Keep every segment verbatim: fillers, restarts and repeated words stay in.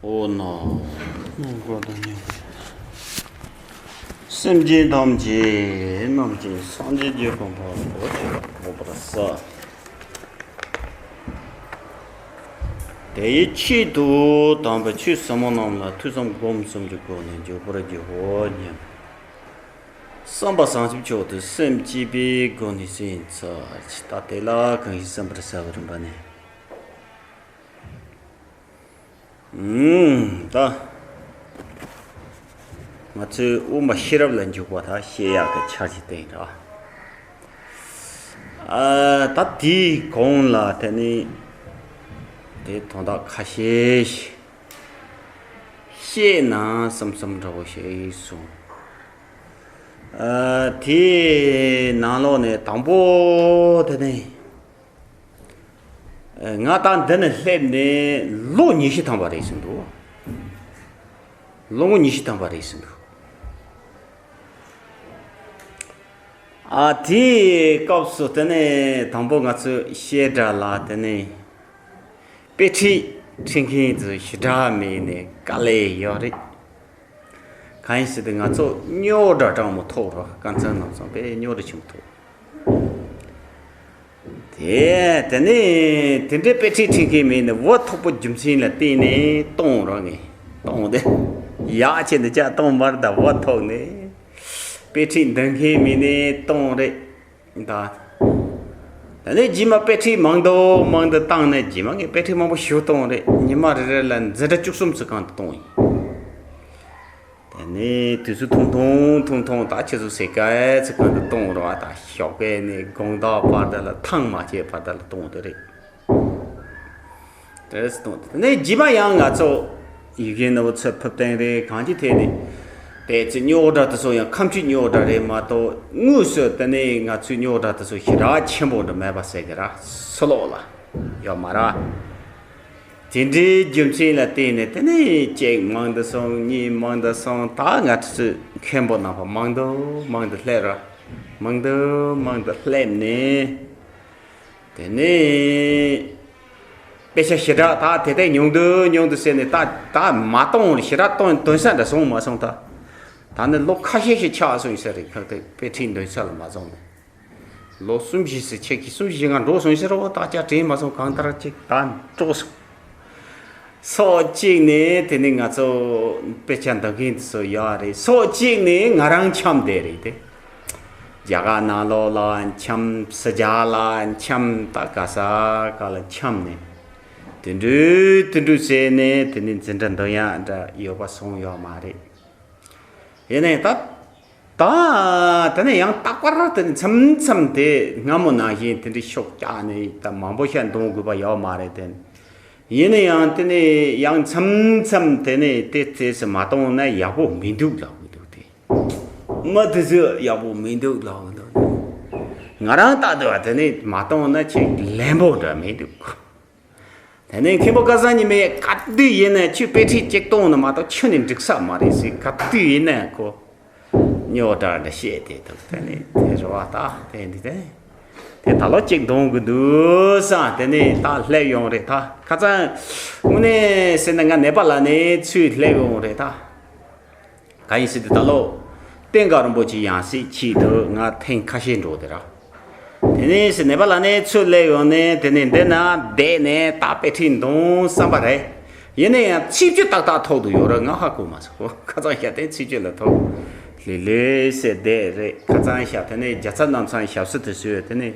ཨོ་ན། སེམས་ཅན་ཐམས་ཅད་རྣམས་ཀྱི་སངས་རྒྱས་ཀྱི་གོ་འཕང་མཐོ་རིས་ཐོབ་པར་བྱ། དེ་ཡི་ཆེད་དུ་དམ་པའི་ཆོས་ཟབ་མོ་རྣམས་ལ་ཐོས་བསམ་སྒོམ་གསུམ་གྱི་སྒོ་ནས་འཇུག་པར་བགྱིའོ་སྙམ། བསམ་པ་བཟང་ཞིང་མཆོག་ཏུ་སེམས་བསྐྱེད་པའི་སྒོ་ནས་ཟིན་ཚར་ཅིག་ད་དེ་ལ་གང་ཞིག་བསམ་པར་བྱ་བའི་རིམ་པ་ནི། ཨུམ། ད་ང་ཚོས་དབུ་མ་ཤེས་རབ་ལ་འཇུག་པ་ད་བཤད་ཡག་གི་ཆ་ཞིག་བསྟན་ར། ཨ། ད་དེའི་གོང་ལ་དེ་ནི་དེ་དོན་དག་ཁ་ཤས་ཤིག་བཤད་ན་བསམ་བསམ་འདྲ་བོ་ཞིག་སོང་། ཨ། དེའི་ནང་ལོགས་ནས་དང་པོ་དེ་ནི། ང་ད་འདི་ནས་སླེབས་ནས་ལོ་ཉི་ཤུ་ཐམ་པ་རེད་ཟིན་འདུག་ལོ་ངོ་ཉི་ཤུ་ཐམ་པ་རེད་ཟིན་འདུག་ཨ། དེའི་སྐབས་སུ་དེ་ནས་དང་པོ་ང་ཚོས་བཤད་གྲྭ་ལ་དེ་ནས་དཔེ་ཁྲིད་ཁྲིད་མཁན་དུ་ཞེ་དྲག་མེད་ནས་དཀའ་ལས་ཡོད་རེད། གང་ཡིན་ཟེར་དུས་ང་ཚོ་རྙོག་དྲ་གྲང་མོ་ཐོག་རོ། དཀའ་ཚེགས་ནང་སོང་པས་རྙོག་དྲ་ཆེན་པོ་ཐོག་དེ་དེ་ནས་དེ་འདྲའི་དཔེ་ཁྲིད་ཁྲིད་མཁན་མེད་ནས་བུ་ཐོག་པོ་རྒྱུ་མཚན་ལ་བརྟེན་ནས་གཏོང་རོགས་ངས་གཏོང་དེ་ཡག་ཆེ་འདི་ཅག་གཏོང་མར་ད་བུ་ཐོག་ནས་དཔེ་ཁྲིད་འདོན་མཁན་མེད་ནས་གཏོང་རེད་ད། ད་ནས་རྗེས་མ་དཔེ་ཁྲིད་མང་དུ་མང་དུ་བཏང་ནས་རྗེས་མ་ངས་དཔེ་ཁྲིད་མང་པོ་ཞིག་གཏོང་རེད། ཉི་མ་རེ་རེ་ལ་འཛིན་གྲྭ་བཅུ་གསུམ་ཙམ་གང་དུ་གཏོང་ཡིན། དེ་ནས་དུས་ཚོད་ཐུང་ཐུང་ཐུང་ཐུང་ད་ཁྱེད་ཚོ་ཟེར་སྐད་ཚིག་གང་དུ་གཏོང་རོགས་ད་ཞོགས་ཀས་ནས་དགོང་དག་བར་དུ་ལ་ཐང་མ་བྱས་བར་དུ་ལ་གཏོང་དེ་རེད། དེ་རེད་གཏོང་དེ་ནས་རྗེས་མ་ཡང་ང་ཚོ་ཡི་གེ་ནོར་བུ་ཚོད་ཕུབ་སྟེང་རེད་གང་ཅི་ཐད་ནས་དེ་ཚོ་རྙོག་དྲ་དེ་ཚོ་ཡང་ཁ་མཆུ་རྙོག་དྲ་རེད་མ་གཏོགས་དངོས་སུ་དེ་ནས་ང་ཚོའི་རྙོག་དྲ་དེ་ཚོ་ཞེ་དྲག་ཆེན་པོ་འདྲ་མེད་པ་ཟེར་གི་ར་སུ་ལོག་ལ་ཡོད་མ་ར། དེ་འདྲའི་རྒྱུ་མཚན་ལ་བརྟེན་ནས་དེ་ནས་གཅིག་མང་དུ་སོང་གཉིས་མང་དུ་སོང་ད་ང་ཚོས་མཁན་པོ་རྣམ་པ་མང་དུ་མང་དུ་སླེབས་ར་མང་དུ་མང་དུ་སླེབས་ནས་དེ་ནས་དཔེ་ཆ་ཞེ་དྲག་ད་དེ་ལྟས་ཉུང་དུ་ཉུང་དུ་བྱས་ནས་ད་ད་མ་གཏོང་ཞེ་དྲག་གཏོང་འདོན་ས་འདྲ་སོང་མ་སོང་ད། ད་ནི་ལོ་ཁ་ཤས་ཤིག་ཆགས་སོང་ཡིན་ས་རེད་ཁག་དེ་དཔེ་ཁྲིད་འདོན་ས་ལ་མ་སོང་ནས། ལོ་གསུམ་བཞི་ཟེར་ཁྱེད་ཀྱིས་གསུམ་བཞི་ང་འགྲོ་སོང་ཟེར་རོ་ད་ལྕགས་དྲན་མ་སོང་གང་ལྟར་ཅིག་ད་སྤྲོ་སོང་། སོ་གཅིག་ནས་དེ་ནས་ང་ཚོ་དཔེ་ཆ་འདོན་མཁན་དེ་ཚོ་ཡོད་རེད། སོ་གཅིག་ནས་ང་རང་འཁྱམས་བསྡད་རེད་དེ། རྒྱ་གར་ནང་ལོགས་ལ་འཁྱམས་ཕྱི་རྒྱལ་ལ་འཁྱམས་ད་ག་ས་ག་ལ་འཁྱམས་ནས་དེ་འདྲུད་དེ་འདྲུད་བྱས་ནས་དེ་ནས་འཛིན་གྲྭ་འདོན་ཡག་འདྲ་ཡོད་པ་སོང་ཡོད་མ་རེད། ཡིན་ནའི་ད། ད། དེ་ནས་ཡང་རྟག་པར་དེ་ནས་མཚམས་མཚམས་དེ་སྔ་མོ་ནང་བཞིན་དེ་འདྲའི་ཤོག་རྒྱག་ནས་ད་མང་པོ་ཤ་འདོན་དགོས་པ་ཡོད་མ་རེད་དེ། ཡིན་ན་ཡང་དེ་ནས་ཡང་མཚམས་མཚམས་དེ་ནས་དེ་རྩེས་སུ་མ་གཏོང་ན་ཡག་པོ་མི་འདུག་ལབ་གི་འདུག་དེ། མ་དེ་ཚོས་ཡག་པོ་མི་འདུག་ལབ་གི་འདུག་ང་རང་ལྟ་དུས་བ་དེ་ནས་མ་གཏོང་ན་ཆེས་ལན་པོ་འདྲ་མི་འདུག་དེ་ནས་མཁན་པོ་སྐལ་བཟང་ཉི་མས་ག་དུས་ཡིན་ན་ཁྱོད་དཔེ་ཁྲིད་གཅིག་གཏོང་ན་མ་གཏོགས་ཁྱོད་ནི་འགྲིག་ས་མ་རེད་ཟེར་ག་དུས་ཡིན་ན་ཁོ་རྙོག་དྲ་འདྲ་བཤད་དེ་འདུག་དེ་ནས་དེ་རེད་བ་ད་དེ་འདི་དེ་དེ་ད་ལོ་གཅིག་གཏོང་གི་འདུག་བསམ་དེ་ནས་ད་སླེབས་ཡོང་རེད་ད་ཁ་སང་དངོས་གནས་ཟེར་ན་ང་ནེ་པ་ལ་ནས་ཚུར་སླེབས་ཡོང་རེད་ད། ག་ཡིན་ཟེར་དུས་ད་ལོ། བསྟན་དགའ་རིན་པོ་ཆེ་ཡང་སྲིད་ཆེད་དུ་ང་ཐེངས་ཁ་ཤས་འགྲོ་དེ་ར། དེ་ནས་ཟེར་ནེ་པ་ལ་ནས་ཚུར་སླེབས་ཡོང་ནས་དེ་ནས་འདི་ན་བསྡད་ནས་ད་དཔེ་ཁྲིད་འདོན་བསམ་པ་རེད། ཡིན་ན་ཡང་ཚིག་བཅུ་ཏག་ཏག་ཐོག་ཏུ་ཡོད་ར་ང་ཧ་གོ་མ་སོང་ཁ་སང་ཤ་དེ་ཚིག་བཅུ་ལ་ཐོག་ལི་ལི་ཟེར་བསྡད་རེད་ཁ་སང་ཤ་དེ་ནས་རྒྱ་ཚ་རྣམ་ཚང་ཞབས་སུ་དེ་བཟོས་དེ་ནས་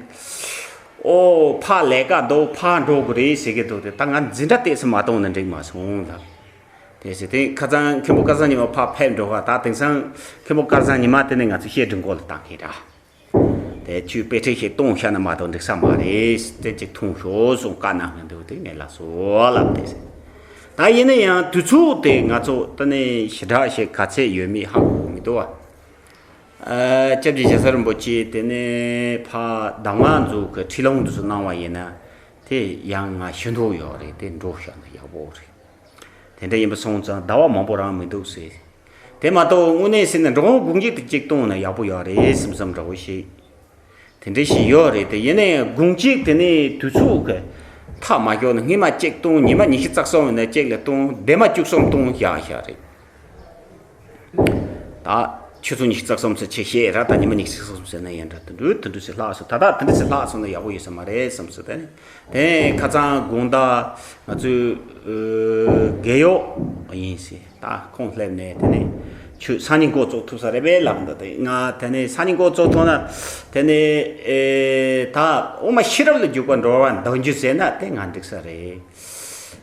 ཨོ་ཕ་ལས་ཀ་འདུག་ཕ་འགྲོ་དགོས་རེད་ཟེར་གི་འདུག་དེ་ད་ང་འཛིན་གྲྭ་བལྟས་སུ་མ་གཏོང་ན་འགྲིག་མ་སོང་ལ། དེ་ཟེར་དེ་ཁ་སང་མཁན་པོ་སྐལ་བཟང་ཉི་མ་ཕར་ཕེབས་འགྲོ་ག་ད་དེང་སང་མཁན་པོ་སྐལ་བཟང་ཉི་མ་དེ་ནས་ང་ཚོ་བཤད་སྒྲུང་སྐོར་ལ་བཏང་མཁན་ར། དེ་ཁྱོད་དཔེ་ཁྲིད་ཞིག་གཏོང་ཤ་ན་མ་གཏོགས་འགྲིག་ས་མ་རེད་དེ་ཅིག་ཐུང་ཤོས་སོང་བཀའ་གནང་གི་འདུག་དེ་ངས་ལ་སོ་ལབ་དེ་ཟེར། ད་ཡིན་ན་ཡང་དུས་ཚོད་དེ་ང་ཚོ་ད་ནས་ཞེ་དྲག་ཞིག་ག་ཚད་ཡོད་མེད་ཧ་གོ་མི་འདུག་བ། སྐྱབས་རྗེ་རྒྱལ་ཚབ་རིན་པོ་ཆེ་དེ་ནས་ཕ་གདམས་ངག་མཛོད་ཀྱི་ཁྲིད་ལུང་དུ་སུ་གནང་བ་ཡིན་ན་དེ་ཡང་ང་ཞུ་འདོད་ཡོད་རེད་དེ་འགྲོ་ཤ་ན་ཡག་པོ་རེད། དེ་འདྲ་ཡིན་པ་སོང་ཙང་ཟླ་བ་མང་པོ་རང་མི་འདུག་ཟེར། དེ་མ་གཏོགས་དངོས་གནས་ཟེར་ན་འགྲོ་འོང་དགུང་གཅིག་ཏུ་གཅིག་གཏོང་ན་ཡག་པོ་ཡོད་རེད་བསམ་བསམ་འདྲ་བོ་ཞིག་དེ་འདྲ་ཞིག་ཡོད་རེད་དེ་ཡིན་ནའི་དགུང་གཅིག་དེ་ནས་དུས་ཚོད་ཀྱི་ ཐག་མ་ཞོག་ན་སྔོན་མ་གཅིག་བཏུང་། ཉི་མ་ཉི་ཤུ་རྩ་གསུམ་ཡིན་ན་གཅིག་ལ་བཏུང་། ལྡེབ་མ་བཅུ་གསུམ་བཏུང་བཞག་བཞག་རེད། ད་ཆུ་ཚོད་ཉི་ཤུ་རྩ་གསུམ་ཚོད་ཆེ་ཤེས་ར། ད་ཉི་མ་ཉི་ཤུ་རྩ་གསུམ་ཟེར་ན་ཡང་འདྲ། དུད་འགྲོ་དུད་འགྲོ་ཟེར་ལྷག་སོང་། ད་ད་དུད་འགྲོ་ཟེར་ལྷག་སོང་ན་ཡག་པོ་ཡོད་ས་མ་རེད་བསམ་སོང་། ད་ནི་དེ་ཁ་སང་དགོང་དག་ང་ཚོའི་ཨ་རྒས་གཡོག་ཡིན་ཟེར། ད་ཁོང་སླེབས་ནས་དེ་ནས་ཁྱོད་སང་ཉིན་འགོ་བཙུགས་ཐུབ་ས་རེད་པས་ལབ་འདུག། དེ་ང་དེ་ནས་སང་ཉིན་འགོ་བཙུགས་ཐུབ་ན་དེ་ནས་ཨེ་ད་དབུ་མ་ཤེས་རབ་ལ་འཇུག་པ་འགྲོ་བ་འདོན་རྒྱུ་ཟེར་ན་དེ་ང་འགྲིག་ས་རེད།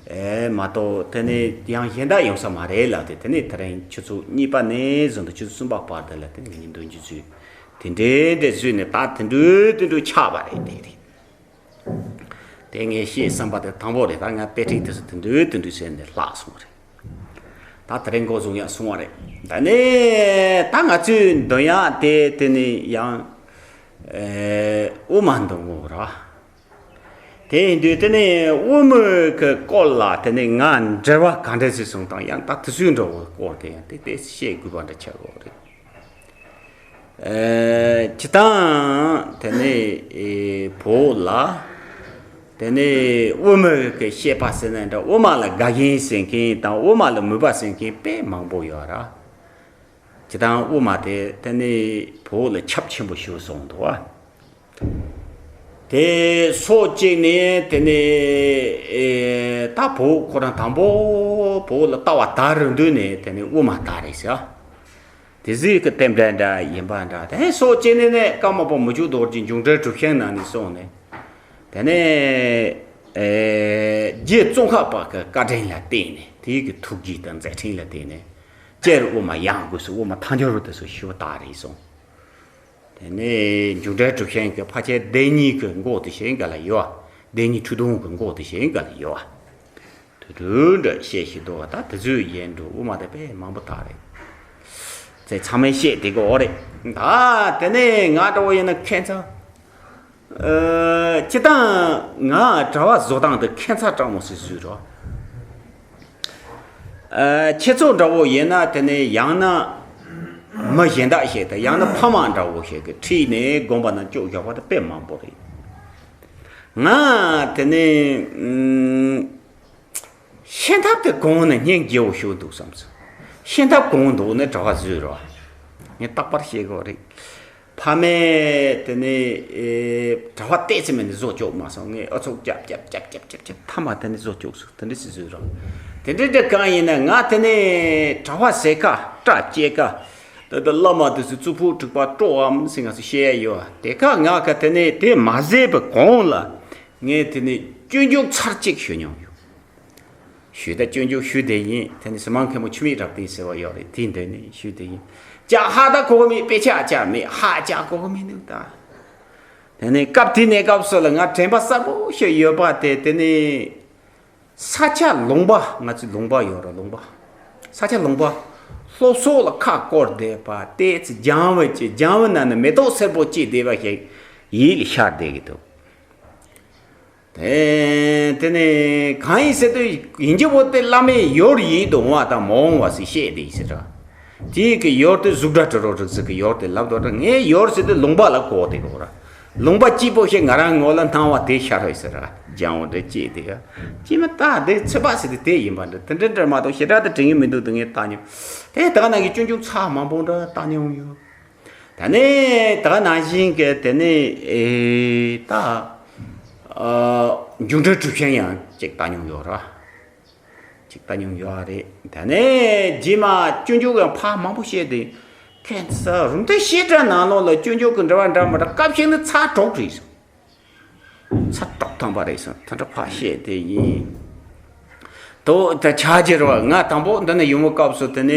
ཨེ་མ་གཏོགས་དེ་ནས་ཡང་གཞན་དག་ཡོང་ས་མ་རེད་ལབ་སྟེ། དེ་ནས་དེ་རིང་ཆུ་ཚོད་གཉིས་པ་ནས་བཟུང་སྟེ་ཆུ་ཚོད་གསུམ་པ་བར་དུ་ལ་དེ་ནས་ངས་འདོན་རྒྱུ་ཚུལ་དེ་འདྲའི་འདྲ་བཟོས་ནས། ད་དུད་འགྲོ་དུད་འགྲོ་ཆགས་པ་རེད། དེ་རེད། དེ་ངས་བཤད་བསམ་པ་དེ་དང་པོ་རེད། ད་ང་དཔེ་ཁྲིད་དེ་ཚོ་དུད་འགྲོ་དུད་འགྲོ་ཟེར་ནས་ལྷག་སོང་རེད། ད་དེ་རིང་འགོ་བཟུང་ཡག་སོང་བ་རེད། ད་ནས་ད་ང་ཚོའི་འདོན་ཡག་དེ་དེ་ནི་ཡང་ཨེ་དབུ་མ་འདོན་དགོས་ར། དེ་ཡིན་དུས་དེ་ནས་དབུ་མའི་གི་སྐོར་ལ་དེ་ནས་ང་འགྲེལ་པ་ག་འདྲ་ཞིག་གསུངས་དང་། ཡང་ད་དེ་ཚོའི་འགྲོ་བའི་སྐོར་དེ་ཡང་དེ་དེ་བཤད་དགོས་པ་འདྲ་ཆགས་ཡོད་རེད། ཨེ་སྤྱིར་བཏང་དེ་ནས་ཨེ་བོད་ལ་དེ་ནས་དབུ་མའི་གི་བཤད་པ་ཟེར་ན་འདྲ། དབུ་མ་ལ་དགའ་མཁན་ཟེར་མཁན་དང་དབུ་མ་ལ་མོས་པ་ཟེར་མཁན་དཔེ་མང་པོ་ཡོད་ར། སྤྱིར་བཏང་དབུ་མ་དེ་དེ་ནས་བོད་ལ་ཁྱབ་ཆེན་པོ་ཞིག་སོང་འདུག་བ། དེ་སོ་གཅིག་ནས་དེ་ནས་ཨེ་ད་བོད་ཁོ་རང་དང་པོ་བོད་ལ་ལྟ་བ་དར་རུ་འདུག་ནས་དེ་ནས་དབུ་མ་དར་རེད་ཟེར། དེ་ཟིག་གི་རྟེན་འབྲེལ་འདྲ་ཡིན་པ་འདྲ། དེ་སོ་གཅིག་ནས་ནས་ཀརྨ་པ་མི་བསྐྱོད་རྡོ་རྗེ་འབྱུང་འབྲེལ་གྲུབ་ཆེན་ནང་ནས་སོང་ནས། དེ་ནས་ཨེ་རྗེ་ཙོང་ཁ་པ་གི་བཀའ་དྲིན་ལ་བརྟེན་ནས། དེའི་གི་ཐུགས་རྗེ་དང་མཛད་འཕྲིན་ལ་བརྟེན་ནས་སྤྱིར་དབུ་མ་ཡང་སྒོས་སུ་དབུ་མ་ཐལ་འགྱུར་དེ་ཚོ་ཞུ་བ་དར་རེད་སོང་། དེ་ནས་འབྱུང་འབྲེལ་གྲུབ་ཆེན་གྱི་ཕལ་ཆེར་སྡེ་གཉིས་ཀྱི་མགོ་དེ་བྱེད་འགའ་ལ་ཡོད། སྡེ་གཉིས་འཁྲུག་གདུང་གི་མགོ་དེ་བྱེད་འགའ་ལ་ཡོད། དུད་འགྲོ་འདྲ་བཤད་ཞིག་འདུག་བ། ད་དེ་ཚོའི་ཡན་འགྲོ་དབུ་མ་དེ་དཔེ་མང་པོ་དར་རེད། ཚེ་ཚང་མས་བཤད་བསྡད་ཀྱི་ཡོད་རེད། ད་དེ་ནས་ང་འདྲ་བོ་ཡིན་ན་ཁྱད་མཚར། ཨ་སྤྱིར་བཏང་ང་གྲྭ་པ་བཟོ་སྟངས་དེ་ཁྱད་མཚར་དྲག་མོ་ཞིག་བཟོས་རོགས། ཨ་ཁྱེད་ཚོ་འདྲ་བོ་ཡིན་ན་དེ་ནས་ཡང་ན་མི་གཞན་དག་ཞིག་དང་ཡང་ན་ཕ་མ་འདྲ་བོ་ཞིག་གིས་ཁྲིད་ནས་དགོན་པ་ནང་བཅུག་བཞག་པ་དེ་དཔེ་མང་པོ་རེད། ང་དེ་ནས་ཨུམ། ཤེས་ཐབས་དེ་གོང་ནས་སྙིང་རྗེ་བོ་ཞིག་འདུག་བསམ་སོང་། ཤེས་ཐབས་གོང་འདུག་ནས་གྲྭ་པ་བཟོས་རོགས། ངས་རྟག་པར་བཤད་དགོས་རེད། ཕ་མས་དེ་ནས་ཨེ་གྲྭ་པ་བལྟས་ཚེ་མེད་ནས་བཟོ་བཅུག་མ་སོང་། ངས་ཨུ་ཚུགས་རྒྱབ་རྒྱབ་རྒྱབ་རྒྱབ་རྒྱབ་རྒྱབ་མཐའ་མ་དེ་ནས་བཟོ་བཅུག་སོང་། དེ་འདྲ་ཞིག་བཟོས་རོགས། དེ་འདྲ་འདྲ་གང་ཡིན་ན་ང་དེ་ནས་གྲྭ་པ་ཟེར་ཁ་སྐྲ་བཅད་ཁ། ད་ལྟ་བླ་མ་དེ་ཚོ་གཙུག་ཕུད་དྲུག་པ་སྤྲོ་བའམ་ཟེར་ང་ཚོ་བཤད་ཡ་ཡོད། དེ་ཁ་ང་ཁ་དེ་ནས་དེ་མ་ཟད་པའི་གོང་ལ་ངས་དེ་ནས་སྤྱོད་འཇུག་ཚར་གཅིག་ཞུ་མྱོང་ཡོད། ཞུས་ད་སྤྱོད་འཇུག་ཞུས་བསྡད་ཡིན། དེ་ནས་ཟི་མང་མཁན་པོ་ཆུ་མིག་རབ་བརྟན་ཟེར་བ་ཡོད་རེད། དེའི་མདུན་ནས་ཞུས་བསྡད་ཡིན། ཅག་ཧ་ད་གོ་གི་མེད། དཔེ་ཆ་ཅག་མེད། ཧ་ཅག་གོ་གི་མེད་འདུག་ད། དེ་ནས་སྐབས་དེ་ནས་སྐབས་སུ་ལ་ང་དྲན་པ་གསལ་པོ་ཞིག་ཡོད་པ་དེ་དེ་ནས་ས་ཆ་ལུང་པ། ང་ཚོའི་ལུང་པ་ཡོད་རེད། ལུང་པ། ས་ཆ་ལུང་པ། སློབ་གསོ་ལ་ཁ་བསྐོར་བསྡད་པ་དེ་ཚོ་སྦྱང་བ་བྱེད། སྦྱང་བ་ན་ནི་མེ་ཏོག་སེར་པོ་སྐྱེས་བསྡད་པ་ཞིག་ཡིད་ལ་ཤར་བསྡད་ཀྱི་འདུག། དེ་དེ་ནས་གང་ཡིན་ཟེར་དུས་ཡིན་གྱི་བོ་དེ་བླ་མའི་ཡུལ་ཡིད་དུ་འོང་བ་དང་མ་འོང་བ་ཟེར་བཤད་དེ་ཡིན་ཟེར་ར། དེའི་གི་ཡུལ་དེ་གཟུགས་སྒྲ་དྲི་རོ་རེག་ཚུལ་གི་ཡུལ་དེ་ལབ་དོ་ར། ངའི་ཡུལ་ཟེར་དུས་ལུང་པ་ལ་གོ་དེ་གོ་ར། ལུང་པ་སྐྱིད་པོ་ཞིག་ང་རང་ངོ་ལ་སྣང་བ་དེ་ཤར་བས་ཟེར་ར། སྦྱང་བ་འདྲ་སྐྱེས་དེ་ཡ། སྐྱེས་མ་ད་དེ་ཚོད་པ་ཟེར་དུས་དེ་ཡིན་པ་འདྲ། དེ་འདྲ་འདྲ་མ་གཏོགས་ཞེ་དྲག་དེ་དྲན་གི་མི་འདུག་དེ་ངས་བལྟ་མྱོང་། དེ་ད་ག་ནང་གི་སྤྱོད་འཇུག་ཚར་མང་པོ་འདྲ་བལྟ་མྱོང་ཡོད། ད་ནི་ད་ག་ནང་བཞིན་གྱི་དེ་ནི་ཨེ་ད་ཨ་འབྱུང་འགྲེལ་གྲུབ་ཆེན་ཡང་ཅིག་བལྟ་མྱོང་ཡོད་ར། ཅིག་བལྟ་མྱོང་ཡོད་རེད། ད་ནི་རྗེས་མ་སྤྱོད་འཇུག་ཡང་ཕར་མང་པོ་བཤད་དེ། ཁྱེད་ཚོ་རུམ་མཐའི་བཤད་གྲྭ་ནང་ལོགས་ལ་སྤྱོད་འཇུག་གི་འགྲེལ་པ་འདྲ་མི་འདྲ་སྐབས་ཤིག་ནི་ཚར་དྲུག་རེད་སོང་། ཚར་དྲུག་ཐམ་པ་རེད་སོང་། དེ་འདྲ་ཕར་བཤད་དེ་ཡིན། དོ་ད་ཆ་རྒྱལ་བ་ང་དང་པོ་འདི་ནས་ཡོང་བའི་སྐབས་སུ་དེ་ནས་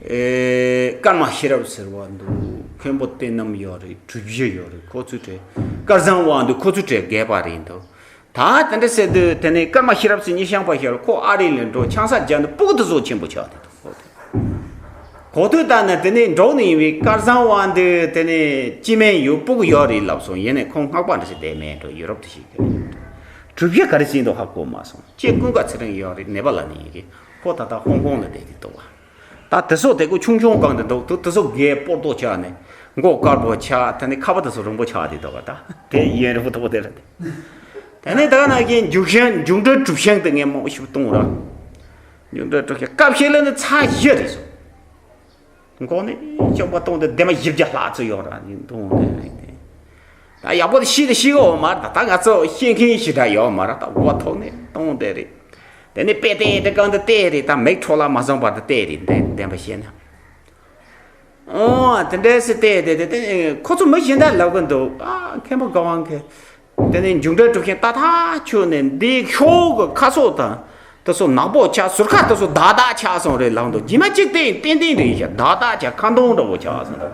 ཨེ་ཀརྨ་ཤེས་རབ་ཟེར་བ་འདུག། མཁན་པོ་བསྟན་རྣམ་ཡོད་རེད། གྲུབ་བཞི་ཡོད་རེད། ཁོ་ཚོའི་གྲས་སྐལ་བཟང་དབང་འདུས། ཁོ་ཚོའི་གྲས་རྒས་པ་རེད་འདུག། ད་དེ་འདྲ་ཟེར་དུས་དེ་ནས་ཀརྨ་ཤེས་རབ་ཟེར་མཁན་ཤངས་པ་ཞིག་ཡོད་རེད། ཁོ་ཨ་རི་ལ་འགྲོ་ཆང་ས་བརྒྱབ་ནས་སྤུ་གུ་དེ་ཚོ་ཆེན་པོ་ཆགས་དེ་འདུག། ཁོ་དེ་གོ་དུས་ད་ནི་དེ་ནས་འགྲོ་ནི་ཡིན་པའི་སྐལ་བཟང་དབང་འདུས་དེ་ནས་སྐྱེ་དམན་ཡོད། སྤུ་གུ་ཡོད་རེད་ལབ་སོང་། ཡིན་ནའི་ཁོང་སྔགས་པ་འདྲ་ཞིག་བསྡད་མེད་འགྲོ། ཡུ་རོབ་དེ་ཞིག་གི་གྲུབ་བཞི་ག་རེ་ཟེར་འདུག་ཧ་གོ་མ་སོང་། སྐྱེ་ཀུན་དགའ་ཚེ་རིང་ཡོད་རེད། ནེ་པ་ལ་ནས་ཡིན་གི། ཁོ་ད་ལྟ་ཧོང་ཀོང་ལ་བསྡད་དེ་འདུག་བ། ད་དེ་ཚོ་དེ་ཀོ་ཆུང་ཆུང་གང་དུ་འདུག། དུ་དེ་ཚོ་རྒས་སྤོར་ཏོ་ཆགས་ནས་མགོ་དཀར་པོ་ཆགས། དེ་ནས་ཁ་པ་དེ་ཚོ་རིང་པོ་ཆགས་དེ་འདུག་བ། ད་དེ་ཡུན་རིང་པོ་ཐུབ་པོ་དེ་རེད། དེ་ནས་ད་ནང་གི་མཇུག་ཤིང་མཇུག་འབྲས་གྲུབ་ཤིང་དེ་ངས་མང་པོ་ཞིག་བཏུང་ར། མཇུག་འབྲས་གྲུབ་ཤིང་སྐབས་ཤིག་ལ་ནི་ཚར་བཞི་རེད་སོང་། འགོ་ནས་ཤོག་པ་བཏུང་སྟེ་ལྡེབ་མ་བཞི་བརྒྱ་ལྷག་ཙམ་ཡོད་ར་ནི་བཏུང་སྟེ་རེད་དེ། ད་ཡག་པོ་དེ་ཤི་དེ་ཤི་གོ་མ་རེད། ད་ད་ང་ཚོ་ཤེས་མཁན་ཞེ་དྲག་ཡོད་མ་རེད། ད་འོ་ཐོག་ནས་བཏུང་སྟེ་རེད། དེ་ནས་དཔེ་དེ་དེ་གང་དུ་བལྟས་རེད། ད་མིག་འཕྲོ་བརླག་མ་སོང་བར་དུ་བལྟས་རེད། འདི་བདེན་པ་བཤད་ན། ཨོ་དེ་འདྲས་སེ་བལྟས་དེ་དེ་དེ་ཁོ་ཚོ་མི་གཞན་དག་ལབ་གི་འདུག་ཨ་མཁན་པོ་དགའ་དབང་གིས། དེ་ནས་མཇུག་འབྲས་གྲུབ་ཤིང་ཏག་ཏག་ཆུ་ནས་འདི་ཤོག་གི་ཁ་སོགས་དང་དེ་ཚོ་ནག་པོ་ཆགས། ཟུར་ཁ་དེ་ཚོ་དག་དག་ཆགས་སོང་རེད་ལབ་འདུག་རྗེས་མ་གཅིག་བལྟས་ཡིན་ཏན་ཏན་རེད་ཤག་དག་དག་ཆགས། ཁ་འདོན་འདྲ་བོ་ཆགས་སོང་འདུག་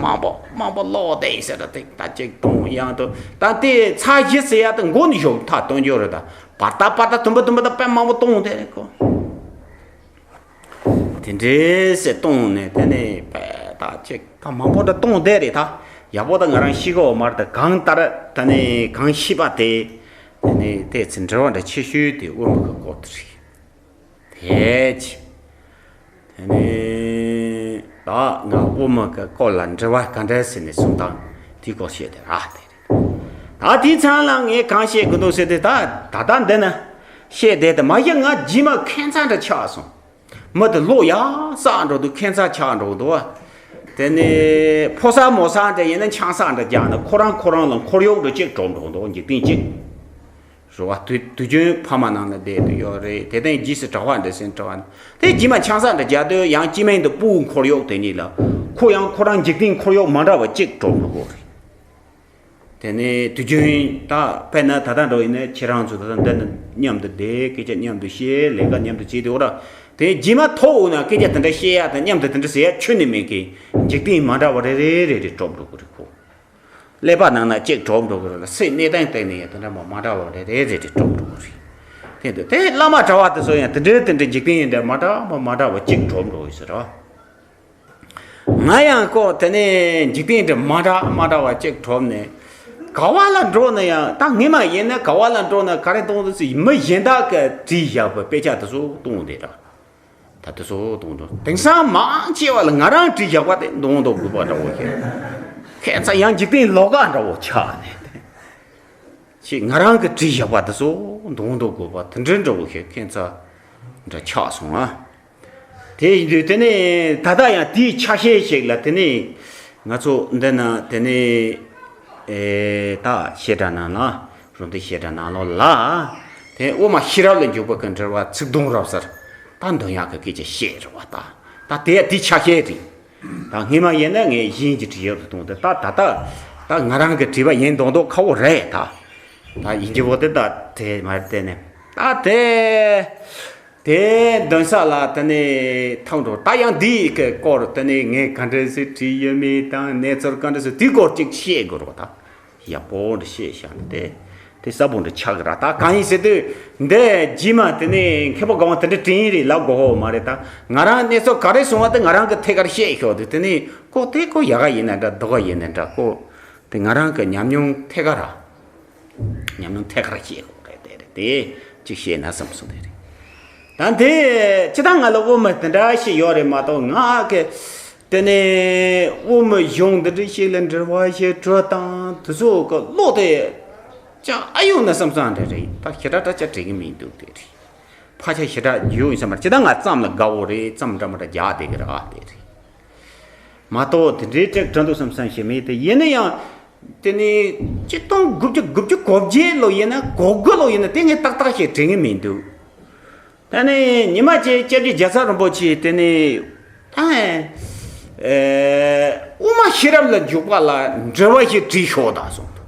མང་པོ་མང་པོ་ལོག་བསྡད་ཡིན་ཟེར་ར། ཏིག་ད་གཅིག་བཏུང་ཡང་དུ་ད་དེ་ཚར་བཞི་ཟེར་ཡ་དེ་མགོ་ནས་ཞོག་མཐའ་སྟོན་རྒྱུ་རེད། ད་བར་ད་བར་ད་དུམ་བུ་དུམ་བུ་ད་དཔེ་མང་པོ་བཏུང་དེ་རེད་ཁོ། དེ་འདྲས་སེ་བཏུང་ནས་དེ་ནས་པད་ད་ཅིག་ད་མང་པོ་འདྲ་བཏུང་བསྡད་རེད། ད་ཡག་པོ་ད་ང་རང་ཤི་གོ་མར་ད་གང་ལྟར་ད་ནས་གང་ཤི་པ་དེ། དེ་ནས་དེ་ཚེ་འབྲེལ་བ་འདྲ་ཆེ་ཤོས་དེ་དབུ་མ་གི་སྐོར་དེ་རེད། དེ་ཅི། དེ་ནས་ད་ང་དབུ་མ་གི་སྐོར་ལ་འབྲེལ་བ་ག་འདྲས་ཟེར་ནས་གསུང་སྟངས་དེའི་སྐོར་བཤད་དེ་ར་དེ་རེད། ད་དེའི་མཚམས་ལ་ངས་གང་བཤད་དགོས་འདུག་ཟེར་དུས་ད་ད་ལྟ་འདི་ན་བཤད་བསྡད་དེ་མ་གཞི་ང་རྗེས་མ་ཁྱད་མཚར་འདྲ་ཆགས་སོང་། མི་དེ་ལོ་ཡག་བསགས་འགྲོ་འདུག་ཁྱད་མཚར་ཆགས་འགྲོ་འདུག་དེ་ནས་ཕོ་གསར་མོ་གསར་འདྲ་ཡིན་ན་ཆང་ས་འདྲ་རྒྱག་ན་ཁོ་རང་ཁོ་རང་ལ་འཁོར་གཡོག་འདྲ་གཅིག་གྲོམ་འགྲོ་འདུག་འཇིག་རྟེན་གཅིག་རེད་བ། དུས་དུས་རྒྱུན་ཕ་མ་ནང་ལ་བསྡད་དུ་ཡོད་རེད། དེ་ལྟར་རྗེས་སུ་གྲགས་པ་འདྲ་སེམས་གྲགས་པ་དེ་རྗེས་མ་ཆང་ས་འདྲ་རྒྱག་དུས་ཡང་སྐྱེ་དམན་དུ་སྤུ་གུ་འཁོར་གཡོག་དེ་གཉིས་ལ་ཁོ་ཡང་ཁོ་རང་འཇིག་རྟེན་འཁོར་གཡོག་མ་འདྲ་བ་གཅིག་གྲོམ་འགྲོ་གི་རེད། དེ་ནས་དུས་རྒྱུན་ད་དཔེར་ན་ད་ལྟ་འགྲོ་ཡིན་ན་ཁྱེད་རང་ཚོ་ད་ལྟ་འདི་ནི་མཉམ་དུ་བསྡད་སྐད་ཆ་མཉམ་དུ་བཤད་ལས་ཀ་མཉམ་དུ་བྱེད་དུས་འོ་ར། དེ་རྗེས་མ་ཐོག་འོ་ན་སྐད་ཆ་དེ་འདྲ་བཤད་ཡ་དང་མཉམ་དུ་དེ་འདྲ་ཟེར་ཡ་ཁྱོན་ནས་མེད་མཁན་འཇིག་རྟེན་མ་འདྲ་བ་རེ་རེ་རེ་རེ་གྲོམ་འགྲོ་གི་རེད་ཁོ། ཀླད་པ་ནང་ན་གཅིག་གྲོམ་འགྲོ་གི་རེད་ལ་སེམས་གནས་སྟངས་སྟེང་ནས་ཡང་དེ་འདྲ་མ་མ་འདྲ་བ་རེ་རེ་རེ་རེ་གྲོམ་འགྲོ་གི་རེད། དེ་འདུག་དེ་བླ་མ་གྲྭ་བ་དེ་ཚོ་ཡང་དེ་འདྲའི་དེ་འདྲའི་འཇིག་རྟེན་ཡིན་འདྲ་མ་འདྲ་བ་མ་འདྲ་བ་གཅིག་གྲོམ་འགྲོ་གི་ཟེར་རོ། ང་ཡང་ཀོ་དེ་ནས་འཇིག་རྟེན་འདྲ་མ་འདྲ་མ་འདྲ་བ་གཅིག་གྲོམ་ནས་ག་བ་ལ་འགྲོ་ན་ཡང་ད་ངེས་མ་ཡིན་ན་ག་བ་ལ་འགྲོ་ན་ག་རེ་གཏོང་དུ་སི་མི་གཞན་དག་གི་བྲིས་བཞག་པའི་དཔེ་ཆ་དེ་ཚོ་གཏོང་དེ་ར། ད་དེ་ཚོ་གཏོང་དུ་དེང་སང་མང་ཆེ་བ་ལ་ང་རང་བྲིས་བཞག་པ་དེ་གཏོང་དུ་དགོས་པ་འདྲ་བོ་ཞིག་ཁྱད་མཚར་ཡང་འཇིག་རྟེན་ལོགས་ཀ་འདྲ་བོ་ཆགས་ནས་ཅི་ང་རང་གི་བྲིས་བཞག་པ་དེ་ཚོ་གཏོང་དུ་དགོས་པ་དེ་འདྲ་འདྲ་བོ་ཞིག་ཁྱད་མཚར་འདྲ་ཆགས་སོང་ཨ། དེ་ཡིན་དུས་དེ་ནས་ད་ལྟ་ཡང་དེའི་ཆ་ཤས་ཤིག་ལ་དེ་ནས་ང་ཚོ་འདི་ན་དེ་ནས་ཨེ་ད་བཤད་གྲྭ་ནང་ལ་རོམ་དེ་བཤད་གྲྭ་ནང་ལོགས་ལ་དེ་དབུ་མ་ཤེས་རབ་ལ་འཇུག་པ་གི་འགྲེལ་བ་ཚིག་དོན་རབ་གསལ་ད་འདོན་ཡག་གི་སྐད་ཆ་བཤད་རེད་བ། ད་ད་དེ་དེའི་ཆ་ཤས་རེད། ད་སྔས་མ་ཡིན་ན་ངས་གཞན་གྱི་བྲིས་ཡག་ཏུ་གཏོང་དེ་ད་ད་ད་ད་ང་རང་གི་བྲིས་པ་ཡིན་མདོག་མདོག་ཁ་བོ་རེད་ད། ད་ཡིན་གྱི་བོ་དེ་ད་དེ་མ་རེད་དེ་ནས་ད་དེ། དེ་འདོན་ས་ལ་དེ་ནས་ཐང་འགྲོ་ད་ཡང་འདིའི་སྐོར་དེ་ནས་ངས་ག་འདྲ་ཞིག་བྲིས་ཡོད་མེད་དང་གནས་ཚུལ་ག་འདྲ་ཞིག་དེའི་སྐོར་ཅིག་བཤད་དགོས་རོགས་ད། ཡག་པོ་འདྲ་བཤད་བཞག་ནས་དེ་དེ་གསལ་པོ་འདྲ་ཆགས་ཀྱི་ར། ད་གང་ཡིན་ཟེར་དུས་འདི་རྗེས་མ་དེ་ནས་མཁས་པ་གང་དེ་འདྲ་དྲན་ཡིན་རེད་ལབ་དགོས་ཧོ་མ་རེད། ད་ང་རང་གནས་ཚུལ་ག་རེ་སོང་བ་དེ་ང་རང་གི་ཐད་ཀར་བཤད་ཤོག་དུས་དེ་ནས་ཀོ་དེ་ཀོ་ཡག་ག་ཡིན་ན་འདྲ་སྡུག་ག་ཡིན་ན་འདྲ་ཀོ་དེ་ང་རང་གི་ཉམས་མྱོང་ཐད་ཀར་ར། ཉམས་མྱོང་ཐད་ཀར་བཤད་དགོས་རེད་དེ་རེད་དེ་གཅིག་བཤད་ན་བསམ་སོང་དེ་རེད། ད་འདི་སྤྱི་བཏང་ང་ལ་དབུ་མ་དེ་འདྲ་ཞིག་ཡོད་རེད་མ་གཏོགས་ང་གི་དེ་ནས་དབུ་མ་གཞུང་འདི་འདྲ་ཞིག་ལ་འབྲེལ་བ་ཞིག་གྲོལ་སྟངས་དེ་ཚོ་གི་བློ་དེ་ཅང་ཨ་ཡོང་ན་བསམ་བསམ་འདྲ་རེད། ད་ཞེ་དྲག་ད་ཆ་དྲན་གི་མི་འདུག་དེ་རེད། ཕལ་ཆེར་ཞེ་དྲག་ཡོད་ཡིན་བསམ་པར་སྤྱི་བཏང་ང་ཙམ་ལ་དགའ་བོ་རེད། ཙམ་འདྲ་མ་འདྲ་རྒྱག་བསྡད་གི་རེད་ཨ་དེ་རེད། མ་གཏོགས་དེ་འདྲའི་ཀྲེག་དྲན་འདུག་བསམ་བསམ་ཞིག་མེད་དེ་ཡིན་ན་ཡང་། དེ་ནི་ཆིག་སྟོང་དགུ་བརྒྱ་དགུ་བཅུ་གོ་བརྒྱད་ལོ་ཡིན་ན་གོ་དགུ་ལོ་ཡིན་ན་དེ་ངས་ཏག་ཏག་ཞིག་དྲན་གི་མི་འདུག་དེ་ནི་ཉི་མ་གཅིག་སྐྱབས་རྗེ་རྒྱལ་ཚབ་རིན་པོ་ཆེ་དེ་ནི་ད་ཨེ་དབུ་མ་ཤེས་རབ་ལ་འཇུག་པ་ལ་འགྲེལ་བ་ཞིག་བྲིས་ཤོག་ད་གསུངས་འདུག་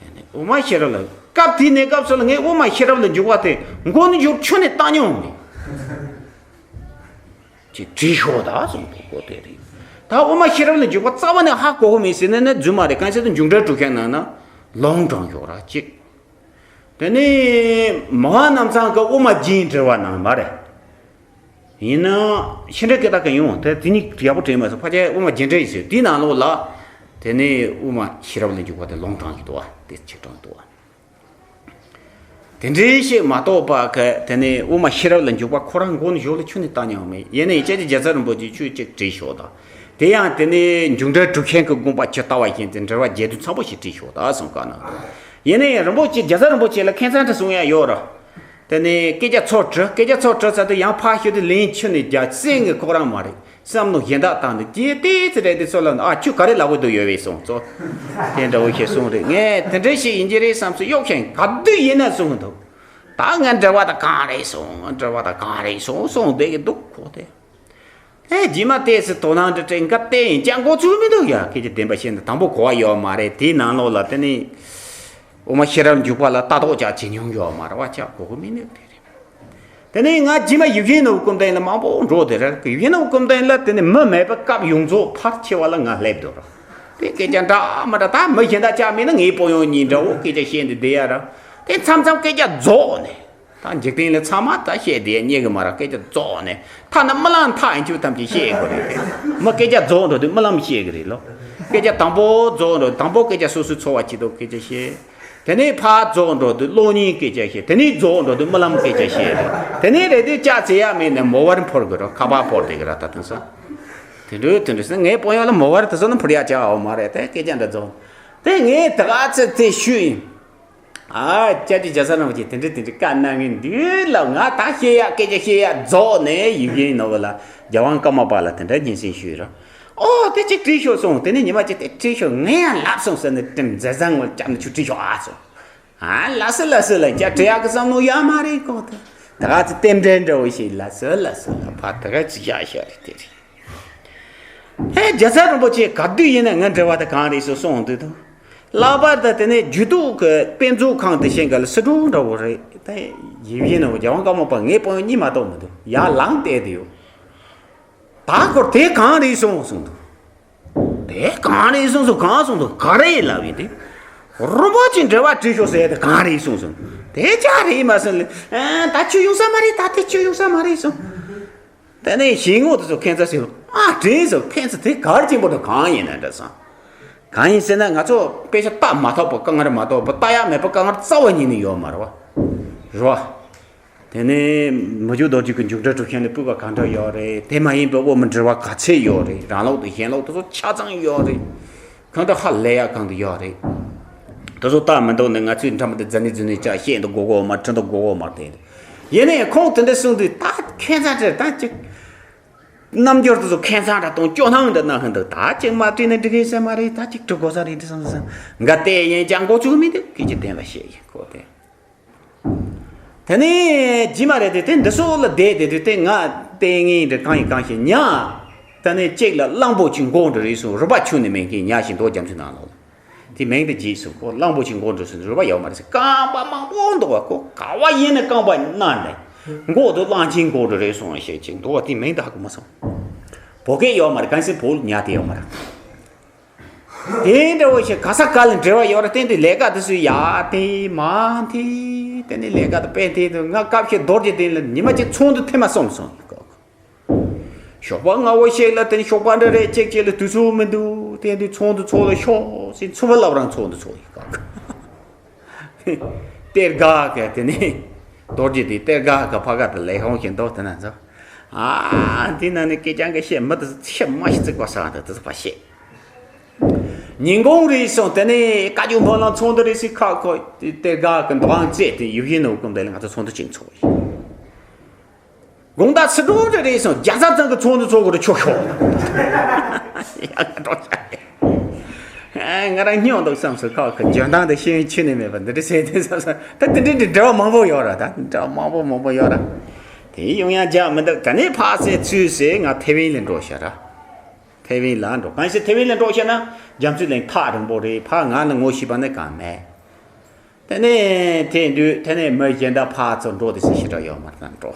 དེ་ནི་དབུ་མ་ཤེས་རབ་ལ་སྐབས་དེ་ནས་སྐབས་སུ་ལ་ངས་དབུ་མ་ཤེས་རབ་ལ་འཇུག་པ་དེ་མགོ་ནས་མཇུག་ཁྱོན་ནས་བཏང་མྱོང་མེད། ཅེས་བྲིས་ཤོག་ད་གསུངས་འདུག་གོ་དེ་རེད། ད་དབུ་མ་ཤེས་རབ་ལ་འཇུག་པ་རྩ་བ་ནས་ཧ་གོ་གི་མེད་ཟེར་ན་ནི་རྫུན་མ་རེད། གང་ཟེར་དུ་མཇུག་འབྲས་གྲུབ་མཁན་ནང་ན་ལུང་དྲངས་ཤོག་ར་གཅིག་དེ་ནས་མ་ཧཱ་ནམ་ཚང་གི་དབུ་མ་རྒྱན་འགྲེལ་བ་ནང་མ་རེད། ཡིན་ན་ཤེས་འདྲ་སྐད་དག་གི་ཡོང་དེ་དེ་ཉིད་ཡག་པོ་དྲན་མ་སོང་། ཕལ་ཆེར་དབུ་མ་རྒྱན་འགྲེལ་ཡིན་ཟེར་དེའི་ནང་ལོགས་ལ་དེ་ནས་དབུ་མ་ཤེས་རབ་ལ་འཇུག་པ་དེ་ལུང་དྲངས་ཡོད་དོ། དེ་ཆེ་དྲངས་འདུག་དེ་འདྲའི་ཞིག་མ་གཏོགས་པ་གི་དེ་ནས་དབུ་མ་ཤེས་རབ་ལ་འཇུག་པ་ཁོ་རང་མགོ་ནས་གཞུག་ལ་ཁྱོན་ནས་བཏང་མྱོང་མེད། ཡིན་ནའི་སྐྱབས་རྗེ་རྒྱལ་ཚབ་རིན་པོ་ཆེས་ཁྱོད་ཅིག་བྲིས་ཤོག་དང་། དེ་ཡང་དེ་ནས་མཇུག་འབྲས་གྲུབ་ཆེན་གྱི་དགོངས་པ་ཇི་ལྟ་བ་བཞིན་དུ་འགྲེལ་བ་རྒྱས་བསྡུས་ཚང་པོ་ཞིག་བྲིས་ཤོག་དང་གསུངས་ག་ན། ཡིན་ན་ཡང་རིན་པོ་ཆེ་རྒྱལ་ཚབ་རིན་པོ་ཆེ་ལ་ཁ་སང་དྲི་གསུང་ཡ་ཡོད་ར། དེ་ནས་སྐད་ཆ་ཚོ་དྲི་སྐད་ཆ་ཚོ་དྲི་ཚར་དུས་ཡང་ཕར་ཤོད་དུས་ལན་ཁྱོན་ནས་རྒྱ་སེང་གི་ཁོ་རང་མ་རེད། བསམ་བློ་གཞན་དག་བཏང་ནས་རྗེས་ཏོག་ཙམ་རེད་དེ་ཚོ་ལ་ཨ་ཁྱོད་ག་རེ་ལབ་དགོས་འདུག་ཡོད་པས་གསུངས་ཚོ། དེ་འདྲ་བོ་ཞིག་གསུངས་རེད། ངས་དེ་འདྲ་ཞིག་ཡིན་གྱི་རེད་བསམ་སོང་གཡོག་ཤིང་ག་དུས་ཡིན་ན་གསུངས་འདུག་ད་ངའི་འབྲེལ་བ་དང་གང་རེད་གསུངས་འབྲེལ་བ་དང་གང་རེད་གསུངས་གསུངས་བསྡད་ཀྱི་འདུག་ཁོ་དེ། ཨེ་རྗེས་མ་ཏོག་ཙམ་དོ་སྣང་འདྲ་སྤྲད་འགའ་བལྟས་ཡིན་ཀྱང་མགོ་ཚོས་མི་འདུག་ཡ། སྐད་ཆ་བདེན་པ་བཤད་ན་དང་པོ་གོ་བ་ཡོད་མ་རེད། དེའི་ནང་ལོགས་ལ་དེ་ནི་འོ་མ་ཤེས་རབ་འཇུག་པ་ལ་ལྟ་རྟོག་ཅག་བྱེད་མྱོང་ཡོད་མ་རེད་བ། ཅག་གོ་གི་མི་འདུག་དེ་རེད། དེ་ནས་ང་རྗེས་མ་ཡིད་བཞིན་ནོར་བུ་སྐུ་མདུན་ལ་མང་པོ་འགྲོ་དེ་རེད། ཡིད་བཞིན་ནོར་བུ་སྐུ་མདུན་ལ་དེ་ནི་མི་མེད་པའི་སྐབས་ཡོངས་རྫོགས་ཕལ་ཆེ་བ་ལ་ང་སླེབས་འདུག་ར། དེ་སྐད་ཆ་འདྲ་མི་འདྲ་ད་མི་གཞན་དག་ཅག་མིན་ན་ངའི་སྤོ་ཡོང་གཉིས་འདྲ་བོ་སྐད་ཆ་བཤད་འདི་བསྡད་ཡ་ར། དེ་མཚམས་མཚམས་སྐད་ཆ་རྫོགས་ནས། ད་འཇིག་རྟེན་ལ་ཚང་མ་ད་བཤད་བསྡད་རྙེད་གི་མ་ར། སྐད་ཆ་རྫོགས་ནས་ཐ་ན་རྨི་ལམ་མཐའ་ཡིན་ཆུ་ཐམས་ཅད་བཤད་དགོས་རེད། མི་སྐད་ཆ་རྫོགས་འགྲོ་དུས་རྨི་ལམ་བཤད་གི་རེད་ལོ། སྐད་ཆ་དང་པོ་རྫོགས་འགྲོ་དང་པོ་སྐད་ཆ་སོ་སོའི་འཚོ་བ་ཆེད་དུ་སྐད་ཆ་བཤད། དེ་ནས་ཕར་རྫོགས་འགྲོ་དུས་གློག་བརྙན་སྐད་ཆ་བཤད། དེ་ནས་རྫོགས་འགྲོ་དུས་རྨི་ལམ་སྐད་ཆ་བཤད་རེད། དེ་ནས་རེད་དུས་ལྕགས་ཚེ་ཡ་མེད་ནས་མོ་བར་འཕོར་གི་རོ། ཁ་པར་འཕོར་དེ་གི་ར་ད་དུང་ས། དེ་འདྲ་དེ་འདྲ་ཟེར་ངའི་སྤོ་ཡོང་ལ་མོ་བར་དེ་ཚོ་ནི་འཕུར་ཡ་ཆགས་འོ་མ་རེད། དེ་སྐད་ཆ་འདྲ་རྫོགས། དེ་ངས་ད་ག་ཚོད་དེ་ཞུས་ཡིན། ཨ། སྐྱབས་རྗེ་རྒྱལ་ཚབ་རིན་པོ་ཆེ་དེ་འདྲ་དེ་འདྲ་བཀའ་གནང་གི་འདུག་ལབ། ང་ད་བཤད་ཡག་སྐད་ཆ་བཤད་ཡག་རྫོགས་ནས་ཡིད་བཞིན་ནོར་བུ་ལ་རྒྱལ་དབང་ཀརྨ་པ་ལ་དེ་འདྲ་སྙན་སེང་ཞུས་རོགས། ཨོ་དེ་གཅིག་བྲིས་ཤོག་གསུངས། དེ་ནས་ཉི་མ་གཅིག་དེ་བྲིས་ཤོག་ངས་ཡང་ལབ་སོང་ཟེར་ནས་དྲིན་མཛད་བཟང་ངོ་བཅབ་ནས་ཁྱོད་བྲིས་ཤོག་ཨ་གསུངས། ཨ་ལ་སི་ལ་སི་ལ་ཀྱ་བྲིས་ཡག་གི་བསམ་བློ་ཡག་མ་རེད་གོ་ད། ད་ག་ཚོད་རྟེན་འབྲེལ་འདྲ་བོ་ཞིག་ལ་སི་ལ་སི་ལ་ཕ་ད་ག་ཚོད་བཞག་བཞག་རེད་དེ་རེད། ཧེ། རྒྱལ་ཚབ་རིན་པོ་ཆེ་ག་དུས་ཡིན་ན་ང་འབྲེལ་བ་དེ་གང་རེད་ཟེར་གསུངས་འདུག་དང་། ལྷག་པར་དུ་དེ་ནས་རྒྱུད་སྟོད་ཀྱི་དཔེ་མཛོད་ཁང་དེ་བཞིན་ག་ལ་སི་ཁྲོན་འདྲ་བོ་རེད་ད། ཡིན་ཡིན་ནོ་རྒྱལ་དབང་ཀརྨ་པ་ངའི་དཔོན་གཉིས་མ་གཏོགས་མི་འདུག་ཡར་ལངས་བསྡད་དེ་ཡོད། ད་ཁོར་དེ་གང་རེད་གསུངས་གསུངས་འདུག་དེ་གང་རེད་གསུངས་སོ་གང་གསུངས་འདུག་ག་རེ་ལབ་ཡིན་ཏེ། རིན་པོ་ཆེ་འབྲེལ་བ་བྲིས་ཤོག་ཟེར་དེ་གང་རེད་གསུངས་སོ། དེ་ཅག་རེད་མ་སོང་ལེ། ཨ་ད་ཁྱོད་ཡོང་ས་མ་རེད། ད་དེ་ཁྱོད་ཡོང་ས་མ་རེད་གསུངས། དེ་ནས་ཞིང་ངོ་དེ་ཚོ་ཁྱད་མཚར་ཞིག་ཨ་དྲན་སོང་། ཁྱད་མཚར་དེ་གར་ཆེན་པོ་དང་གང་ཡིན་ན་འདྲ་སོང་། གང་ཡིན་ཟེར་ན་ང་ཚོ་དཔེ་ཆ་ལྟ་མ་ཐུབ་པ་དཀའ་ངལ་མ་གཏོགས་པ་ལྟ་ཡག་མེད་པ་དཀའ་ངལ་རྩ་བ་ཉིད་ནས་ཡོད་མ་རེད་བ། རེད་བ། དེ་ནས་མི་འཇུག་རྡོ་རྗེ་གི་མཇུག་སྒྲིལ་གྲུབ་ཆེན་ལ་སྤུས་ཀ་གང་འདྲ་ཡོད་རེད། དེ་མ་ཡིན་པའི་དབུ་མའི་འགྲེལ་པ་ག་ཚད་ཡོད་རེད། རང་ལུགས་དང་གཞན་ལུགས་དེ་ཚོ་ཆ་ཚང་ཡོད་རེད། གང་དུ་ཧ་ལས་ཡག་གང་དུ་ཡོད་རེད། དེ་ཚོ་ལྟ་མི་འདུག་ནས་ང་ཚོའི་འདྲ་མི་དེ་རྫ་ནི་རྫུན་ནི་ཅག་བཤད་འདུག་དགོས་དགོས་མ་ཁྲི་འདུག་དགོས་དགོས་མ་དེ། ཡིན་ནའི་ཁོང་དེ་འདྲ་གསུངས་དུས་ད་ཁྱད་མཚར་ཅིག་ད་ཅིག་རྣམ་འགྱུར་དེ་ཚོ་ཁྱད་མཚར་འདྲ་དང་སྐྱོ་སྣང་འདྲ་གནང་གི་འདུག་ད་ཅིག་མ་བྲིས་ན་འགྲིག་གི་ས་མ་རེད། ད་ཅིག་འབྲི་དགོས་ས་རེད་དེ་བསམ་བསམ་འགའ་བལྟས་ཡིན་ཀྱང་མགོ་ཚོས་མི་འདུག་སྐད་ཆ་བདེན་པ་བཤད་ཡིན་ཁོ་དེ། དེ་ནས་རྗེས་མ་རེད་དེ་དེ་འདི་སོགས་ལ་བསྡད་དེ་དུས་དེ་ང་ལྟས་ངན་འདྲ་གང་ཡིན་གང་ཤེས་ཉ། དེ་ནས་གཅིག་ལ་གླང་པོ་ཆེ་མགོ་འདྲ་རེད་གསུངས། རུས་པ་ཆུ་ནས་མེད་མཁན་ཉ་ཞིག་འདུག་རྒྱ་མཚོའི་ནང་ལོགས་ལ། དེ་མིང་དེ་བརྗེད་སོང་། ཁོ་གླང་པོ་ཆེ་མགོ་འདྲ་གསུངས། རུས་པ་ཡོད་མ་རེད་ཟེར། རྐང་པ་མང་པོ་འདུག་བ། ཁོ་ག་བ་ཡིན་ན་རྐང་པ་གནའ་ནས་མགོ་དེ་གླང་ཆེན་མགོ་འདྲ་རེད་གསུངས་བཤད་ཅིག་འདུག་བ། དེ་མིང་དེ་ཧ་གོ་མ་སོང་། བོད་སྐད་ཡོད་མ་རེད། གང་ཟེར་བོད་ཉ་དེ་ཡོད་མ་རེད། དེ་འདྲ་བོ་ཞིག་ག་ས་ག་ལ་འབྲེལ་བ་ཡོད་རེད། བསྟན་དུས་ལས་ཀ་དེ་ཚོ་ཡ་དེ་མ་དེ་དེ་ནས་ལས་ཀ་དེ་དཔེ་དེ་དུ་ང་སྐབས་ཤིག་རྡོ་རྗེ་གདན་ལ་ཉི་མ་གཅིག་ཚོགས་འདུ་ཐེངས་མ་གསུམ་སོང་། ཞོགས་པ་སྔ་བོ་ཞིག་ལ་དེ་ནས་ཞོགས་པ་འདྲ་རེད་ཅིག་ཅིག་ལ་དུས་ཚོད་མི་འདུག་དེ་དུས་ཚོགས་འདུ་ཚོགས་ལ་ཤོག་ཟེར་ཚུར་ཕར་ལབ་རང་ཚོགས་འདུ་ཚོགས་ཡིན་ཀག་གཏེར་སྒར་ག་དེ་ནས་རྡོ་རྗེ་གདན་གཏེར་སྒར་ག་ཕ་ག་དེ་ལས་ཁང་ཞིག་འདུག་དེ་ན་ཚོ། ཨ་དེ་ན་ནི་སྐད་ཅང་གི་བཤད་མི་དེ་ཚོ་ཆེ་མ་ཞིག་བརྩིགས་པ་ས་དེ་ཚོ་ཕར་བཤད། ཉིན་གུང་རེད་སོང་། དེ་ནས་བཀའ་བརྒྱུད་ཕོ་ལང་ཚོགས་འདུ་རེད་ཟེར་ཁག་ཁོ་དེ་གཏེར་སྒར་གི་འདུ་ཁང་བཙལ་ཏེ་ཡིད་བཞིན་ནོར་བུ་སྐུ་མདུན་ལ་ང་ཚོ་ཚོགས་འདུ་ཅིག་ཚོགས་ཡིན། དགོང་དག་ཚེས་དྲུག་རེ་རེད་སོང་། རྒྱལ་ཚབ་ཚང་གི་ཚོགས་འདུ་ཚོགས་དགོས་རེད་ཆོག་ཤོག་ཡ་ང་འགྲོ་ཆ་རེད། ཨ་ང་རང་སྙིང་འདུག་བསམ་སོང་། ཁ་ཁ་འཇོན་ཐང་དང་ཤེས་ཡོན་ཁྱོན་ནས་མེད་པ་འདི་འདྲ་བྱས་ཏེ་བསམ་སོང་། ད་འདི་འདྲའི་འདྲ་འབྲེལ་བ་མང་པོ་ཡོད་ར། ད་འདྲ་བ་མང་པོ་མང་པོ་ཡོད་ར། དེ་ཡོང་ཡ་རྒྱག་མི་འདུག་ག་ནས་ཕར་ཚུར་ཚུར་ཟེར་ང་ཐེ་ཝན་ལ་འགྲོ་ཤག་ར། ཐེ་ཝན་ལ་འགྲོ། གང་ཞིག་ཐེ་ཝན་ལ་འགྲོ་ཤག་ན་རྒྱ་མཚོའི་གླིང་ཐག་རིང་པོ་རེད། ཕར་ང་ལ་ངོ་ཤེས་པ་ནི་གང་མེད། དེ་ནས་དེ་དུས་དེ་ནས་མི་གཞན་དག་ཕར་ཚུར་འགྲོ་དེ་ཚོ་ཞེ་དྲག་ཡོད་མ་རེད། ད་འགྲོ།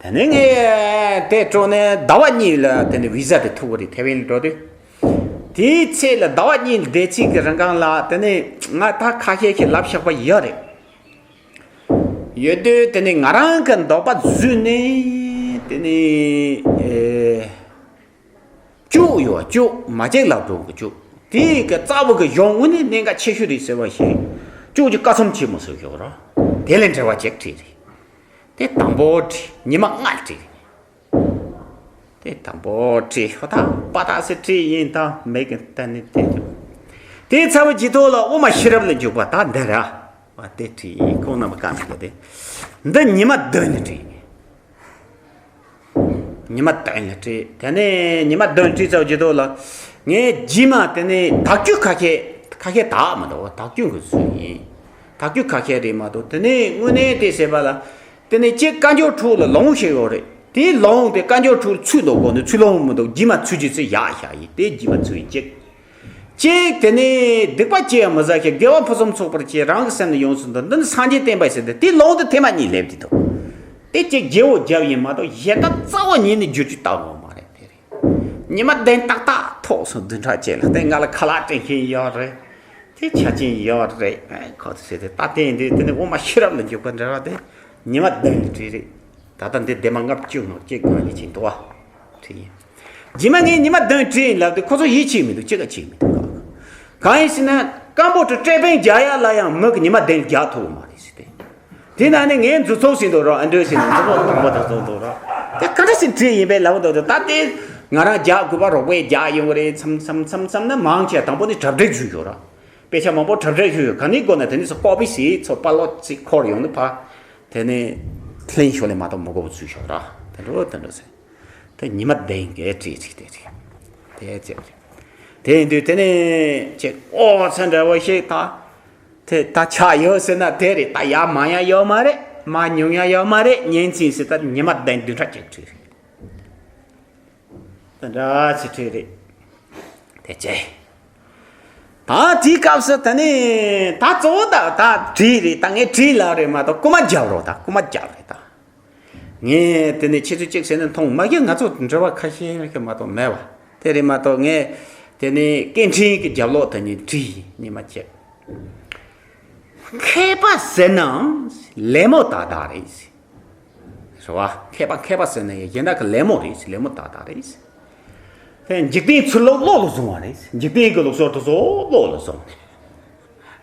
དེ་ནས་ངས་དེ་འགྲོ་ནས་ཟླ་བ་གཉིས་ལ་དེ་ནས་བི་ཟ་དེ་ཐོབ་པ་རེད། ཐེ་ཝན་ལ་འགྲོ་དུས། དེའི་ཚེ་ལ་ཟླ་བ་གཉིས་བསྡད་ཚིག་གི་རིང་གང་ལ་དེ་ནས་ང་ད་ཁ་ཤས་ཤིག་ལབ་བཞག་པ་ཡོད་རེད། ཡོད་དུས་དེ་ནས་ང་རང་གི་འདོད་པ་བཟོས་ནས་དེ་ནས་ཨེ། ཅུག་ཡོད་ཅུག་མ་ཅིག་ལབ་འགྲོ་གི་ཅུག་དེའི་གི་རྩ་བ་གི་གཞུང་དངོས་གནས་གནད་འགག་ཆེ་ཤོས་རེད་ཟེར་བ་ཞིག་ཅུག་གི་བཀའ་ཚོམས་ཆེན་མོ་ཟེར་ཞོག་ར། དེ་ལས་འབྲེལ་བ་ཅིག་བྲིས་རེད། དེ་དང་པོ་བྲིས་ཉི་མ་ལྔ་བྲིས་རེད། དེ་དང་པོ་བྲིས་ཧོ་ད་པ་ཏ་སེ་བྲིས་ཡིན་ད་མེད་གི་ད་ནི་དེ་ཅུག་དེའི་ཚར་བའི་རྗེས་ཐོག་ལ་དབུ་མ་ཤེས་རབ་ལ་འཇུག་པ་ད་འདི་ར། བ་དེ་བྲིས་ཡིན། ཁོང་རྣམ་པ་བཀའ་མི་དགོས་ཏེ། འདི་ཉི་མ་བདུན་ནས་བྲིས་ཡིན། ཉི་མ་བདུན་ལ་བྲིས། དེ་ནས་ཉི་མ་བདུན་བྲིས་ཚར་རྗེས་ཐོག་ལ། ངས་རྗེས་མ་དེ་ནས་དག་རྒྱུ་ཁ་ཤས། ཁ་ཤས་དག་མི་འདུག་དག་རྒྱུ་འགོད་ཚུལ་ཡིན། དག་རྒྱུ་ཁ་ཤས་རེད་མ་གཏོགས་དེ་ནས་དངོས་གནས་དེ་ཟེར་བ་ལ། དེ་ནས་གཅིག་བཀའ་འགྱུར་དྲུག་ལ་ལུང་ཞིག་ཡོད་རེད། དེའི་ལུང་དེ་བཀའ་འགྱུར་དྲུག་ཚུད་འདུག་གོ་ནི་ཚུད་ལུང་མི་འདུག་རྗེས་མ་ཚུད་རྒྱུ་ཚུད་ཡག་ཤག་ཡིན། དེ་རྗེས་མ་ཚུད་ཡིན་གཅིག་གཅིག་དེ་ནས་སྡིག་པ་ཅི་ཡང་མི་བསགས་ཤིང་དགེ་བ་ཕུན་སུམ་ཚོགས་པར་བྱས། རང་གི་སེམས་ནི་ཡོངས་སུ་འདུལ། འདི་ནི་སངས་རྒྱས་བསྟན་པ་ཟེར་ཏེ་དེའི་ལུང་དེ་ཐེངས་མ་གཉིས་སླེབས་ཀྱི་འདུག་དེ་གཅིག་བརྗེ་བོ་བརྒྱབ་ཡིན་མ་གཏོགས་གཞན་དག་རྩ་བ་ཉིད་ནས་བསྒྱུར་རྒྱུ་བཏང་ཡོད་མ་རེད། དེ་རེད། ཉི་མ་བདུན་ཏག་ཏག་ཐོག་སོང་བདུན་ཕྲག་གཅིག་ལ་བརྟེན་ང་ལ་ཁ་ལག་སྤྲད་མཁན་ཡོད་རེད། དེ་ཆ་རྐྱེན་ཡོད་རེད། ཁོ་ཚོ་ཟེར་ཏེ་ད་བརྟེན་དུས་དེ་ནི་དབུ་མ་ཤེས་རབ་ལ་འཇུག་པ་འདྲ་བ་དེ་ཉི་མ་བདུན་གྱི་བྲིས་རེད། ད་ལྟ་འདི་ལྡན་མ་ལྔ་བཅུ་ང་གཅིག་གང་ཡིན་ཕྱིན་འདུག་བ། བྲིས་ཡིན། རྗེས་མ་ངས་ཉི་མ་བདུན་བྲིས་ཡིན་ལབ་དུས་ཁོ་ཚོ་ཡིད་ཆེས་མི་འདུག་ཅི་ག་ཆེས་མི་འདུག་གང་ཡིན་ཟེར་ན་སྐམ་པོ་དུ་ཀྲེ་པེང་རྒྱག་ཡ་ལ་ཡང་མི་གི་ཉི་མ་བདུན་རྒྱག་ཐུབ་མ་རེད་ཟེར་ཏེ། དེ་ན་ནི་ངས་མཛུབ་ཚོགས་ཟིན་འདུག་རོགས། ཨ་འདྲ་ཟིན་འདུག་མཛུབ་མོ་དང་པོ་དང་ཚོགས་འདུག་རོགས། དེ་ག་འདྲ་ཞིག་བྲིས་ཡིན་པས་ལབ་འདུག་ད་དེ་ང་རང་རྒྱག་དགོས་པ་རོགས་པས་རྒྱག་ཡོང་གི་རེད་བསམ་བསམ་བསམ་བསམ་ན་མང་ཆེ་དང་པོ་ནི་གྲ་སྒྲིག་ཞུས་ཡོད་ར། དཔེ་ཆ་མང་པོ་གྲ་སྒྲིག་ཞུས་ཡོད། ག་ནས་དགོས་ན་དེ་ནས་སུ་ཀོ་པི་ཟིག་ཚོ་པ་ལོ་ཚིག་འཁོར་ཡོང་ནི་ཕ། དེ་ནས་ལྷན་ཤོ་ལས་མ་གཏོགས་མི་དགོས་པ་ཚུལ་ཤོག་ར། དེ་འགྲོ་དེ་འགྲོ་ཟེར། དེ་ཉི་མ་བདུན་གྱི་བྲིས་ཚིག་དེ་རེད། དེ་ཚེ་རེད། དེ་ཡིན་དུས་དེ་ནས་ཅེས་ཨོ་ཚེ་འདྲ་བོ་ཞིག་ད། དེ་ད་ཆགས་ཡོད་ཟེར་ན་དེ་རེད། ད་ཡར་མང་ཡ་ཡོད་མ་རེད། མར་ཉུང་ཡ་ཡོད་མ་རེད། ཉིན་གཅིག་ཟེར་ད་ཉི་མ་བདུན་བདུན་ཕྲག་གཅིག་བྲིས་རེད། དེ་འདྲ་ཚེ་བྲིས་རེད། དེ་ཅེ། ད་དེའི་སྐབས་སུ་ད་ནི་ད་གཙོ་བོ་ད་ད་བྲིས་རེད། ད་ངས་བྲིས་ལབ་རེད་མ་གཏོགས་རྐུ་མ་རྒྱབ་རོགས། ད་རྐུ་མ་རྒྱབ་རེད་ད། ངས་དེ་ནས་ཁྱེད་ཚོས་གཅིག་ཟེར་ནས་མཐོང་མ་གི་ང་ཚོ་འབྲེལ་བ་ཁ་ཤས་ཤིག་མ་གཏོགས་མེད་བ། དེ་རེད་མ་གཏོགས་ངས་དེ་ནས་སྐད་འཕྲིན་གྱི་རྒྱབ་ལོགས་དེ་ནས་བྲིས་ཡིན་ཉི་མ་གཅིག་མཁས་པ་ཟེར་ནའང་ལད་མོ་ཏག་ཏག་རེད། རེད་བ། མཁས་པ་མཁས་པ་ཟེར་ན་ཡང་གཞན་དག་གི་ལད་མོ་རེད། ལད་མོ་ཏག་ཏག་རེད། དེ་འཇིག་རྟེན་ཚུར་ལོག་བློ་ལ་བཟུང་བ་རེད། འཇིག་རྟེན་གྱི་ལུགས་སྲོལ་དེ་ཚོ་བློ་ལ་བཟུང་ནས།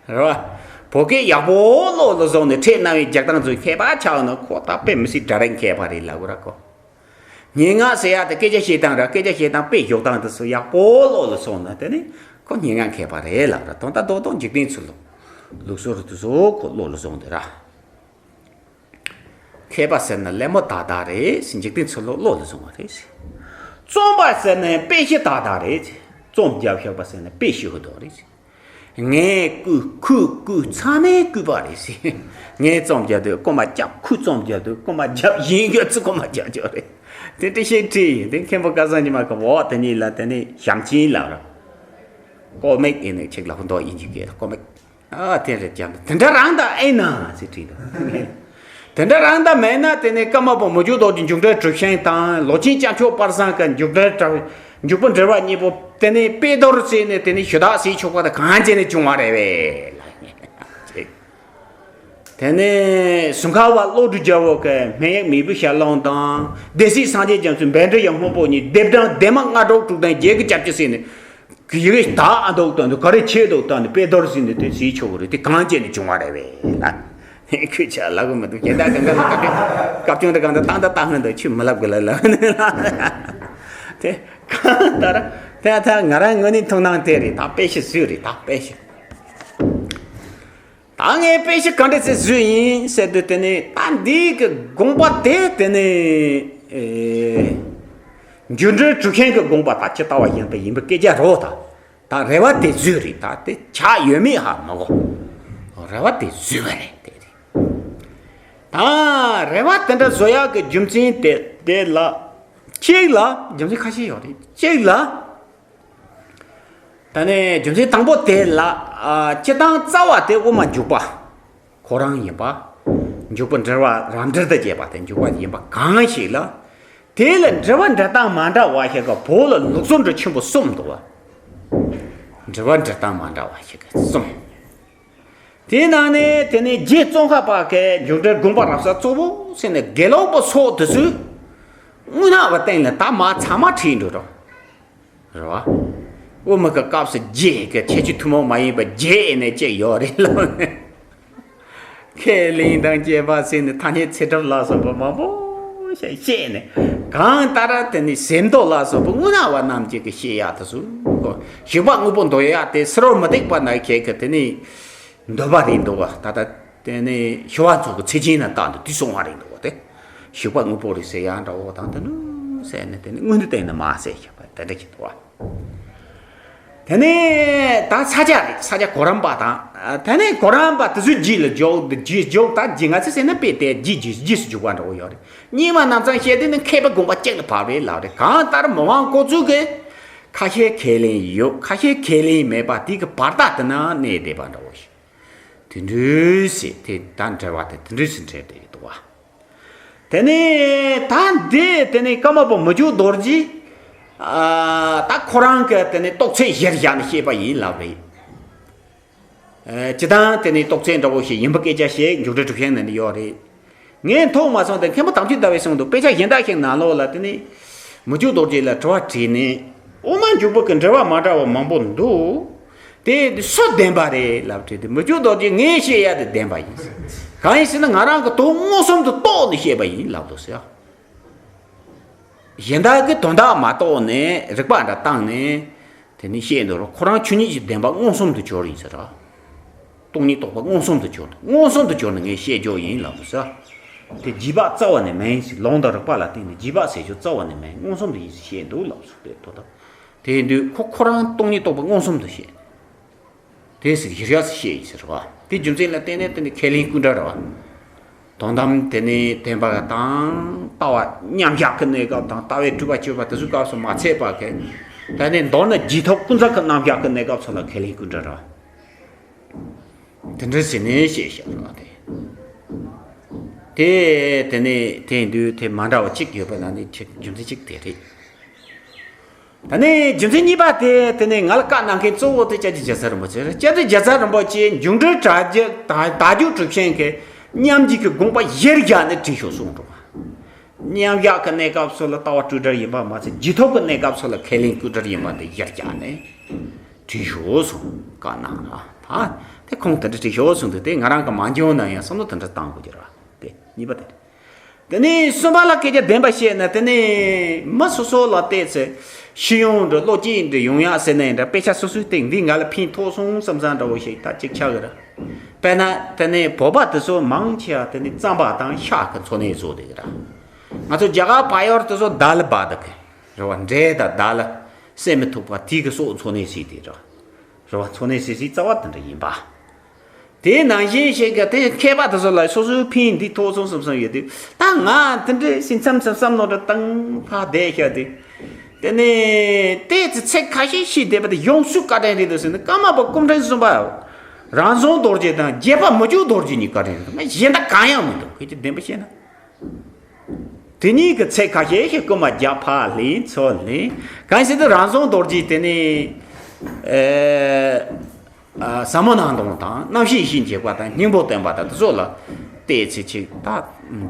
རེད་བ། བོད་སྐད་ཡག་པོ་བློ་ལ་བཟུང་ནས་ཁྲིད་གནང་བའི་རྒྱག་སྟངས་ཚོ་མཁས་པ་ཆགས་ན་ཁོ་ད་དཔེ་མི་སྲིད་འདྲ་རེད། མཁས་པ་རེད་ལབ་དགོས་ར་ཁོ། སྙན་ངག་ཟེར་ཡག་དེ་སྐད་ཆ་བཤད་སྟངས་ར། སྐད་ཆ་བཤད་སྟངས་དཔེ་བཞག་སྟངས་དེ་ཚོ་ཡག་པོ་བློ་ལ་བཟུང་ན་དེ་ནི་ཁོ་སྙན་ངག་མཁས་པ་རེད་ལབ་ར། དོན་དག་རྡོག་རྡོག་འཇིག་རྟེན་ཚུར་ལོག་ལུགས་སྲོལ་དེ་ཚོ་ཁོ་བློ་ལ་བཟུང་དེ་ར། མཁས་པ་ཟེར་ན་ལད་མོ་ཏག་ཏག་རེད། འཇིག་རྟེན་ཚུར་ལོག་བློ་ལ་བཟུང་བ་རེད། རྩོམ་པ་ཟེར་ན་དཔེ་གཞི་ཏག་ཏག་རེད། རྩོམ་རྒྱབ་ཤོག་པ་ཟེར་ན་དཔེ་གཞི་ཧུ་ཏོ་རེད། ངས་བརྐུས་ཁོས་བརྐུས་ཚང་མས་བརྐུས་པ་རེད་ཟེར། ངས་རྩོམ་རྒྱབ་དུས་རྐུ་མ་རྒྱབ། ཁོས་རྩོམ་རྒྱབ་དུས་རྐུ་མ་རྒྱབ། གཞན་གྱིས་རྐུ་མ་རྒྱབ་རྒྱབ་རེད། དེ་འདྲ་ཞིག་བྲིས་ཡིན། དེ་མཁན་པོ་སྐལ་བཟང་ཉི་མ་གི་འོག་དེ་གཉིས་ལ་དེ་ནས་ཞབས་མཆན་ལབ་ར། ཀོ་མིག་ཡིན་ནི་ཅིག་ལ་ཧུ་ཏོ་ཡིན་གྱི་གེ་ཀོ་མིག་ཨ་དེ་རེད་ཀྱང་དེ་འདྲ་རང་ད་ཨེ་ན་ཟེར་བྲིས་འདུག་དེ་འདྲ་རང་ད་མེད་ན་དེ་ནས་ཀརྨ་པ་མི་བསྐྱོད་རྡོ་རྗེ་མཇུག་སྒྲིལ་གྲུབ་ཆེན་དང་ལོ་ཆེན་སྐྱབས་མཆོག་པར་བཟང་གི་མཇུག་སྒྲིལ་གྲགས་མཇུག་པ་འགྲེལ་པ་གཉིས་པོ་དེ་ནས་དཔེ་རྡོར་བྱས་ནས་དེ་ནས་ཞུ་དག་བྱེད་ཆོག་པ་དང་གང་བྱས་ནས་བྱུང་བ་རེད་བས། དེ་ནས་ཟུར་མཁར་བ་བློ་གྲོས་རྒྱལ་པོ་གི་སྨན་གཡོག་མེས་པོའི་ཞལ་ལུང་དང་སྡེ་སྲིད་སངས་རྒྱས་རྒྱ་མཚོའི་འབེན་འདྲེན་ཡང་སྔོན་པོ་གཉིས་སྡེབ་གྲངས་ལྡན་མ་ལྔ་དྲུག་དྲུག་དང་བརྒྱད་ཀྱི་སྐྱབས་ཀྱི་སྲིད་ནས། ཡི་གེ་དག་ཨ་འདུག་དང་འདུག་ག་རེ་ཆེ་འདུག་དང་ནི་དཔེ་རྡོར་ཟིན་ནས་དེ་ཟིན་ཆོག་གི་རེད། དེ་གང་བྱས་ནས་བྱུང་བ་རེད་བས་ལ། ཁྱོད་ཆ་ལབ་གི་མི་འདུག་གཞན་དག་གང་ག་ལ་བཀའ་བཀའ་བཀའ་བཀྱོན་དེ་གང་དུ་བཏང་ད་བཏང་ཧོན་དུ་ཆུ་མི་ལབ་གི་ལ་ལ། དེ་གང་ལྟར་དེ་ད་ང་རང་ངོས་ནས་མཐོང་སྣང་དེ་རེད། ད་དཔེ་ཤི་སུས་རེད། ད་དཔེ་ཤི། ད་ངས་དཔེ་ཆ་ག་འདྲ་ཚེ་བཟོས་ཡིན་ཟེར་དུས་དེ་ནས་ད་འདི་གི་དགོངས་པ་དེ་དེ་ནས་ཨེ་འགྱུར་འགྲོས་གྲུབ་ཆེན་གྱི་དགོངས་པ་ད་ཇི་ལྟ་བ་བཞིན་དུ་ཡིན་པའི་སྐད་ཆ་རོ། ད་ད་རེ་བ་དེ་བཟོས་རེད། ད་དེ་ཆགས་ཡོད་མེད་ཧ་མ་གོ། རེ་བ་དེ་བཟོས་པ་རེད། དེ་རེད། ད་རེ་བ་དེ་འདྲ་བཟོ་ཡག་གི་རྒྱུ་མཚན་དེ་དེ་ལ་གཅིག་ལ་རྒྱུ་མཚན་ཁ་ཤས་ཡོད་རེད། གཅིག་ལ། ད་ནི་རྒྱུ་མཚན་དང་པོ་དེ་ལ་ཨ་སྤྱི་དང་རྩ་བ་དེ་དབུ་མ་འཇུག་པ་ཁོ་རང་ཡིན་པ། འཇུག་པ་འགྲེལ་བ་རབ་འབྲིང་དུ་བྱས་པ་དེ་འཇུག་པ་ཡིན་པ་གང་ཞིག་ལ། དེ་ལ་འགྲེལ་བ་འགྲེལ་སྟངས་མ་འདྲ་བ་ཞིག་གི་བོད་ལ་ལུགས་སྲོལ་འདྲ་ཆེན་པོ་གསུམ་འདུག་བ། འགྲེལ་བ་འགྲེལ་སྟངས་མ་འདྲ་བ་ཞིག་གི་གསུམ། དེའི་ནང་ནས་དེ་ནས་རྗེ་ཙོང་ཁ་པ་གི་མཇུག་འབྲས་དགོངས་པ་རབ་གསལ་གཙོ་བོ་ཟེར་ནས་དགེ་ལུགས་པ་སོགས་དེ་ཚོས་དངོས་གནས་པ་སྟེང་ལ་ད་མ་ཚང་མ་ཁྲིད་འགྲོ་རོགས། རེད་བ། དབུ་མ་གི་སྐབས་སུ་རྗེ་གི་ཁྱད་ཆོས་ཐུན་མོང་མ་ཡིན་པ་རྗེ་ནས་ཅིག་ཡོད་རེད་ལབ་ནས། ཁས་ལེན་དང་བཅས་པ་ཟེར་ནས་ཐ་སྙད་ཚེ་སྒྲུབ་ལ་སོགས་པ་མང་པོ། ཞེས་བཤད་ནས། གང་ལྟར་དེ་ནི་གཟེབ་མདོ་ལ་སོགས་པ་དངོས་སྣང་བ་རྣམས་ཀྱིས་ཀྱི་བཤད་ཡག་དེ་ཚོ། ཞིག་པ་དངོས་པོ་འདོད་ཡག་དེ་སུ་རུ་མི་སྡིག་པ་ན་ཁྱེད་ཀྱི་དེ་ནི་འདོད་པ་རེད་འདུག་བ། ད་ལྟ་དེ་ནི་ཞི་བ་འཚོ་གི་ཚེ་ཆེན་ན་བཏང་དུ་དུས་སོང་བ་རེད་འདུག་བ། དེ་ཞིག་པ་དངོས་པོ་རེད་ཟེར་ཡག་འདྲ་བོ་དང་དེ་ནི་ཟེར་ནས་དེ་ནི་དངོས་འདི་བསྟན་ནས་མ་ཟེར་བཞག་པ་དེ་འདྲ་ཞིག་འདུག་བ། དེ་ནས་ད་ས་སྐྱ་རེད། ས་སྐྱ་གོ་རམས་པ་དང་། དེ་ནས་གོ་རམས་པ་དེ་ཚོའི་རྗེས་ལ་འཇོག་འདི་རྗེས་འཇོག་ད་རྗེས་ང་ཚོས་ཟེར་ན་དཔེ་དེ་རྗེས་རྗེས་རྗེས་སུ་འཇུག་པ་འདྲ་བོ་ཡོད་རེད། སྙིང་མ་ནང་ཚང་བཤད་དུས་ནི་མཁས་པ་དགོངས་པ་གཅིག་ལ་བབས་རེད་ལབ་རེད། གང་ལྟར་མི་དབང་ཁོ་ཚོས་གི་ཁ་ཤས་ཁས་ལེན་ཡོད། ཁ་ཤས་ཁས་ལེན་མེད་པ་དེ་གི་བར་ཐག་དེ་ན་གནས་བསྡད་པ་འདྲ་བོ་ཞིག་དེ་འདྲ་ཟེར། དེ་ད་འབྲེལ་བ་དེ་དེ་འདྲ་ཟེར་འབྲེལ་བསྡད་ཡོད་འདུག་བ། དེ་ནས་ད་འདི་དེ་ནས་ཀརྨ་པ་མི་བསྐྱོད་རྡོ་རྗེ། ཨ། ད་ཁོ་རང་གི་དེ་ནས་རྟོགས་ཚད་གཞིར་བཞག་ནས་བཤད་པ་ཡིན་ལབ་རེད། ཨ། སྤྱིར་བཏང་དེ་ནས་རྟོགས་ཚད་འདྲ་བོ་ཞིག་ཡིན་པ་སྐད་ཆ་བཤད་མཇུག་སྒྲིལ་གྲུབ་ཆེན་ནས་ནི་ཡོད་རེད། ངས་མཐོང་མ་སོང་སྟེ། མཁན་པོ་དམ་ཆོས་ཟླ་བས་གསུངས་འདུག་དཔེ་ཆ་གཞན་དག་ཞིག་ནང་ལོགས་ལ་དེ་ནས་མི་བསྐྱོད་རྡོ་རྗེ་ལ་དྲི་བ་དྲིས་ནས། དབུ་མ་འཇུག་པ་གི་འགྲེལ་པ་མ་འདྲ་བ་མང་པོ་འདུག་དེ་སུ་བདེན་པ་རེད་ལབ་དྲིས་ཏེ། མི་བསྐྱོད་རྡོ་རྗེས་ངས་བཤད་ཡ་དེ་བདེན་པ་ཡིན། གང་ཡིན་ཟེར་ན་ང་རང་གི་དོན་མངོན་སུམ་དུ་རྟོགས་ནས་བཤད་པ་ཡིན་ལབ་འདུག་ཟེར། གཞན་དག་གི་དོན་དག་མ་རྟོགས་ནས་རིགས་པ་འདྲ་བཏང་ནས་དེ་ནས་བཤད་འདུག་རོ། ཁོ་རང་ཆོས་ཉིད་ཀྱི་བདེན་པ་མངོན་སུམ་དུ་གྱུར་ཡིན་ཟེར་ར། སྟོང་ཉིད་རྟོགས་པ་མངོན་སུམ་དུ་གྱུར། མངོན་སུམ་དུ་གྱུར་ནས་ངས་བཤད་རྒྱུ་ཡིན་ལབ་འདུག་ཟེར། དེ་རྗེས་དཔག་རྩ་བ་ནས་མེད་ཟེར། ལུང་དང་རིགས་པ་ལ་བརྟེན་ནས་རྗེས་དཔག་ཟེར་རྒྱུ་རྩ་བ་ནས་མེད། མངོན་སུམ་དུ་ཡིན་ཟེར་བཤད་འདུག་ལབ་སོང་། དེ་དོ་དག་དེ་ཡིན་དུས་ཁོ་ཁོ་རང་སྟོང་ཉིད་རྟོགས་པ་མངོན་སུམ་དུ་བཤད། དེ་ཟེར་གཞིར་བཞག་སུ་བཤད་ཡིན་ཟེར་བ། དེ་རྒྱུ་མཚན་ལ་བརྟེན་ནས་དེ་ནི་ཁས་ལེན་སྐུ་འདྲ་ར་བ། དོན་དམ་དེ་ནི་བདེན་པ་དང་ལྟ་བ་མཉམ་བཞག་གི་གནས་སྐབས་དང་ལྟ་བའི་སྤྲོས་པ་གཅོད་པ་དེ་ཚོའི་སྐབས་སུ་མ་ཚད་པ་གི། ད་ནི་མདོར་ན་རྗེས་ཐོབ་ཀུན་བརྟགས་ཀྱི་རྣམ་གཞག་གི་གནས་སྐབས་སུ་ལ་ཁས་ལེན་སྐུ་འདྲ་ར་བ། དེ་འདྲ་ཟེར་ནས་བཤད་བཞག་ར་བ་དེ། དེ་དེ་ནི་དེ་ཡིན་དུས་དེ་མ་འདྲ་བ་གཅིག་ཡོད་པ་ན་ནི་ཁྱེད་རྒྱུ་མཚན་གཅིག་དེ་རེད། ད་ནི་རྒྱུ་མཚན་གཉིས་པ་དེ། དེ་ནི་ང་ལ་བཀའ་གནང་མཁན་གཙོ་བོ་དེ་སྐྱབས་རྗེ་རྒྱལ་ཚབ་རིན་པོ་ཆེ་རེད། སྐྱབས་རྗེ་རྒྱལ་ཚབ་རིན་པོ་ཆེས་མཇུག་སྒྲིལ་དྲ་རྒྱ་དང་དག་རྒྱུ་གྲུབ་ཆེན་གྱི་མཉམ་རྗེས་ཀྱི་དགོངས་པ་གཞིར་བཞག་ནས་བྲིས་ཤོག་གསུངས་འདུག་མཉམ་བཞག་གི་གནས་སྐབས་སུ་ལ་ལྟ་བ་སྤྲོས་བྲལ་ཡིན་པ་མ་ཚད། རྗེས་ཐོབ་ཀྱི་གནས་སྐབས་སུ་ལ་ཁས་ལེན་སྐུ་བྲལ་ཡིན་པ་འདི་གཞིར་བཞག་ནས་བྲིས་ཤོག་གསུངས། བཀའ་གནང་ར། ད་དེ་ཁོང་དེ་འདྲ་བྲིས་ཤོག་གསུངས་དུས་དེ་ང་རང་གི་མ་འཇོན་ན་ཡང་བསམ་བློ་དེ་འདྲ་བཏང་དགོས་ཀྱི་ར། དེ་གཉིས་པ་དེ་རེད། དེ་ནས་གསུམ་པ་ལ་སྐད་ཆ་བདེན་པ་བཤད་ན། དེ་ནས་མི་སོ་སོ་ལ་བལྟས་ཚེ་ཤེས་ཡོན་འདྲ་བློ་སྐྱེད་འདྲ་ཡོང་ཡག་ཟེར་ན་ཡིན་འདྲ། དཔེ་ཆ་སོ་སོའི་སྟེང་འདི་ང་ལ་ཕན་ཐོགས་སོང་བསམ་བསམ་འདྲ་བོ་ཞིག་ད་ཅིག་ཆགས་ཀྱི་རེད། དཔེར་ན་དེ་ནས་བོད་པ་དེ་ཚོ་མང་ཆེ་བ་དེ་ནས་རྩམ་པ་དང་ཤ་གི་འཚོ་གནས་བཟོ་བསྡད་ཀྱི་རེད། ང་ཚོ་རྒྱ་གར་བལ་ཡུལ་དེ་ཚོ་དཱལ་བྷ་ཏི་གི་རེད་བ། འབྲས་དང་དཱལ་བསད་མི་ཐུབ་པ་དེ་གི་སོགས་འཚོ་གནས་བྱས་ཏེ་རེད་བ། རེད་བ། འཚོ་གནས་བྱེད་སའི་རྩ་བ་དེ་འདྲ་ཡིན་པ། དེའི་ནང་བཞིན་ཞིག་གི་དེ་མཁས་པ་དེ་ཚོ་ལ་སོ་སོའི་ཕན་འདི་ཐོགས་སོང་བསམ་བསམ་ཡོད་དུས། ད་ང་དེ་འདྲའི་ཞིག་མཚམས་མཚམས་བསམ་བློ་འདྲ་བཏང་ཕར་བསྡད་བཞག་དུས། དེ་ནས་དེ་ཚེ་ཚིག་ཁ་ཤས་ཤིག་བསྡད་པ་དེ་གཞུང་སུས་བཀའ་དྲིན་རེད་འདུག་ཟེར་ན། ཀརྨ་པ་སྐུ་ཕྲེང་གསུམ་པ་རང་བྱུང་རྡོ་རྗེ་དང་རྗེ་དཔལ་མི་བསྐྱོད་རྡོ་རྗེ་གཉིས་བཀའ་དྲིན་རེད་འདུག་གཞན་དག་གང་ཡང་མི་འདུག་སྐད་ཆ་བདེན་པ་བཤད་ན། དེ་གཉིས་ཀྱི་ཚིག་ཁ་ཤས་ཤིག་རྐུན་མ་རྒྱག་ཕར་ལེན་ཚུར་ལེན། གང་ཟེར་དུས་རང་བྱུང་རྡོ་རྗེ་དེ་ནི། ཨེ། ཨ། ཟབ་མོ་སྣང་སྟོང་དང་། རྣམ་ཤེས་ཡེ་ཤེས་འབྱེད་པ་དང་། སྙིང་པོ་སྟོན་པ་དང་། དེ་ཚོ་ལ་བལྟས་ཚེ་ཅིག་ད་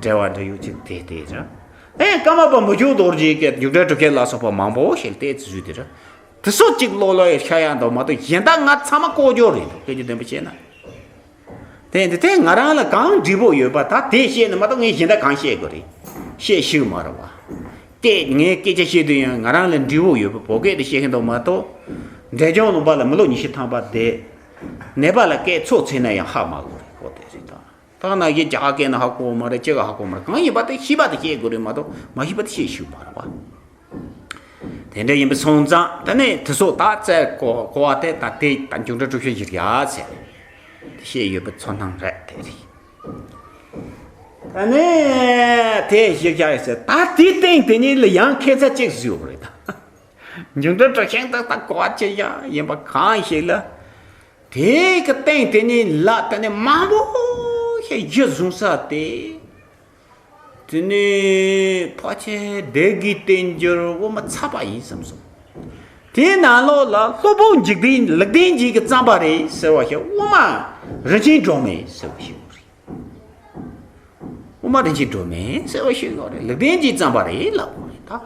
འབྲེལ་བ་འདྲ་ཡོད་ཅིག་དེ་དེ་རེད། ཨེ། ཀརྨ་པ་མི་བསྐྱོད་རྡོ་རྗེ་གི་མཇུག་སྒྲིལ་གྲུབ་ཆེན་ལ་སོགས་པ་མང་པོ་ཞིག་བལྟས་ཚེ་བཟོས་དེ་རེད། དེ་ཚོ་གཅིག་བློ་ལ་ཤར་ཡག་འདུག་མ་གཏོགས་གཞན་དག་ང་ཚང་མ་ལྐོག་ཇོ་རེད་འདུག་སྐད་ཆ་བདེན་པ་བཤད་ན། དེ་འདི་དེ་ང་རང་ལ་གང་འབྲས་བུ་ཡོད་པ་ད་དེ་བཤད་ན་མ་གཏོགས་ངས་གཞན་དག་གང་བཤད་དགོས་རེད། བཤད་ཤེས་མ་རེད་བ། དེ་ངས་སྐད་ཆ་བཤད་དུས་ཡང་ང་རང་ལ་འབྲས་བུ་ཡོད་པ་བོད་སྐད་དུ་བཤད་མཁན་འདུག་མ་གཏོགས། འབྲས་ལྗོངས་ལུང་པ་ལ་མི་ལོ་ཉི་ཤུ་ཐམ་པ་བསྡད། ནད་པ་ལ་སྐད་ཚོད་ཚོད་ན་ཡང་ཧ་མ་གོ་རེད། ཁོ་དེ་རེད་ད། ད་ན་གཞི་རྒྱ་གར་སྐད་ན་ཧ་གོ་མ་རེད། ཅི་ག་ཧ་གོ་མ་རེད། གང་ཡིན་པ་དེ་ཤེས་པ་དེ་བཤད་དགོས་རེད་མ་གཏོགས་མ་ཤེས་པ་དེ་བཤད་ཤེས་མ་རེད་བ། དེ་འདྲ་ཡིན་པ་སོང་ཙང་ད་ནི་དེ་ཚོ་ད་བཙལ་གོ་གོ་བ་དེ་ད་དེ་ད་མཇུག་སྒྲིལ་གྲུབ་ཆེན་གཞིར་བཞག་ཟེར། དེ་བཤད་ཡོད་པའི་ཚོར་སྣང་རེད་དེ་རེད། ད་ནི་དེ་གཞིར་བཞག་ཟེར། ད་དེའི་སྟེང་དེ་གཉིས་ལ་ཡང་ཁྱད་མཚར་གཅིག་བཟོས་ཡོད་རེད་ད། མཇུག་སྒྲིལ་གྲུབ་ཆེན་ད་ད་གོ་བ་ཅི་བཞག་ཡིན་པ་གང་ཞིག་ལ། དེ་གི་སྟེང་དེ་ནི་ལ་དེ་ནི་མང་པོ་ཞིག་གཞི་བཟུང་ས་དེ། དེ་ནི་ཕལ་ཆེར་སྡེ་དགེའི་བསྟན་འགྱུར་དབུ་མ་ཚར་པ་ཡིན་བསམ་སོང་། དེའི་ནང་ལོགས་ལ་སློབ་དཔོན་འཇིག་རྟེན་ལེགས་ལྡན་འབྱེད་ཀྱི་རྩོམ་པ་རེད་ཟེར་བ་ཞིག་དབུ་མ་རིན་ཆེན་སྒྲོན་མེ་ཟེར་བ་ཞིག་ཡོད་རེད། དབུ་མ་རིན་ཆེན་སྒྲོན་མེ་ཟེར་བ་ཞིག་ཡོད་རེད། ལེགས་ལྡན་འབྱེད་རྩོམ་པ་རེད་ལབ་དགོས་རེད་ད།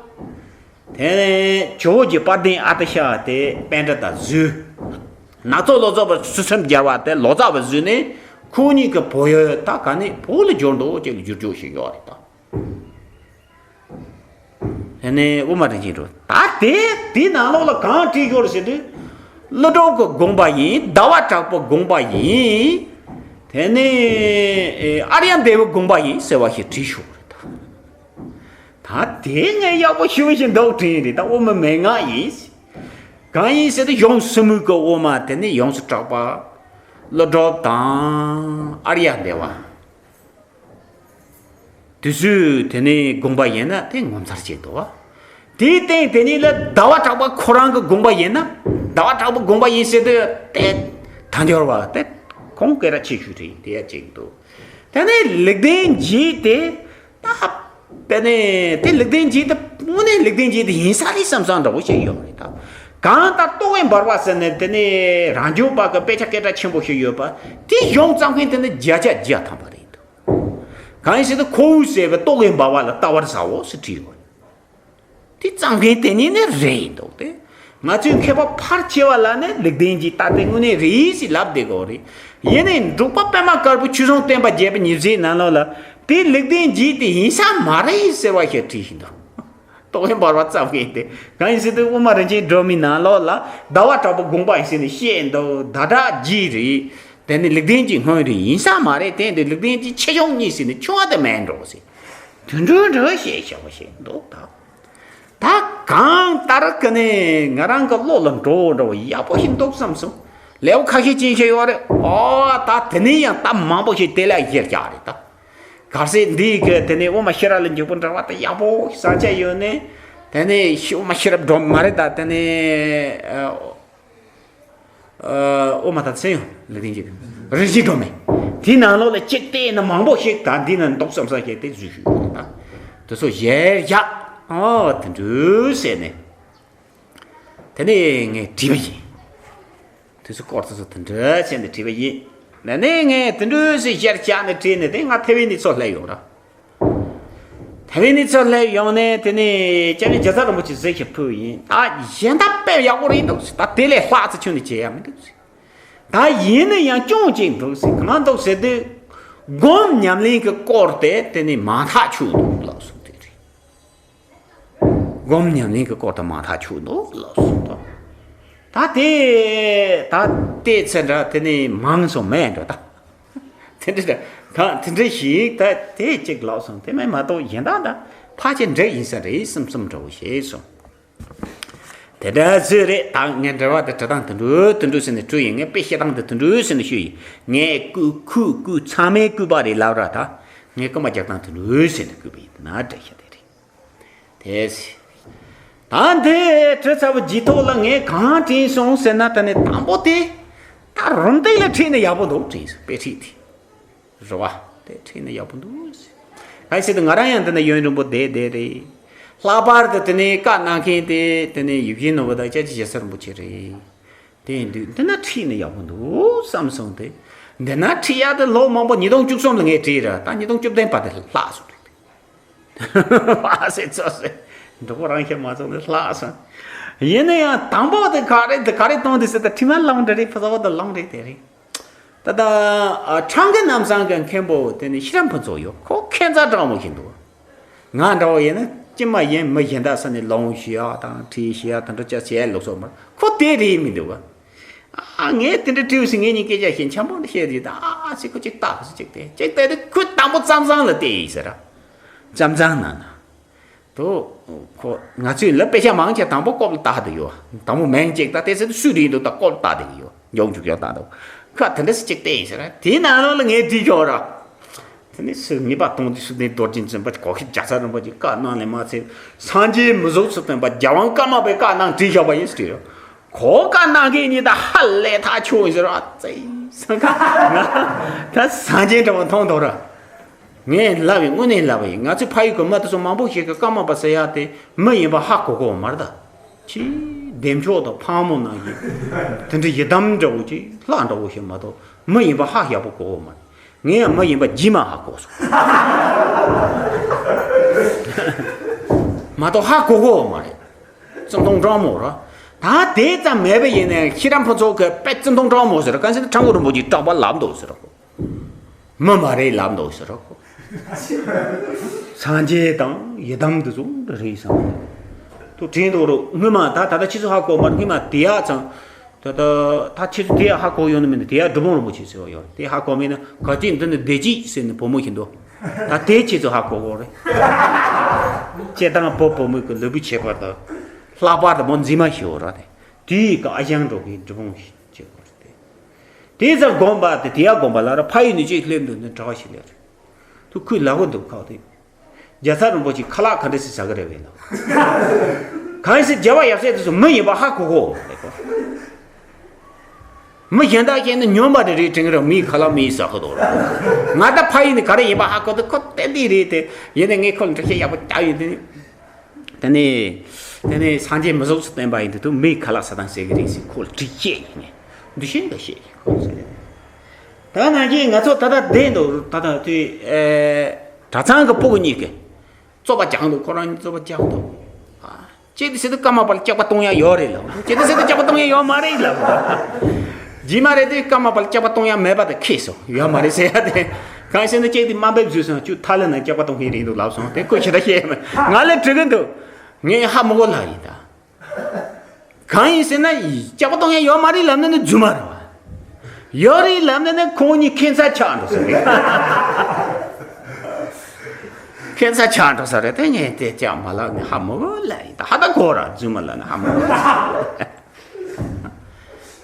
དེ་ནས་ཇོ་བོ་རྗེ་དཔལ་ལྡན་ཨ་ཏི་ཤ་དེ་པཎྜི་ཏ་བཟོས། ནག་ཚོ་ལོ་ཙཱ་བ་ཚུལ་ཁྲིམས་རྒྱལ་བ་དེ་ལོ་ཙཱ་བ་བཟོས་ནས་ཁོ་གཉིས་ཀྱི་བོད་ཡུལ་ད་ག་ནས་བོད་ལ་འབྱོར་འདུག་ཅེས་བསྒྱུར་བཅོས་ཤིག་ཡོད་རེད་ད། དེ་ནས་དབུ་མ་རིན་ཆེན་གྲུབ། ད་དེ་དེའི་ནང་ལོགས་ལ་གང་བྲིས་ཡོད་རེད་ཟེར་དུས། ཀླུ་སྒྲུབ་ཀྱི་དགོངས་པ་ཡིན། ཟླ་བ་གྲགས་པའི་དགོངས་པ་ཡིན། དེ་ནས་ཨེ་ཨརྱ་དེ་བའི་དགོངས་པ་ཡིན་ཟེར་བ་ཞིག་བྲིས་ཤོག་རེད་ད། ད་དེ་ངས་ཡག་པོ་ཞུ་བཞིན་འདུག་དྲན་རེད་ད། དབུ་མའི་མན་ངག་ཡིན། གང་ཡིན་ཟེར་དུས་གཞུང་སྲིད་མོད་ཀྱི་དབུ་མ། དེ་ནས་ཡོངས་སུ་གྲགས་པ། ཀླུ་སྒྲུབ་དང་ཨརྱ་དེ་བ། དེ་ཚོས་དེ་ནས་དགོངས་པ་ཡིན་ན་དེ་ངོ་མཚར་ཅིག་འདུག་བ། དེའི་སྟེང་དེ་ཉིད་ལ་ཟླ་བ་གྲགས་པ་ཁོ་རང་གི་དགོངས་པ་ཡིན་ན། ཟླ་བ་གྲགས་པའི་དགོངས་པ་ཡིན་ཟེར་དུས་དེ་དལ་འབྱོར་བ་དེ་ཁོང་སྐད་གྲགས་ཆེ་ཤོས་རེད། དེ་ཡ་གཅིག་འདུག་དེ་ནས་ལེགས་ལྡན་འབྱེད་དེ་ད་དཔེ་ནས་དེ་ལེགས་ལྡན་འབྱེད་དེ་དངོས་གནས་ལེགས་ལྡན་འབྱེད་དེ་ཡིན་ས་རེད་བསམ་བསམ་འདྲ་བོ་ཞིག་ཡོད་རེད་ད། གང་ལྟར་རྟོག་གེ་འབར་བ་ཟེར་ནས་དེ་ནས་རང་བྱུང་བ་གི་དཔེ་ཆ་སྐད་གྲགས་ཆེན་པོ་ཞིག་ཡོད་པ། དེ་གཞུང་བརྩམས་མཁན་དེ་ནི་བརྒྱ་ཆ་བརྒྱ་ཐམ་པ་རེད་འདུག་གང་ཡིན་ཟེར་ན་ཁོ་བོས་ཟེར་བའི་རྟོག་གེ་འབར་བ་ལ་ལྟ་བར་བྱའོ་ཟེར་བྲིས་ཡོད། དེ་བརྩམས་མཁན་དེ་ཉིད་ནི་རེད་འདུག་སྟེ། ང་ཚོའི་མཁས་པ་ཕལ་ཆེ་བ་ལ་ནི་ལེགས་ལྡན་གྱི་ལྟ་དེ་དངོས་གནས་རེད་ཟེར་ལབ་བསྡད་དགོས་རེད། ཡིན་ནའི་འབྲུག་པ་པདྨ་དཀར་པོ་ཆོས་སྲུང་བསྟན་པ་རྒྱས་པའི་ཉི་ཟླའི་ནང་ལོགས་ལ་དེ་ལེགས་ལྡན་གྱི་དེ་ཡིན་ས་མ་རེད་ཟེར་བ་ཞིག་བྲིས་ཤིང་འདུག་རྟོག་གེ་འབར་བ་བརྩམས་མཁན་དེ་གང་ཡིན་ཟེར་དུས་དབུ་མ་རིན་ཆེན་སྒྲོན་མའི་ནང་ལོགས་ལ་ཟླ་བ་གྲགས་པའི་དགོངས་པ་ཡིན་ཟེར་ནས་བཤད་འདུག་ཟླ་གྲགས་རྒྱས་རེད། དེ་ནི་ལེགས་ལྡན་གྱི་སྔོན་རེད། ཡིན་ས་མ་རེད། དེ་འདི་ལེགས་ལྡན་གྱི་ཆེ་ཆུང་གཉིས་ཟེར་ནས་ཆུང་བ་དེ་མེད་འགྲོ་ཟེར། དུད་འགྲོའི་འདྲ་བཤད་བྱ་བ་ཞིག་འདུག་ད། ད་གང་ལྟར་གི་ནས་ང་རང་གི་བློ་ལ་འགྲོ་འགྲོ་ཡག་པོ་ཞིག་འདུག་བསམ་སོང་། ལེའུ་ཁ་ཤས་ཅན་ཞིག་ཡོད་རེད། ཨོ་ད་དེ་ནས་ཡང་ད་མང་པོ་ཞིག་དེ་ལ་གཞིར་བཞག་རེད་ད། གལ་སྲིད་འདིའི་གི་དེ་ནས་དབུ་མ་ཤེས་རབ་ལ་འཇུག་པ་འདྲ་བ་ད་ཡག་པོ་ཞིག་བསམ་འཆར་ཡོད་ནས། དེ་ནས་དབུ་མ་ཤེས་རབ་སྒྲོན་མ་རེད་ད། དེ་ནས་ཨ། ཨ། དབུ་མ་དང་མཚན་ཡང་ལེགས་ལྡན་འབྱེད། རིན་ཆེན་སྒྲོན་མེ། དེའི་ནང་ལོགས་ལ་གཅིག་བལྟས་ན་མང་པོ་ཞིག་ད་འདི་ན་འདུག་བསམ་བསམ་ཞིག་དེ་བཟོས་ཞུས་ཡོད་ད། དེ་ཚོ་གཞིར་བཞག་ཨོ་དེ་འདྲ་ཟེར་ནས། དེ་ནས་ངས་བྲིས་པ་ཡིན། དེ་ཚོ་སྐོར་དེ་ཚོ་དེ་འདྲ་བྱས་ནས་བྲིས་པ་ཡིན། ད་ནས་ངས་དེ་འདྲ་ཟེར་གཞིར་བཞག་ནས་བྲིས་ནས་དེ་ང་ཐེ་ཝན་ནས་ཚུར་སླེབས་ཡོང་ར། ཐེ་ཝན་ནས་ཚུར་སླེབས་ཡོང་ནས་དེ་ནས་སྐྱབས་མགོན་རྒྱལ་ཚབ་རིན་པོ་ཆེ་གཟིགས་ཤིག་ཕུལ་ཡིན། ད་གཞན་དག་དཔེ་ཡག་པོ་རེད་འདུག་ད་དེ་ལས་ལྷག་ཙམ་ཁྱོན་ནས་བྱེད་ཡ་མི་འདུག་ད་ཡིན་ན་ཡང་སྐྱོན་གཅིག་འདུག་ཟེར། གང་འདུག་ཟེར་དུས། སྒོམ་ཉམས་ལེན་གྱི་སྐོར་དེ་དེ་ནས་མང་ཐག་ཆོད་འདུག་ལགས་སོ། དེ་རེད། སྒོམ་ཉམས་ལེན་གྱི་སྐོར་དེ་མང་ཐག་ཆོད་འདུག་ལགས་སོ། ད་དེ་ད་ལྟའི་ཚེ་འདྲ་དེ་ནས་མང་སོང་མེད་འགྲོ་ད། དེ་འདྲ་གང་དེ་འདྲ་ཞིག་ད་དེ་གཅིག་ལགས་སོང་། དེ་མིན་མ་གཏོགས་གཞན་དག་ད་ཕལ་ཆེར་འགྲིག་ཡིན་ས་རེད་བསམ་བསམ་འདྲ་བོ་ཞིག་སོང་། དེ་འདྲ་ཟེར་རེད། ད་ངས་འགྲེལ་བ་དེ་འབྲི་སྟངས་དེ་འདྲ་དེ་འདྲ་ཟེར་ནས་བྲིས་ཡིན། ངས་དཔེ་བཤད་སྟངས་དེ་དེ་འདྲ་ཟེར་ནས་ཞུས་ཡིན། ངས་བརྐུས་བརྐུས་བརྐུས་ཚང་མས་བརྐུས་པ་རེད་ལབ་ར་ད། ངས་རྐུ་མ་རྒྱག་སྟངས་དེ་འདྲ་ཟེར་ནས་བརྐུས་པ་ཡིན་ན་འགྲིག་ཤག་དེ་རེད། དེ་ཟེར། ད་འདི་བྲིས་ཚར་བའི་རྗེས་ཐོག་ལ་ངས་གང་དྲན་སོང་ཟེར་ན། ད་ནི་དང་པོ་དེ་ད་རུམ་བཏེག་ལ་བྲིས་ན་ཡག་པོ་འདུག་དྲན་སོང་། དཔེ་ཁྲིད་དེ། རེད་བ། དེ་ཁྲིད་ན་ཡག་པོ་འདུག་ཟེར། གང་ཟེར་དུས་ང་རང་ཡང་འདི་ན་ཡུན་རིང་པོ་བསྡད་བསྡད་རེད། ལྷག་པར་དུ་དེ་ནས་བཀའ་གནང་མཁན་དེ་དེ་ནས་ཡིད་བཞིན་ནོར་བུ་དང་སྐྱབས་རྗེ་རྒྱལ་ཚབ་རིན་པོ་ཆེ་རེད། དེ་ཡིན་དུས་འདི་ན་ཁྲིད་ན་ཡག་པོ་འདུག་བསམ་སོང་སྟེ། འདི་ན་ཁྲིད་ཡག་དེ་ལོ་མང་པོ་ཉིས་སྟོང་བཅུ་གསུམ་ལ་ངས་བྲིས་ར། ད་ཉིས་སྟོང་བཅུ་བདུན་བར་དུ་ལྷག་སོང་རེད། ཨ་ཟེར་ཙོ་ཟེར། འགྲོ་བ་རང་ཤེས་མ་ཚོགས་ནས་ལྷག་སོང་། ཡིན་ན་ཡང་དང་པོ་དེ་ག་རེ་དེ་ག་རེ་གཏོང་དེ་ཟེར་ད་དྲི་མ་ལངས་འདྲ་རེད། ཕ་ཚ་བ་དང་ལངས་རེད་དེ་རེད། ད་ལྟ་ཨ་ཁྲང་ཀི་རྣམ་བཟང་གི་མཁན་པོ་དེ་ནི་ཤེས་རབ་ཕུན་ཚོགས་ཡོད། ཁོ་ཁྱད་མཚར་དྲང་མོ་ཞིག་འདུག་ང་འདྲ་བོ་ཡིན་ན་ཅི་མ་ཡིན་མི་གཞན་དག་ས་ནས་ལོང་ཞུ་ཡག་དང་ཁྲིད་ཞུ་ཡག་དང་འདྲ་ཅག་བྱས་ལུགས་སོགས་མ་ཁོ་དེ་རེད་མི་འདུག་ག་ཨ་ངས་དེ་འདྲ་དྲིས་ཟིན། ངེད་གཉིས་སྐད་ཆ་བཤད་འཆམ་པོ་འདྲ་བཤད་དུས་ད་ཨ་ཨ་ཟེར་ཁོ་ཅིག་བལྟ་ཁོ་ཅིག་བལྟས་ཅིག་བལྟས་དུས་ཁོས་དང་པོ་གཙང་གཙང་ལ་བལྟས་ཡིན་ཟེར་ར། གཙང་གཙང་ན་ན། དོ། ཁོ་ང་ཚོས་ལ་དཔེ་ཆ་མང་ཆེ་དང་པོ་ཀོབ་ལ་བལྟ་དུ་ཡོད། དང་པོ་མིང་གཅིག་ད་དེ་ཚེ་དུ་སུ་རེད་འདུག་ད་ཀོབ་ལ་བལྟ་དུ་ཡོད། མགྱོགས་མགྱོགས་ཡོད་ད་འདུག་ཁ་དེ་འདྲ་སེ་གཅིག་བལྟས་ཡིན་ཟེར་ར། དེའི་ནང་ལོགས་ལ་ངས་བྲིས་ཆོག་ར། དེ་ནས་སུ་ངེས་པ་གཏོང་དུས་སུ་ནས་རྡོ་རྗེ་འཛིན་པ་གོ་ཤེས་རྒྱལ་ཚབ་རིན་པོ་ཆེ་བཀའ་གནང་ནས་མ་ཚད་སངས་རྒྱས་མི་གཟུགས་སུ་སྟོན་པ་རྒྱལ་དབང་ཀརྨ་པའི་བཀའ་གནང་བྲིས་བཞག་པ་ཡིན་ཟེར་ཡོད། གོ་བཀའ་གནང་མཁན་གཉིས་ད་ཧ་ལས་ཐག་ཆོད་ཡིན་ཟེར་བ་ཙེ་སང་ཁ་ང་ད་སངས་རྒྱས་འདྲ་བ་མཐོང་འདུག་ར། ངས་ལབ་ཡིན། དངོས་གནས་ལབ་ཡིན། ང་ཚོའི་ཕ་ཡུལ་གྱི་མི་དེ་ཚོ་མང་པོ་ཞིག་གིས་ཀརྨ་པ་ཟེར་ཡག་དེ་མི་ཡིན་པ་ཧ་གོ་གོ་མ་རེད་ད། ཅི་བདེ་མཆོག་དང་ཕག་མོ་ནང་བཞིན་དེ་འདྲ་ཡི་དམ་འདྲ་བོ་ཅིག་ལྷ་འདྲ་བོ་ཞིག་མ་གཏོགས་མི་ཡིན་པ་ཧ་ཡག་པོ་གོ་གོ་མ་རེད། ངས་ཡང་མི་ཡིན་པ་ཇི་མ་ཧ་གོ་སོང་། མ་གཏོགས་ཧ་གོ་གོ་མ་རེད། ཙུམ་ཐུང་ཀྲང་མོ་ར། ད་དེ་ཙམ་མེད་པ་ཡིན་ནའི་ཤེས་རབ་ཕུན་ཚོགས་ཀྱིས་དཔེ་ཙུམ་ཐུང་ཀྲང་མོ་ཟེར་ག་ཟེར་ན་ཁྲ་འགུ་རིན་པོ་ཆེའི་གྲགས་པ་ལབ་འདུག་ཟེར་གོ། མི་མ་རེད་ལབ་འདུག་ཟེར་གོ། སངས་རྒྱས་དང་ཡི་དམ་དེ་ཚོ་རེད་བསམ། ཐུགས་དྲན་འདུག་རོ། སྔོན་མ་ད་ད་ལྟ་ཁྱེད་ཚོ་ཧ་གོ་མ་རེད། སྔོན་མ་དེ་ཡག་ཙང་། ད་ད་ད་ཁྱེད་ཚོ་དེ་ཡག་ཧ་གོ་ཡོད་ནི་མིན་ནི། དེ་ཡག་འབྲི་སྤུངས་རིན་པོ་ཆེ་ཟེར་བ་ཡོད་རེད། དེ་ཧ་གོ་མེད་ན་ག་ཅིག་འདི་ནི་བདེ་སྐྱིད་ཟེར་ནི་བུ་མོ་ཞིག་འདུག་ད་དེ་ཁྱེད་ཚོ་ཧ་གོ་གོ་རེད། སྤྱིར་བཏང་བུ་བུ་མོ་གི་ལུས་པོ་ཁྱད་པར་དང་། ལྷག་པར་དུ་མོ་མཛེས་མ་ཞིག་ཡོད་རེད། དེ་དེའི་གི་ཨ་ཞང་འགྲོ་གི་འབྲི་སྤུངས་ཞིག་བྱེད་དགོས་རེད། དེ་ཙམ་དགོངས་པ་དེ་དེ་ཡག་དགོངས་པ་ལ་ར་ཕ་ཡུལ་ནས་ཅིག་སླེབས་འདུག་ནི་གྲྭ་བ་ཞིག་སླེབས་རེད། ཐུགས་ཁུར་ལ་བོ་འདུག་ཁག་དེ། རྒྱལ་ཚབ་རིན་པོ་ཆེ་ཁ་ལག་ག་འདྲ་ཞིག་ཟ་གི་རེད་བས་ལ། གང་ཡིན་ཟེར་རྒྱལ་བ་ཡབ་སྲས་དེ་ཚོ་མི་ཡིན་པ་ཧ་གོ་གོ་རེད་གོ། མི་གཞན་དག་བཤད་ན་སྨྱོན་པ་རེ་རེ་དྲན་གི་རེད། མིའི་ཁ་ལག་མིའི་ཟ་གི་འདུག་རེད། ང་ད་ཕ་ཡུལ་ནས་ག་རེ་ཡིན་པ་ཧ་གོ་དུས་ཁོ་ཏན་ཏན་རེད་དེ། ཡིན་ནའི་ངས་ཁོ་ལ་འདྲི་བཤད་ཡག་པོ་བརྒྱབ་ཡོད་དེ། དེ་ནས་དེ་ནས་སངས་རྒྱས་མི་གཟུགས་སུ་བསྟན་པ་ཡིན་དུས་དུ་མིའི་ཁ་ལག་ཟ་སྟངས་ཟེར་གི་རེད་ཟེར་ཁོ་ལ་དྲིས་བཤད་ཡིན་ནས་འདི་བཤད་འདི་བཤད་ཡིན་ཁོ་ཟེར། ད་ནང་བཞིན་ང་ཚོ་ད་ལྟ་བསྡད་འདུག་ད་ལྟ་དུས་ཨེ་གྲྭ་ཚང་གི་སྤུ་གུ་གཉིས་ཀྱིས་རྩོད་པ་རྒྱག་འདུག་ཁོ་རང་གཉིས་རྩོད་པ་རྒྱག་འདུག་ཨ་གཅིག་དེ་ཟེར་དུས་ཀརྨ་པ་ལ་སྐྱག་པ་གཏོང་ཡ་ཡོད་རེད་ལབ། གཅིག་དེ་ཟེར་དུས་སྐྱག་པ་གཏོང་ཡ་ཡོད་མ་རེད་ལབ། རྗེས་མ་རེད་དུས་ཀརྨ་པ་ལ་སྐྱག་པ་གཏོང་ཡ་མེད་པ་དེ་ཁེལ་སོང་། ཡོད་མ་རེད་ཟེར་ཡ་དེ། གང་ཟེར་ན་གཅིག་དེ་དམའ་འབེབས་བཟོས་སོང་། ཁྱོད་ཐ་ལི་ན་སྐྱག་པ་གཏོང་མཁན་རེད་འདུག་ལབ་སོང་། དེ་ཁོས་ཇི་ལྟར་བཤད་ཡ་མེད། ང་ལ་དྲི་གི་འདུག་ངས་ཧ་མི་གོ་ལབ་ཡིན་ད། གང་ཡིན་ཟེར་ན་སྐྱག་པ་གཏོང་ཡ་ཡོད་མ་རེད་ལབ་ན་ནི་རྫུན་མ་རེད་བ། ཡོད་རེད་ལབ་ན་ནི་ཁོང་གཉིས་ཁེ་མཚར་ཆགས་འགྲོ་ས་རེད། ཁེ་མཚར་ཆགས་འགྲོ་ས་རེད། དེ་ངས་དེ་ཅག་མ་ལབ་ནས་ཧ་མི་གོ་ལབ་ཡིན་ད། ཧ་ད་གོ་ར་རྫུན་མ་ལབ་ན་ཧ་མི་གོ་ལབ།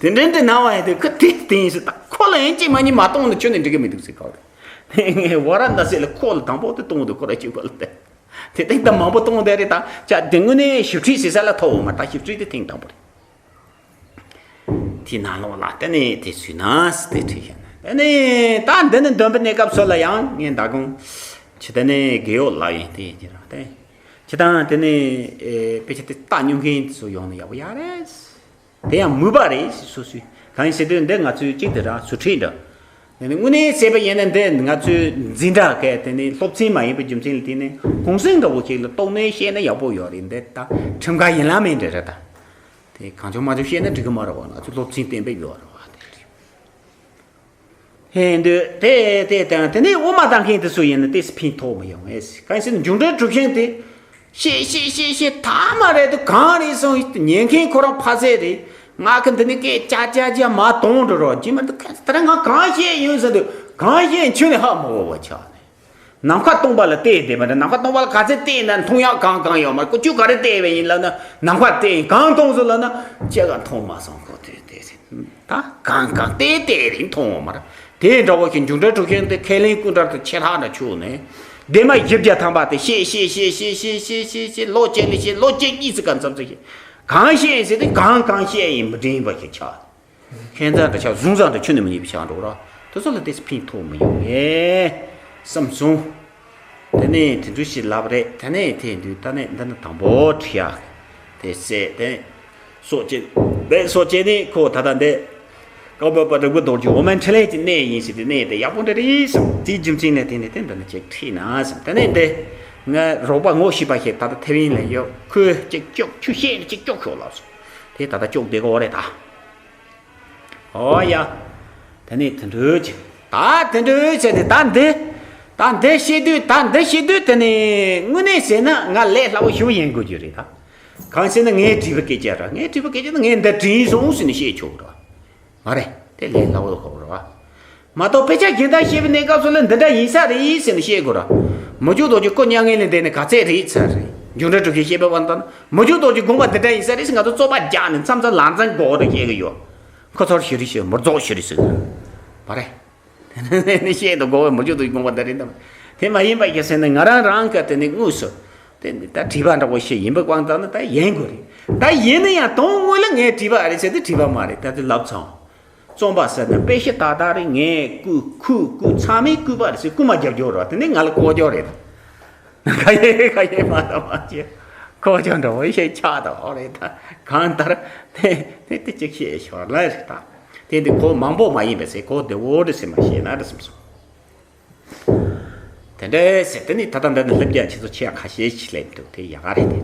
དེ་འདྲ་འདྲ་ན་བ་ཡིན་དུས་ཁོ་དེ་དེ་ཡིན་ཟེར་ད། ཁོ་ལ་ཡིན་གཅིག་མ་གཉིས་མ་གཏོང་ན་ཁྱོད་ནས་འགྲིག་གི་མི་འདུག་ཟེར་གོ་རེད། ངས་ཝ་ར་ཎ་སི་ལ་ཁོ་ལ་དང་པོ་དེ་གཏོང་འདུག་ཁོ་ར་གཅིག་པ་ལ་དེ། དེ་ཐེངས་ད་མང་པོ་གཏོང་བསྡད་རེད་ད། ཅག་དེ་དངོས་གནས་ཞིབ་ཕྲའི་ཟེར་ས་ལ་ཐོབ་འོང་མ་རེད་ད། ཞིབ་ཕྲའི་དེ་ཐེངས་དང་པོ་རེད། དེའི་ནང་ལོགས་ལ་དེ་ནས་དེ་ཚུད་ན་དེ་བྲིས་བཞག་ན། དེ་ནས་ད་འདི་ནི་འདོན་པའི་གནས་སྐབས་སུ་ལ་ཡང་ངས་མདང་དགོང་ཇི་ལྟར་ནས་རྒས་ཡོལ་ལབ་ཡིན་དེ་ཡིན་གྱི་རེད་དེ། ཇི་ལྟར་དེ་ནས་ཨེ་དཔེ་ཆ་དེ་ལྟ་མྱོང་མཁན་དེ་ཚོ་ཡོང་ན་ཡག་པོ་ཡག་རེད། དེ་ཡང་མོས་པ་རེད་སོ་སོའི། གང་ཡིན་ཟེར་དུས་འདི་ང་ཚོའི་གཅིག་དེ་རང་ཟུར་ཁྲིད་འདྲ། དེ་ནི་དངོས་གནས་བྱས་པ་ཡིན་ན་འདི་ང་ཚོའི་འཛིན་གྲྭ་གས་དེ་ནི་སློབ་ཚན་མ་ཡིན་པའི་རྒྱུ་མཚན་ལ་བརྟེན་ནས་གུང་སེང་འདྲ་བོ་ཞིག་ལ་གཏོགས་ནས་བཤད་ན་ཡག་པོ་ཡོད་རེད། འདི་ད་ཁྲིམས་འགལ་ཡིན་ལ་མིན་འདྲ་རེད་ད། དེ་གང་བྱུང་མ་བྱུང་བཤད་ན་འགྲིག་གི་མ་རེད་བ། ང་ཚོ་སློབ་ཚན་གཏན་འབེབས་ཡོད་རེད་བ་དེ་རེད། ཧེ་འདོད་དེ་དེ་དང་དེ་ནས་དབུ་མ་དང་མཁན་དེ་ཚོ་ཡིན་ན་ཏོག་ཙམ་ཕན་ཐོགས་མི་ཡོང་ངས། གང་ཡིན་ཟེར་ན་འབྱུང་འགྲོའི་གྲུབ་ཆེན་དེ་བཤད་བཤད་བཤད་བཤད་ཐ་མ་རེད་དུ་གང་རེད་སོང་ཉན་མཁན་ཁོ་རང་ཕ་ཚད་རེད། ང་གི་འདི་ནི་སྐད་ཅག་ཅག་ཅག་མ་གཏོང་འགྲོ་རོགས་ཇི་མ་འདུག་ག་ད་ར་ང་གང་བཤད་ཡོད་ཟེར་འདུག་གང་བཤད་ཁྱོད་ནི་ཧ་མ་གོ་བ་ཆགས་ནས། ནམ་མཁའ་སྟོང་པ་ལ་བལྟས་བསྡད་པ་འདྲ། ནམ་མཁའ་སྟོང་པ་ལ་ག་ཚད་བལྟས་ན་མཐོང་ཡག་གང་གང་ཡོད་མ་རེད། ཁོ་ཁྱོད་ག་རེ་བལྟས་པ་ཡིན་ལབ་ན་ནམ་མཁའ་བལྟས་ཡིན། གང་མཐོང་སོང་ལབ་ན་ཅི་ག་མཐོང་མ་སོང་ཁོ་དེ་དེ་ཟེར། ད་གང་གང་བལྟས་བལྟས་རེད་མཐོང་མ་རེད། དེ་འདྲ་བོ་ཞིག་འབྱུང་འགྲོའི་གྲུབ་ཆེན་དེ་ཁས་ལེན་ཀུན་དགའ་དང་ཆེ་ལྷག་འདྲ་ཆུག་ནས་སྡེ་མ་བཞི་བརྒྱ་ཐམ་པ་དེ་བཤད་བཤད་བཤད་ལོ་གཅིག་ལ་བཤད་ལོ་གཅིག་གཉིས་ཙམ་ག་མཚམས་ཙམ་ཞིག་གང་བཤད་ཡིན་ཟེར་དུས་གང་གང་བཤད་ཡིན་མི་དྲན་པ་ཞིག་ཆགས། ཁྱད་མཚར་འདྲ་ཆགས། བཟུང་བཟང་འདྲ་ཁྱོན་ནས་མི་རྙེད་པ་ཆགས་འགྲོ་ར། དེ་ཚོ་ལ་ཏོག་ཙམ་ཕན་ཐོགས་མི་ཡོང་ངས་བསམ་སོང་། དེ་ནས་དེ་འདྲ་ཞིག་ལབ་རེད། དེ་ནས་དེ་དུས་ད་ནས་འདི་ནི་དང་པོ་ཁྲིད་ཡག་དེ་ཟེར་དེ་སོགས་བྱས་དེ་སོགས་བྱས་ནས་ཁོ་ད་ལྟ་འདི་ཀ་བ་པ་རིག་པ་རྡོ་རྗེ་འོ་མའི་འཕྲིན་ལས་ཀྱི་གནས་ཡིན་ཟེར་དེ་གནས་དེ་ཡག་པོ་འདྲ་རེད་བསམ། དེའི་རྒྱུ་མཚན་ལས་དེ་ནས་དེ་འདི་ནི་ཅིག་ཁྲིད་ན་བསམ། དེ་ནས་འདི་ང་རོགས་པ་ངོ་ཤེས་པ་ཞིག་ད་ལྟ་ཐེ་ཝན་ལ་ཡོད། ཁོས་ཅིག་སྐྱོག་ཆུ་བཤད་ནས་ཅིག་སྐྱོག་ཤོག་ལབ་སོང་། དེ་ད་ལྟ་སྐྱོག་བསྡད་ཀྱི་ཡོད་རེད་ད། ཨོ་ཡ། དེ་ནས་དེ་འདྲ་བྱས། ད་དེ་འདྲ་བྱས་ཏེ་ད་འདི། ད་འདི་བཤད་དུས་ད་འདི་བཤད་དུས་དེ་ནས་དངོས་གནས་ཟེར་ན་ང་ལས་སླ་བོ་ཞིག་ཡིན་དགོས་རྒྱུ་རེད་ད། གང་ཟེར་ན་ངའི་དྲི་བ་སྐད་ཆ་ར། ངའི་དྲི་བ་སྐད་ཆ་ནི་ངས་འདི་དྲིས་སོང་ཟེར་ནས་བཤད་ཆོག་ར། མ་རེད། དེ་ལས་སླ་བོ་ཁོག་ར། མ་གཏོགས་དཔེ་ཆ་རྒྱན་དག་བཤད་པའི་གནས་སྐབས་སུ་ལ་འདི་འདྲ་ཡིན་ས་རེད་ཟེར་ནས་བཤད་དགོས་ར། མི་འཇུག་རྡོ་རྗེ་སྐུ་མྱ་ངན་ལས་འདས་ནས་ག་ཚད་རེད་ཚར་རེད། འབྱུང་འགྲོལ་གྲུབ་ཆེན་བཤད་པའི་དབང་དང་མི་འཇུག་རྡོ་རྗེ་དགོངས་པ་འདི་འདྲ་ཡིན་ས་རེད་ཟེར་ང་ཚོ་རྩོད་པ་རྒྱག་ནས་མཚམས་མཚམས་ལམ་སང་མགོ་བོ་དང་བཤད་གི་ཡོད། ཁོ་ཚོར་ཤི་རི་ཤི་མི་རྫོགས་ཤི་རི་ཟེར། མ་རེད། དེ་ནས་བཤད་དུ་དགོས་པའི་མི་འཇུག་རྡོ་རྗེ་དགོངས་པ་འདི་རེད་དམ། དེ་མ་ཡིན་པ་ཡིན་ཟེར་ནས་ང་རང་རང་གི་དེ་ནས་དངོས་སུ་དེ་ནི་ད་དྲི་བ་འདྲ་བོ་ཞིག་ཡིན་པའི་དབང་དུ་ནི་ད་ཡིན་དགོས་རེད། ད་ཡིན་ན་ཡང་དོན་དངོས་ལ་ངས་དྲི་བ་ཨ་རེད་ཟེར་དུས་དྲི་བ་མ་རེད། ད་དེ་ལབ་ཚང་རྩོམ་པ་ཟེར་ན་དཔེ་ཤ་ཏག་ཏག་རེད། ངས་བསྐུལ་ཁོས་བསྐུལ་ཚང་མས་བསྐུལ་པ་རེད་ཟེར་བསྐུལ་མ་རྒྱབ་རྒྱུ་རེད་བ། དེ་ནི་ང་ལ་ལྐོག་ཇོ་རེད། ཁ་ཡེ་ཁ་ཡེ་མ་དང་མ་བྱེད། ཁོ་ཅང་འདྲ་བོ་ཤེས་ཆགས་དང་ཨོ་རེད་ད། གང་ལྟར་དེ་དེ་དེ་གཅིག་ཤེས་ཤོར་ལ་རེད་ད། དེ་འདི་ཁོ་མང་པོ་མ་ཡིན་པས་ཟེར་ཁོ་དེ་འོ་འདྲ་ཟེར་མ་ཤེས་ན་འདྲ་སེམས་སོང་། དེ་འདྲ་ཟེར་དེ་ནི་ད་ལྟ་འདི་ནི་ལྷབ་རྒྱ་ཆེ་ཚོ་ཆེ་ཁ་ཤས་ཤིག་སླེབས་འདུག་དེ་ཡག་ག་རེད་དེ།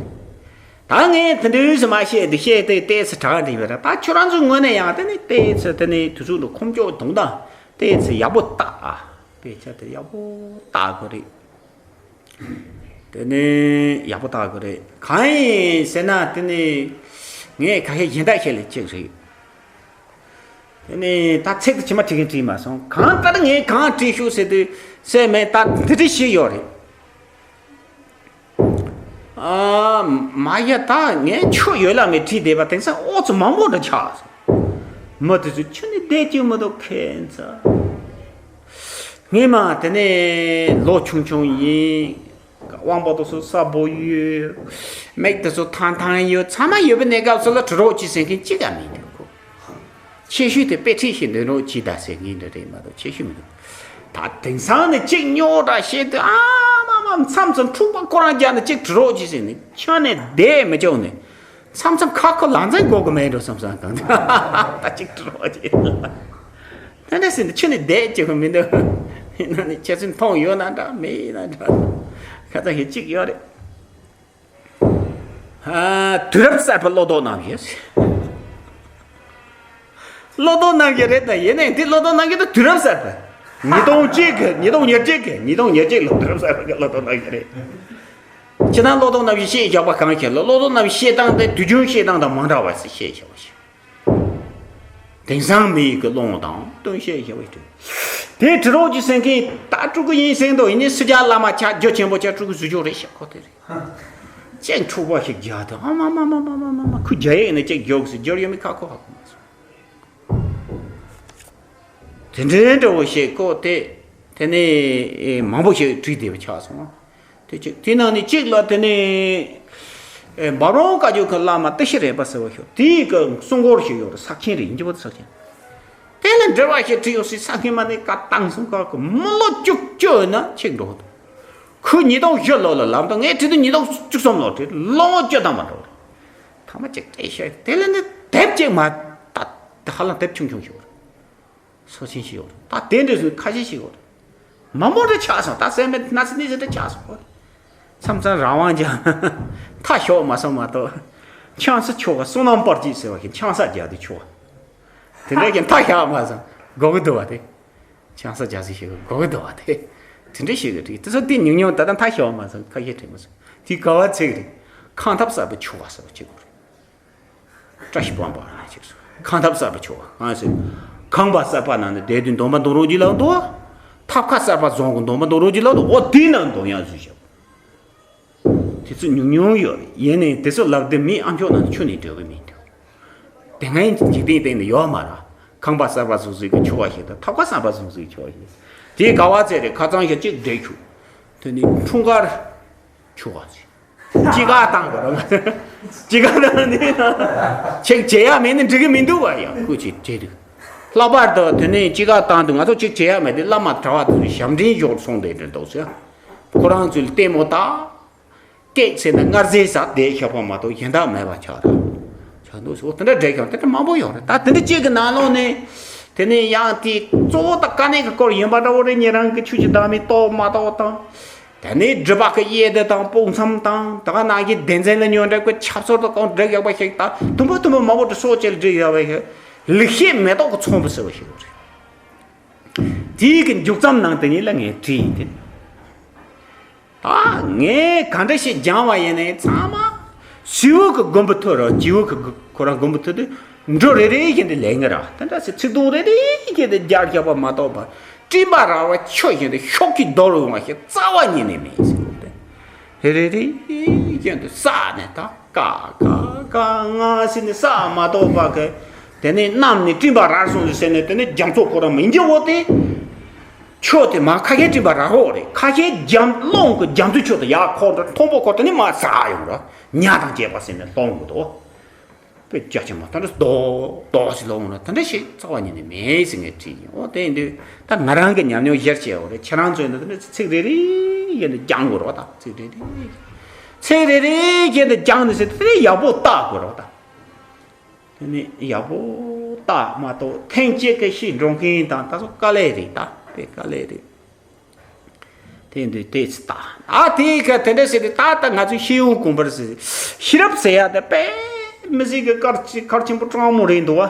ད་ངས་དེ་འདྲ་ཟེར་མ་ཤེས་འདི་ཤེས་དེ་ཏོག་ཙམ་དྲག་འདྲ་ཡོད་རེད། ད་ཁྱོད་རང་ཚོའི་ངོས་ནས་ཡང་དེ་ནི་ཏོག་ཙམ་དེ་ནི་དུས་ཚོད་འདྲ་ཁོམ་སྐྱོ་གཏོང་དང་ཏོག་ཙམ་ཡག་པོ་བལྟ་ཨ། དཔེ་ཆ་དེ་ཡག་པོ་བལྟ་དགོས་རེད། དེ་ནས་ཡག་པོ་བལྟ་དགོས་རེད། གང་ཡིན་ཟེར་ན་དེ་ནས་ངས་ཁ་ཤས་གཞན་དག་བཤད་ལས་གཅིག་རེད། དེ་ནས་ད་ཚིག་དེ་ཇི་མ་བྲིས་མཁན་བྲིས་མ་སོང་། གང་ལྟར་ངས་གང་བྲིས་ཤོག་ཟེར་དུས་ཟེར་མེད། ད་འདི་འདྲ་ཞིག་ཡོད་རེད། ཨ་མ་ཡ། ད་ངས་ཆོ་ཡོད་ལ་མེད་བྲིས་བསྡད་པ་དེང་སང་ཨོ་ཙི་མང་པོ་འདྲ་ཆགས་སོང་། མི་དེ་ཚོ་ཁྱོད་ནི་བསྡད་ཀྱི་མི་འདུག་ཁྱད་མཚར། ངས་མ་དེ་ནས་ལོ་ཆུང་ཆུང་ཡིན། དབང་པོ་དེ་ཚོ་གསལ་པོ་ཡོད། མིག་དེ་ཚོ་ཐང་ཐང་ཡོད། ཚང་མ་ཡོད་པའི་གནས་སྐབས་སུ་ལ་དྲི་རོགས་གྱིས་ཟེར་མཁན་གཅིག་ཀྱང་མི་འདུག་གོ། ཆེ་ཤོས་དེ་དཔེ་ཁྲིད་ཤིག་འདོན་རོགས་གྱིས་ད་ཟེར་མཁན་འདྲ་རེད་མ་གཏོགས་ཆེ་ཤོས་མི་འདུག། ད་དེང་སང་ནི་གཅིག་རྙོག་དྲ་བཤད་དུས་ཨ་མ་མ་མཚམས་མཚམས་འཁྲུག་པ་ཁོ་རང་རྒྱག་ནས་གཅིག་དྲི་རོགས་གྱིས་ཟེར་ནས་ཁྱོན་ནས་བསྡད་མི་ཆོག་ནས། མཚམས་མཚམས་ཁ་ཁོ་ལང་ཚན་གོ་གི་མེད་འགྲོ་བསམ་བསམ་གང་ད་གཅིག་དྲི་རོགས་གྱིས། ད་འདྲ་ཟེར་ནས་ཁྱོན་ནས་བསྡད་ཀྱི་མི་འདུག། ཡིན་ན་ནི་ཁྱེད་ཚོས་མཐོང་ཡོད་ན་འདྲ་མེད་ཡིན་ན་འདྲ། ཁ་ཚ་ཞིག་གཅིག་ཡོད་རེད། ཨ། དུས་རབས་གསར་པ་བློ་ལྡོག་རྣམ་བཞི། བློ་ལྡོག་རྣམ་བཞི་རེད་ད། ཡིན་ནའི་འདི་བློ་ལྡོག་རྣམ་བཞི་དེ་དུས་རབས་གསར་པ། ཉིས་སྟོང་གཅིག་གི་ཉིས་སྟོང་ཉེར་གཅིག་གི་ཉིས་སྟོང་ཉེར་གཅིག་ལོ་དུས་རབས་གསར་པ་གི་བློ་ལྡོག་རྣམ་བཞི་རེད། ཁྱེད་རང་བློ་ལྡོག་རྣམ་བཞི་བཤད་བཞག་པ་གང་ཁྱེད་ལ་བློ་ལྡོག་རྣམ་བཞི་བཤད་སྟངས་དེ་དུས་རྒྱུན་བཤད་སྟངས་དང་མ་འདྲ་བ་ཞིག་བཤད་བཞག་པ་ཞིག། དེང་སང་མི་ཡི་གི་སློང་དང་སྟོན་བཤད་བཞག་པ་ཞིག། དེ་དྲི་རོགས་ཀྱི་སེང་གེ་ད་སྤྲུལ་སྐུ་ཡིན་ཟེར་འདུག། ཡིན་ནའི་སུ་ཇཱ་བླ་མ་ཆགས་རྒྱུ་ཆེན་པོ་ཆགས་སྤྲུལ་སྐུ་བཟོ་རྒྱུ་རེད་ཤག་ཁོ་དེ་རེད། ཅེག་འཁྲུག་པ་ཞིག་རྒྱག་དང་ཨ་མ་མ་མ་མ་མ་མ་མ་ཁུ་རྒྱ་ཡིག་ནས་ཅེག་རྒྱོགས་སུ་རྒྱུར་ཡོད་མི་ཁ་ཁོ་ཧ་གོ་མ་སོང་། དེ་འདྲའི་འདྲ་བོ་ཞིག་ཁོ་དེ་དེ་ནས་མང་པོ་ཞིག་བྲིས་བསྡད་པ་ཆགས་སོང་། དེ་གཅིག་དེ་ནང་ནས་གཅིག་ལ་དེ་ནས་འབའ་རོང་བཀའ་བརྒྱུད་ཀྱི་བླ་མ་ཏི་ཤྲི་རས་པ་ཟེར་བ་ཞིག་དེའི་གི་གསུང་མགུར་ཞིག་ཡོད་རེད། ས་ཆེན་རེད། ཡིན་གྱི་བོད་ས་ཆེན། དེ་ལ་འགྲེལ་བ་ཞིག་བྲིས་ཡོད་སྲིད། ས་ཆེན་མ་ནས་བཀའ་བཏང་སོང་། བཀའ་གི་མི་ལོ་བཅུ་བཅུ་ཡོད་ན་ཆིག་འགྲོ་འདུག། ཁོས་ཉིས་སྟོང་བཞི་ལོ་ལ་ལམ་དང་ངས་བྲིས་དུས་ཉིས་སྟོང་བཅུ་གསུམ་ལོ་བྲིས། ལོ་བཅུ་ཐམ་པ་འགྲོ་རེད། ཐ་མ་གཅིག་སྐད་ཤོད་དེ་ལ་ནི་དེབ་གཅིག་མ་ད་ཧ་ལམ་དེབ་ཆུང་ཆུང་ཞིག་ཡོད་རེད། སོ་ཆེན་ཞིག་ཡོད་རེད། ད་དེ་འདྲ་ཟིག་ཁ་ཤས་ཤིག་ཡོད་རེད། མང་པོ་འདྲ་ཆགས་སོང་། ད་སེམས་མེད་ན་ཚི་ནི་ཟེར་འདྲ་ཆགས་སོང་། མཚམས་མཚམས་རང་དབང་ཅན་མཐའ་ཞོག་མ་སོང་མ་གཏོགས། ཆང་ས་ཆོ་ག་བསོད་ནམས་པར་གྱིས་ཟེར་བ་ཞིག་ཆང་ས་རྒྱག་དུས་ཆོ་ག་དེ་འདྲ་ཞིག་མཐའ་ཞོག་མ་སོང་། དགོས་ཀྱི་འདུག་བ་དེ། ཆང་ས་རྒྱག་ས་ཞིག་དགོས་ཀྱི་འདུག་བ་དེ། དེ་འདྲ་ཞིག་གི་རེད། དེ་ཚོ་དེ་ཉུང་ཉུང་ད་ལྟ་མཐའ་ཞོག་མ་སོང་། ཁ་ཤས་དྲན་མ་སོང་། དེ་ག་བ་ཚིག་རེད། ཁང་ཐབ་གསར་པའི་ཆོ་ག་ཟེར་བ་ཅིག་དགོས་རེད། བཀྲ་ཤིས་སྤངས་པ་ལ་ཅིག་སོང་། ཁང་ཐབ་གསར་པ་ཆོ་ག་ང་ཟེར། ཁང་པ་གསར་པ་ནང་ནས་བསྡད་དུས་འདོན་པ་འདོན་རོགས་ཀྱི་ལབ་འདུག། ཐབ་ཁ་གསར་པ་བཟོ་གི་འདོན་པ་འདོན་རོགས་ཀྱི་ལབ་འདུག། འོ་དེའི་ནང་འདོན་ཡག་བཟོས་བཞག། དེ་ཚོ་ཉུང་ཉུང་ཡོད་རེད། ཡིན་ནའི་དེ་ཚོ་ལབ་དུས་མི་ཨ་མཆོག་ནང་ཆུ་ནས་འགྲོ་གི་མི་འདུག། དེ་སྔའི་འཇིག་རྟེན་སྟེང་ནས་ཡོད་མ་རེད། ཁང་པ་གསར་པ་བཟོ་ཟིག་གི་ཆོ་ག་ཞིག་དང་ཐབ་ཁ་གསར་པ་བཟོ་ཟིག་གི་ཆོ་ག་ཞིག། དེའི་ག་བ་ཚེ་རེད། ཁ་ཚང་ཞིག་གཅིག་འདྲེ་ཁྱུ། དེ་ནི་འཁྲུངས་སྐར་ཆོ་ག་ཟིག། དཔྱིད་ཀ་བཏང་དགོས་རེད། དཔྱིད་ཀ་བཏང་ནི་ཆེག་བྱེད་ཡ་མེད་ནི་འགྲིག་གི་མི་འདུག་བ། ཡང་སྐུ་ཅིག་བྱེད་དུས། ལྷག་པར་དུ་དེ་ནས་དཔྱིད་ཀ་བཏང་དུས་ང་ཚོ་ཅིག་བྱེད་ཡ་མེད་དུས་བླ་མ་གྲྭ་བ་དེ་ཚོས་ཞབས་འདྲེན་འཇོག་སོང་བསྡད་འདྲ་འདུག་ཟེར། ཁོ་རང་ཚོས་ལྟད་མོ་ལྟ། སྐད་ཟེར་ན་མངར་ཟས་ཟ་བསྡད་ཤག་པ་མ་གཏོགས་གཞན་དག་མེད་པ་ཆགས་ར། ཆགས་འདུག་ཟེར། འོ་དེ་འདྲ་འདྲ་ཤག་དེ་འདྲ་མང་པོ་ཡོད་རེད། ད་དེ་འདྲ་གཅིག་གི་ནང་ལོགས་ནས་དེ་ནས་ཡང་དེ་གཙོ་བོ་ད་དཀའ་གནད་ཀྱི་སྐོར་ཡིན་པ་འདྲ་བོ་རེད། ཉེ་རང་གི་ཆོས་ཀྱི་བདག་མེད་རྟོགས་མ་རྟོགས་དང་། དེ་ནས་སྒྲུབ་པ་གི་དབྱེ་བསྡུ་དང་དཔོག་མཚམས་དང་། ད་ག་ནང་གི་སྡེ་ཚན་ལ་ཉོན་འདྲ་ཀོ་ཆབ་སོར་དུ་གང་བསྒྲིགས་ཡག་པ་ཞིག་དང་། དུམ་བུ་དུམ་བུ་མང་པོ་དུ་སོགས་བཅས་བསྒྲིགས་ཡག་པ་ཞིག། ལེགས་བཤད་མེ་ཏོག་གི་ཚོམ་བུ་ཟེར་བ་ཞིག་ཡོད་རེད། དེའི་གི་མཇུག་ཙམ་ནང་དེ་ཉིད་ལ་ངས་བྲིས་ཡིན་ཏེ། ད་ངས་ག་འདྲ་ཞིག་སྦྱངས་པ་ཡིན་ནའི་ཚང་མ་སྲིད་བོད་ཀྱི་མགོན་པོ་ཐུ་རུ་སྤྱི་བོད་ཀྱི་ཁོ་རང་མགོན་པོ་ཐུ་དུ་འབྲུ་རེ་རེ་བཞིན་དུ་ལེན་གི་ར། དེ་འདྲ་སེ་ཚིག་དུང་རེ་རེ་བཞིན་དུ་རྒྱག་རྒྱག་པ་མ་གཏོགས་པ། སྤྲིན་པ་ར་བ་ཆུ་བཞིན་དུ་ཤུགས་ཀྱིས་རྡོལ་འོང་བ་ཞིག་རྩ་བ་ཉིད་ནས་མེད་ཟེར་གོ་དེ། རེ་རེ་རེ་བཞིན་དུ་བསགས་ནས་ད་ཀ་ཀ་ཀ་ང་ཟེར་ནས་བསགས་མ་གཏོགས་པ་གི། དེ་ནས་གནམ་ནས་སྤྲིན་པ་རར་སོང་ཟེར་ནས་དེ་ནས་རྒྱ་མཚོ་ཁོ་རང་མི་འགྱུར་བོ་དེ། ཆུ་དེ་མ་ཁ་ཤས་སྤྲིན་པ་ར་ཧོ་རེད། ཁ་ཤས་རྒྱ་རླུང་གི་རྒྱ་མཚོའི་ཆུ་དེ་ཡར་ཁོག་འགྲོ་མཐོན་པོ་ཁོ་དེ་ནས་མར་ཟག་ཡོང་ར། ཉ་དང་བཅས་པ་ཟེར་ནས་སློང་དགོས་དོ། དཔེ་རྒྱ་ཆེན་པོ་དེ་འདྲ་རྡོག་རྡོག་ཞིག་ལོག་འོང་ན་དེ་འདྲ་ཞིག་རྩ་བ་ཉིད་ནས་མེད་ཟེར་ངས་བྲིས་ཡིན། འོ་དེ་ཡིན་དུས་ད་ང་རང་གི་ཉམས་མྱོང་གཞིར་བྱས་འོ་རེད། ཁྱེད་རང་ཚོས་ནི་དེ་འདྲ་ཚིག་རེ་རེ་བཞིན་དུ་རྒྱང་དགོས་རོགས་དང་། ཚིག་རེ་རེ་ཚིག་རེ་རེ་བཞིན་དུ་རྒྱང་ནས་ཟེར་དེ་ཡག་པོ་བལྟ་དགོས་རོགས་དང་། དེ་ནི་ཡག་པོ་བལྟ་མ་གཏོགས་ཐེངས་གཅིག་གི་ཤེས་འགྲོ་མཁན་དང་ད་སོ་དཀའ་ལས་རེད། ད་དཔེ་དཀའ་ལས་རེད། དེ་འདུག་དེ་ཚོ་ད་ད་དེ་ག་དེ་འདྲ་ཟེར་ཏེ་ད་ད་ང་ཚོའི་ཤེས་ཡོན་གོང་འཕེལ་ཟེར། ཤེས་རབ་ཟེར་ཡ་དེ་དཔེ་མི་སྲིད་གི་གལ་ཆེ་གལ་ཆེན་པོ་དྲང་མོ་རེད་འདུག་བ།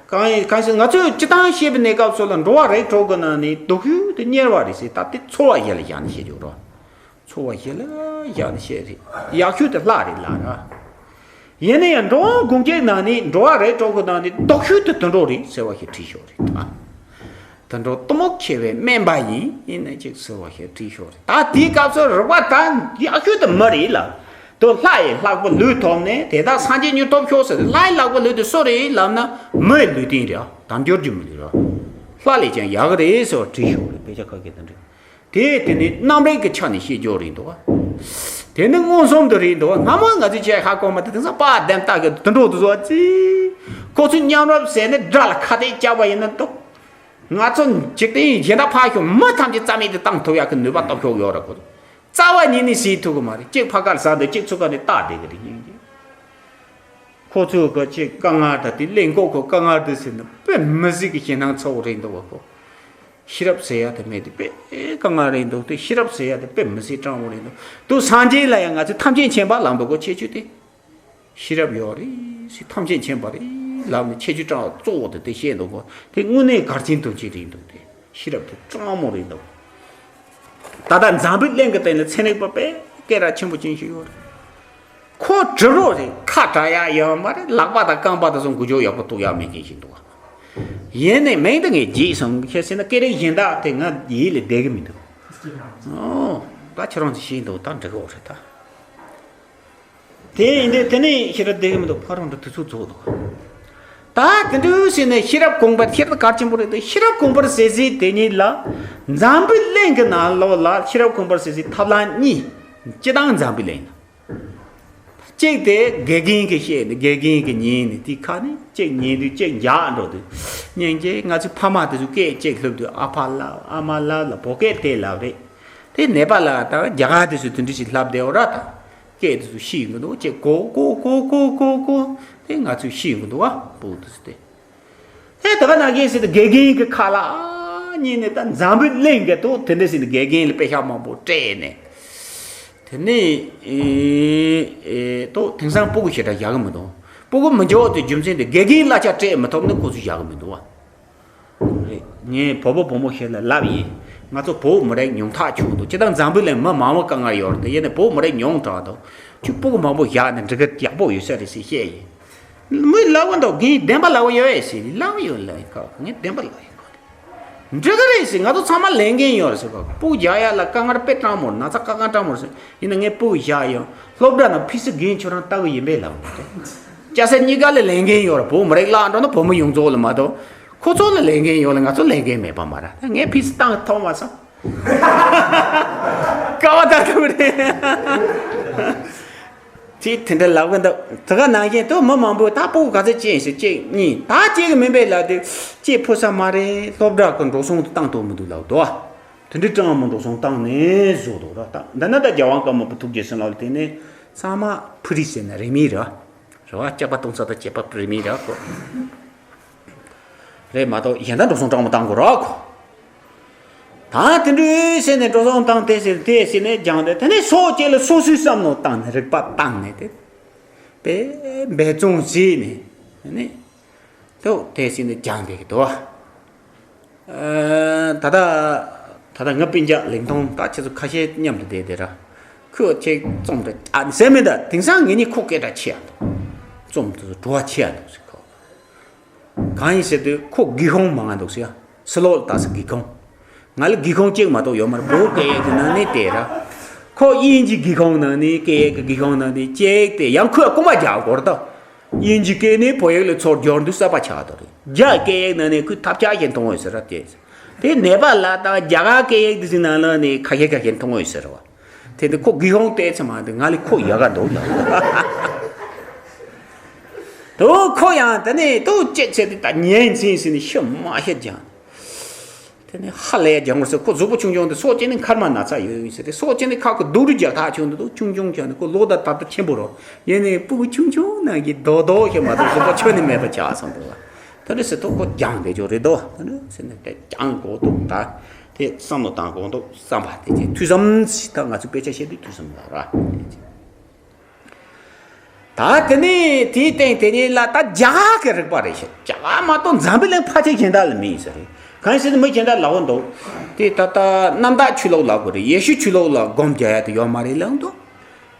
གང་ཡིན་གང་ཞིག་ང་ཚོས་སྤྱི་བཏང་བཤད་པའི་གནས་སྐབས་སུ་ལ་འགྲོ་བ་རིགས་དྲུག་གི་ནང་ནས་སྡུག་ཤོས་དེ་གཉེར་བ་རེད་ཟེར། ད་དེ་ཚོར་བ་ཡིད་ལ་བཞག་ནས་བཤད་རྒྱུ་རོ། ཚོར་བ་ཞིག་ལ་བཞག་ནས་བཤད་རེད། ཡག་ཤོས་དེ་ལྷ་རེད་ལ་ར། ཡིན་ན་ཡང་འགྲོ་བ་སྒོམ་བྱེད་ནང་ནས་འགྲོ་བ་རིགས་དྲུག་གི་ནང་ནས་སྡུག་ཤོས་དེ་དུད་འགྲོ་རེད་ཟེར་བ་ཞིག་བྲིས་ཤོག་རེད་ད། དུད་འགྲོ་གཏི་མུག་ཆེ་བའི་དམན་པ་ཡིན། ཡིན་ན་ཅིག་ཟེར་བ་ཞིག་བྲིས་ཤོག་རེད་ད། དེའི་སྐབས་སུ་རིག་པ་ད་ཡག་ཤོས་དེ་མི་རེད་ལ། དུ་ལྷ་ཡི་ལྷག་པའི་ལུས་ཐོབ་ནས་དེ་དག་སངས་རྒྱས་མྱུར་ཐོབ་ཤོག་ཟེར། ལྷ་ཡི་ལྷག་པའི་ལུས་དེ་སུ་རེད་ལབ་ན་མིའི་ལུས་རྟེན་རེད། དལ་འབྱོར་གྱི་མི་ལུས་རེད། ལྷ་ལས་ཀྱང་ཡག་གི་རེད་ཟེར་བ་བྲིས་ཤོག་རེད། དཔེ་ཆ་ཁ་ཤས་དེ་འདྲ། དེ་དེ་ནི་རྣམ་རིག་གི་ཆ་ནས་བཤད་རྒྱུ་རེད་འདུག་བ། དེ་ནི་མངོན་སུམ་དུ་རེད་འདུག་བ། སྔ་མོ་ང་ཚོས་བྱས་ཧ་གོ་མ་ཐག་དེང་སང་པ་བདེན་རྟགས་ཀྱི་དུད་འགྲོ་དུ་བཟོ་བ་ཙི། ཁོ་ཚོས་མཉམ་རུབ་ཟེར་ནས་དགྲ་ལ་ཁ་གཏད་བཅག་པ་ཡིན་ན་འདུག་ང་ཚོ་འཇིག་རྟེན་གཞན་དག་ཕར་ཞོག་མི་ཐམས་ཅད་རྩ་མེད་དུ་བཏང་ཐུབ་ཡག་གི་ནུས་པ་སྟོབས་ཤུགས་ཡོད་རེད། ཁོ་ཚོ་རྩ་བ་ཉིད་ནས་བྱེད་ཐུབ་གི་མ་རེད། གཅིག་ཕ་གར་ཟ་འདུག་གཅིག་ཚུར་ཁ་ནས་བལྟ་བསྡད་གི་རེད། ཁོ་ཚོས་གི་ཅིག་དཀའ་ངལ་དང་དེ་གླེང་གོ་ཁོ་དཀའ་ངལ་དེ་ཟེར་ན་དཔེ་མི་སྲིད་ཀྱི་ཞེད་སྣང་ཚ་བོ་རེད་འདུག་བ། ཁོ་ཤེས་རབ་ཟེར་ཡ་དེ་མེད་དེ་དཔེ་དཀའ་ངལ་རེད་འདུག་དེ་ཤེས་རབ་ཟེར་ཡ་དེ་དཔེ་མི་སྲིད་སྤྲང་བོ་རེད་འདུག་དུ་སངས་རྒྱས་ལ་ཡང་ང་ཚོས་ཐམས་ཅད་མཁྱེན་པ་ལབ་འདུག་གོ་ཁྱད་ཆོས་དེ། ཤེས་རབ་ཡོད་རེད་ཟེར། ཐམས་ཅད་མཁྱེན་པ་རེད་ལབ་ནས་ཁྱད་ཆོས་སྤྲང་བ་གཙོ་བོ་དེ་དེ་བཤད་འདུག་གོ་དེ་དངོས་གནས་གར་ཆེན་དོན་ཆེན་རེད་འདུག་དེ་ཤེས་རབ་དེ་སྤྲང་མོ་རེད་འདུག་ད་ལྟ་འཛམ་བུའི་གླིང་གི་སྟེང་ལ་ཚན་རིག་པ་དཔེ་སྐད་གྲགས་ཆེན་པོ་ཅན་ཞིག་ཡོད་རེད། ཁོ་གྲུབ་རོགས་རེད། ཁ་གྲག་ཡ་ཡོད་མ་རེད། ལག་པ་དང་རྐང་པ་དང་སོགས་འགུལ་སྐྱོད་ཡག་པོ་གཏོང་ཡ་མེད་མཁན་ཞིག་འདུག་བ། ཡིན་ནའི་མིང་དེ་ངས་བརྗེད་སོང་། ཁྱེད་ཟེར་ན་སྐད་རིགས་གཞན་དག་དེ་ང་ཡིད་ལ་བསྡད་གི་མི་འདུག་ཨོ། ད་ཁྱེད་རང་ཚོ་ཤེས་འདུག་ད་འགྲིག་གི་རེད་ད། དེ་ཡིན་དུས་དེ་ནས་ཤེས་རབ་བསྡད་གི་མི་འདུག་ཕ་རོང་འགྲོ་དུས་ཚོད་རྫོགས་འདུག་ད་དེ་འདྲ་ཟེར་ནས་ཤེས་རབ་གོང་འཕེལ། ཤེས་རབ་གལ་ཆེན་པོ་རེད་དེ། ཤེས་རབ་གོང་འཕེལ་ཟེར་ཟེར་དེ་ཉིད་ལ་འཛམ་བུའི་གླིང་གི་ནང་ལོགས་ལ་ཤེས་རབ་གོང་འཕེལ་ཟེར་ཟེར་ཐབས་ལམ་གཉིས། སྤྱི་བཏང་འཛམ་བུའི་གླིང་ན། གཅིག་དེ་དགེ་རྒན་གྱིས་བཤད་ནས་དགེ་རྒན་གྱིས་ཉན་ནས་དེ་ཁ་ནས་གཅིག་ཉན་དུས་གཅིག་འཇགས་འགྲོ་དུས། སྙིང་རྗེ། ང་ཚོའི་ཕ་མ་དེ་ཚོ་སྐད་གཅིག་སློབ་དུས་ཨ་ཕ་ལབ་ཨ་མ་ལབ་ལ་བོད་སྐད་དེ་ལབ་རེད། དེ་ནེ་པ་ལ་དང་རྒྱ་གར་དེ་ཚོ་དེ་འདྲ་ཞིག་ལབ་བསྡད་ཡོད་ར་ད། སྐད་དེ་ཚོ་ཤེས་ཡོང་གི་འདུག་ཅེས་གོ་གོ་གོ་གོ་གོ་གོ་དེ་ང་ཚོས་ཤེས་ཡོང་གི་འདུག་བ། སྤུ་གུ་དེ་ཚོ་དེ། ཨེ་ད་ག་ནང་བཞིན་ཟེར་ཏེ་དགེ་རྒན་གྱི་ཁ་ལ་ཉན་ནས་ད་འཛམ་བུའི་གླིང་གི་ཐོག་དེ་འདྲ་ཟེར་ཏེ་དགེ་རྒན་ལ་དཔེ་ཤག་མང་པོ་སྤྲད་ནས། དེ་ནས་ཨེ་ཨེ་ཐོག་དེང་སང་སྤུ་གུ་ཞེ་དྲག་བཞག་གི་མི་འདུག་སྤུ་གུ་མི་འཇོག་དེ་རྒྱུ་མཚན་དེ་དགེ་རྒན་གླ་ཆ་སྤྲད་མི་ཐུབ་ནས་ཁོ་ཚོས་བཞག་གི་མི་འདུག་བ། རེད། ངས་བོད་པ་བུ་མོ་ཞིག་ལ་ལབ་ཡིན། ང་ཚོ་བོད་མི་རིགས་ཉུང་ཐག་ཆོད་འདུག་སྤྱིར་བཏང་འཛམ་བུའི་གླིང་མི་མང་བོ་དཀའ་ངལ་ཡོད་རེད་དེ། ཡིན་ནའི་བོད་མི་རིགས་ཉུང་དྲགས་འདུག་ཁྱོད་སྤུ་གུ་མང་པོ་བཞག་ནས་འགྲིག་གི་ཡག་པོ་ཡོད་ས་རེད་ཟེར་བཤད་ཡིན། མོས་ལབ་གི་འདུག་རྒན་བདེན་པ་ལབ་གི་ཡོད་ཨེ་ཟེར། ལབ་གི་ཡོད་ལབ་ཡིན་ཁོ། ངས་བདེན་པ་ལབ་ཡིན་ཁོ། འགྲིག་གི་རེད་ཟེར། ང་ཚོ་ཚང་མ་ལས་འགན་ཡོད་རེད་ཟེར་ཁོ། སྤུ་གུ་བཞག་ཡ་ལ་དཀའ་ངལ་དཔེ་སྤྲང་མོ་རེད། ན་ཚ་དཀའ་ངལ་སྤྲང་མོ་རེད་ཟེར། ཡིན་ན་ངས་སྤུ་གུ་བཞག་ཡོང་། སློབ་གྲྭ་ནང་ཕི་སི་རྒན་ཁྱོད་རང་ལྟ་གི་ཡིན་པས་ལབ་གི་འདུག་སྐྱ་སེར་གཉིས་ཀ་ལ་ལས་འགན་ཡོད་རེད། བོད་མི་རིགས་བརླག་འགྲོ་ན་བོད་མི་ཡོངས་རྫོགས་ལ་མ་གཏོགས། ཁོ་ཚོ་ལ་ལས་འགན་ཡོད་ལ་ང་ཚོ་ལས་འགན་མེད་པ་མ་རེད། ངས་ཕི་སི་བཏང་ཐོག་མ་སོང་། ཀ་བ་ལྟ་ཐུབ་རེད། དེ་དེ་འདྲ་ལབ་གི་འདུག་དེ་ག་ནང་བཞིན་དུ་མི་མང་པོས་ད་སྤུ་གུ་ག་ཚོད་སྐྱེས་ཡིན་ཟེར། གཅིག་གཉིས། ད་སྐྱེས་གི་མིན་པས་ལབ་དུས་སྐྱེས་ཕོད་ས་མ་རེད། སློབ་གྲྭ་གི་འགྲོ་སོང་དུ་བཏང་ཐུབ་མི་འདུག་ལབ་འདུག་དེ་འདྲའི་སྤྲང་མོ་འགྲོ་སོང་བཏང་ནས་བཟོ་འདུག་ར། ད་འདི་ན་ད་རྒྱལ་དབང་ཀརྨ་པ་ཐུགས་རྗེ་ཟེར་ལབ་ལ་དེ་ནས་ཚང་མ་ཕུ་རི་ཟེར་ན་རིན་མེད་རེད་བ། རེད་བ། སྐྱག་པ་གཏོང་ས་དང་བྱེད་པ་རིན་མེད་རེད་ཁོ། རེད་མ་གཏོགས་གཞན་དག་འགྲོ་སོང་སྤྲང་མོ་བཏང་དགོས་ར་ཁོ། ད་དེ་འདྲའི་ཟེར་ནས་འགྲོ་སོང་བཏང་དེ་ཟེར་དེ་ཟེར་ནས་སྦྱངས་ཏེ། དེ་ནས་སོ་སྐྱེ་ལ་སོ་སོའི་བསམ་བློ་བཏང་ནས་རིག་པ་བཏང་ནས་དེ་དཔེ་འབད་བརྩོན་བྱས་ནས་ནི་དེ་ཟེར་ནས་སྦྱངས་བསྡད་ཀྱི་འདུག་བ། ད་ལྟ་ད་ལྟ་ང་སྤུན་ཀྱག་ལིང་ཐུང་ད་ཁྱེད་ཚོ་ཁ་ཤས་མཉམ་དུ་བསྡད་དེ་ར། ཁོས་ཁྱེད་རྩོམ་དེ་ཨ་ཟེར་མི་འདུག་དེང་སང་ངེད་གཉིས་ཁོ་སྐད་གྲགས་ཆེ་ཡ་འདུག་རྩོམ་དེ་ཚོ་བྲོ་བ་ཆེ་ཡ་འདུག་ཟེར་ཁོ། གང་ཡིན་ཟེར་དུས་ཁོ་སྒེའུ་ཁུང་མང་ང་འདུག་ཟེར་ཡ། སི་ལོག་ལ་ལྟ་ས་སྒེའུ་ཁུང་། ང་ལ་སྒེའུ་ཁུང་གཅིག་མ་གཏོགས་ཡོད་མ་རེད། བོད་སྐད་ཡིག་གི་ནང་ནས་དེ་ར། ཁོ་དབྱིན་ཇི་སྒེའུ་ཁུང་ནང་ནས་སྐད་ཡིག་གི་སྒེའུ་ཁུང་ནང་ནས་གཅིག་དེ་ཡང་ཁོས་རྐུན་མ་རྒྱག་དགོས་རེད་ད། དབྱིན་ཇི་སྐད་ནས་བོད་ཡིག་ལ་ཚུར་སྦྱོར་དུས་གསར་པ་ཆགས་འདུག་རེད། རྒྱ་སྐད་ཡིག་ནང་ནས་ཁོས་ཐབས་ཆག་བཞིན་མཐོང་འོས་ཟེར་ར་དེ། དེ་ནེ་པ་ལ་དང་རྒྱ་གར་སྐད་ཡིག་དེ་ཚོའི་ནང་ལ་ནས་ཁ་ཤས་ཁ་ཤས་མཐོང་འོས་ཟེར་བ། དེ་དུས་ཁོ་སྒེའུ་ཁུང་བལྟས་ཚེ་མ་དེ་ང་ལས་ཁོ་ཡག་ག་འདུག་ལ། དུ་ཁོ་ཡང་དེ་ནས་དུ་ཅེག་ཚེ་དེ་ད་ཉན་ཚིན་ཟིན་ནས་ཤི་མ་ཤི་ཀྱང་། དེ་ནས་ཧ་ལས་ཀྱང་ངོ་ཟེར། ཁོ་གཟུགས་པོ་ཆུང་ཆུང་དེ་སོ་སྐྱེ་ནི་མཁལ་མ་ན་ཚ་ཡོད་ཡོད་ཟེར་ཏེ། སོ་སྐྱེ་ནི་ཁ་ཁོ་སྡུག་རུས་རྒྱག་ཐག་ཆོད་འདུག་ཆུང་ཆུང་ཀྱང་ནི་ཁོ་ལོ་ད་ད་ལྟ་ཆེན་པོ་རོ། ཡིན་ནི་སྤུ་གུ་ཆུང་ཆུང་ནང་གི་རྡོག་རྡོག་ཞིག་མ་གཏོགས་གཟུགས་པོ་ཆོད་ནི་མེད་པ་ཆགས་སོང་འདུག་བ། ད་ནི་ཟེར་ཐོག་ཁོ་ཀྱང་བསྡད་ཆོག་རེད་དོ། ད་ནི་ཟེར་ནས་དེ་ཀྱང་གོ་འདུག་ད་དེ་བསམ་བློ་བཏང་དགོས་འདུག་བསམ་པ་དེ་ཅིག་ཐོས་བསམ་ཞིག་ད་ང་ཚོ་དཔེ་ཆ་བཤད་དུས་ཐོས་བསམ་ལ་ར། ད་དེ་ནས་དེའི་སྟེང་དེ་ཉིད་ལ་ད་རྒྱ་གར་གྱི་རིག་པ་རེད་ཤག་རྒྱ་གར་མ་གཏོགས་འཛམ་བུའི་གླིང་ཕལ་ཆེར་གཞན་དག་ལ་མེད་ཟེར་རེད། གང་ཟེར་ན་མི་གཞན་དག་ལབ་ཀྱི་འདུག་དེ་ད་ལྟ་རྣམ་དག་ཆོས་ལུགས་ལབ་དགོས་རེད། ཡེ་ཤུ་ཆོས་ལུགས་ལ་སྒོམ་རྒྱག་ཡ་དེ་ཡོད་མ་རེད་ལབ་འདུག་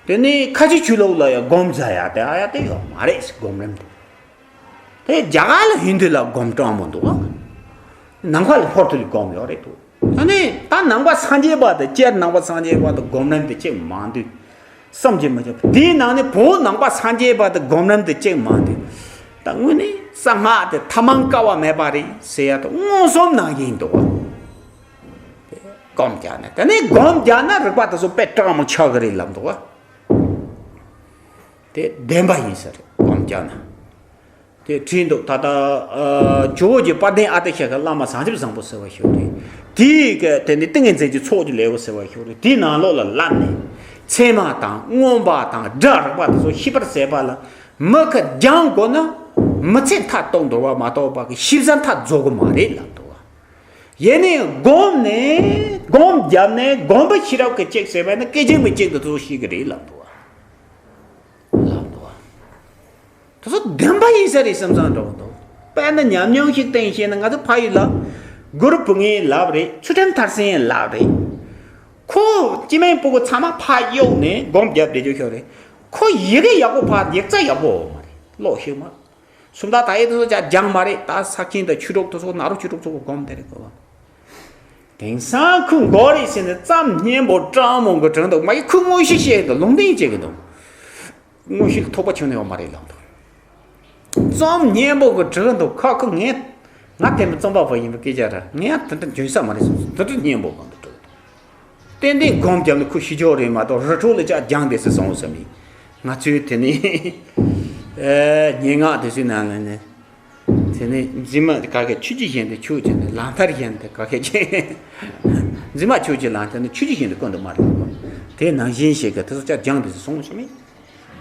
དེ་ནས་ཁ་ཆེ་ཆོས་ལུགས་ལ་ཡང་སྒོམ་རྒྱག་ཡ་དེ་ཨ་ཡ་དེ་ཡོད་མ་རེད། སྒོམ་རིམ་དེ། དེ་རྒྱ་གར་ལ་ཧིན་དུ་ལ་སྒོམ་སྤྲང་མོ་འདུག་ནམ་མཁའ་ལ་འཕུར་ཐུབ་ལ་སྒོམ་ཡོད་རེད་འདུག་ད་ནི་ད་ནང་པ་སངས་རྒྱས་པ་དང་སྤྱིར་ནང་པ་སངས་རྒྱས་པ་དང་སྒོམ་རིམ་དེ་གཅིག་མ་འདུག་བསམ་གྱིས་མི་ཁྱབ། དེའི་ནང་ནས་བོད་ནང་པ་སངས་རྒྱས་པ་དང་སྒོམ་རིམ་དེ་གཅིག་མ་འདུག་ད་དངོས་གནས་གསང་སྔགས་དེ་ཐ་མལ་དཀའ་བ་མེད་པ་རེད་ཟེར་ཡ་དང་མངོན་སུམ་ནང་བཞིན་འདུག་བ། སྒོམ་རྒྱག་ན་དེ་ནས་སྒོམ་རྒྱག་ན་རིག་པ་དེ་ཚོ་དཔེ་སྤྲང་མོ་ཆགས་ཀྱི་རེད་ལབ་འདུག་བ། དེ་བདེན་པ་ཡིན་ས་རེད། སྒོམ་རྒྱག་ན། དེ་བྲིས་འདུག་ད་ལྟ་ཨ་ཇོ་བོ་རྗེ་དཔལ་ལྡན་ཨ་ཏི་ཤ་ཀ་བླ་མ་བྱང་ཆུབ་བཟང་པོ་ཟེར་བ་ཞིག་རེད། དེའི་གི་དེ་ནི་ཏིང་ངེ་འཛིན་གྱི་ཚོགས་ཀྱི་ལེའུ་ཟེར་བ་ཞིག་རེད། དེའི་ནང་ལོགས་ལ་བསླབ་ནས་ཚད་མ་དང་མངོན་པ་དང་སྒྲ་རིག་པ་དེ་ཚོ་ཤེས་པར་བྱེད་པ་ལ་མི་ཁ་སྦྱང་དགོས་ན་མི་ཚེ་མཐའ་གཏོགས་འདོར་བ་མ་གཏོགས་པ་གི་ཤེས་བྱ་མཐའ་རྫོགས་གི་མ་རེད་ལབ་འདུག་བ། ཡེ་ནས་སྒོམ་ནས་སྒོམ་བརྒྱབ་ནས་སྒོམ་པ་ཤེས་རབ་ཀྱི་གཅིག་ཟེར་བ་ནི་སྐད་ཅིག་མི་གཅིག་ཏུ་ཚོགས་ཤེས་ཀྱི་རེད་ལབ་འདུག་བ། ལབ་འདུག་བ། དེ་ཚོ་བདེན་པ་ཡིན་ས་རེད་བསམ་བསམ་འགྲོ་གི་འདུག་དཔེར་ན་ཉམས་མྱོང་ཞིག་བསྟན་བཤད་ན་ང་ཚོ་ཕ་ཡུལ་ལ་གུ་རུ་བུ་ངའི་ལབ་རེད། ཚུལ་ཁྲིམས་མཐར་སོན་ལབ་རེད། ཁོ་སྐྱེ་དམན་ཕྲུ་གུ་ཚང་མ་ཕར་གཡུགས་ནས་སྒོམ་རྒྱབ་བསྡད་རྒྱུ་ཤོག་རེད། ཁོ་ཡི་གེ་ཡག་པོ་ཕར་ཡིག་ཚད་ཡག་པོ་ཡོད་མ་རེད། ཀློག་ཤེས་མ། སུམ་རྟགས་དག་ཡིག་དེ་ཚོ་ཅག་སྦྱངས་མ་རེད། ད་ས་ཁྱིམ་དང་ཆོས་གྲོགས་དེ་ཚོ་ནཱ་རོ་ཆོས་གྲོགས་ཚོ་སྒོམ་བསྡད་རེད་གོ། དེང་སང་ཁོ་མགོ་རེད་ཟེར་ནས་ཙམ་སྙན་པོ་སྤྲང་མོ་གི་དྲན་འདུག་མ་གི་ཁོ་དངོས་གཞི་བཤད་འདུག་ལུང་བསྟན་བྱེད་གི་འདུག་དངོས་གཞི་ལ་ཐོགས་པ་ཆོད་ནས་ཡོད་མ་རེད་ལབ་འདུག་ཙམ་སྙན་པོ་གི་དྲན་འདུག་ཁ་ཁོ་ངས་ང་དེ་མི་རྩོམ་པ་པོ་ཡིན་པའི་སྐད་ཆ་ར་ངས་དེ་འདྲ་འཇོན་ས་མ་རེད་གསུངས་སོང་། དེ་འདྲ་སྙན་པོ་གང་དུ་འགྲོ། ཏན་ཏན་སྒོམ་བརྒྱབ་ནས་ཁོ་ཤི་ཆོག་རེད་མ་གཏོགས་རི་ཁྲོད་ལ་ཅག་སྦྱངས་བསྡད་ཟེར་སོང་བསམ་མི། ང་ཚོའི་དེ་ནས་ཨེ་སྙན་ངག་དེ་ཚོའི་ནང་ལ་ནས་དེ་ནས་འཛིན་མ་ག་གེ་ཆོས་ཀྱི་གཞན་དུ་ཆོས་ཀྱི་ནི་ལག་མཐར་གཞན་དུ་ག་གེ་ཆེ། འཛིན་མ་ཆོས་ཀྱི་ལག་མཐར་ནི་ཆོས་ཀྱི་གཞན་དུ་ཀུན་ཏུ་མ་ལུས་པ། དེ་ནང་བཞིན་ཞིག་གི་དེ་ཚོ་ཅག་སྦྱངས་བསྡད་ཟེར་སོང་བསམ་མི།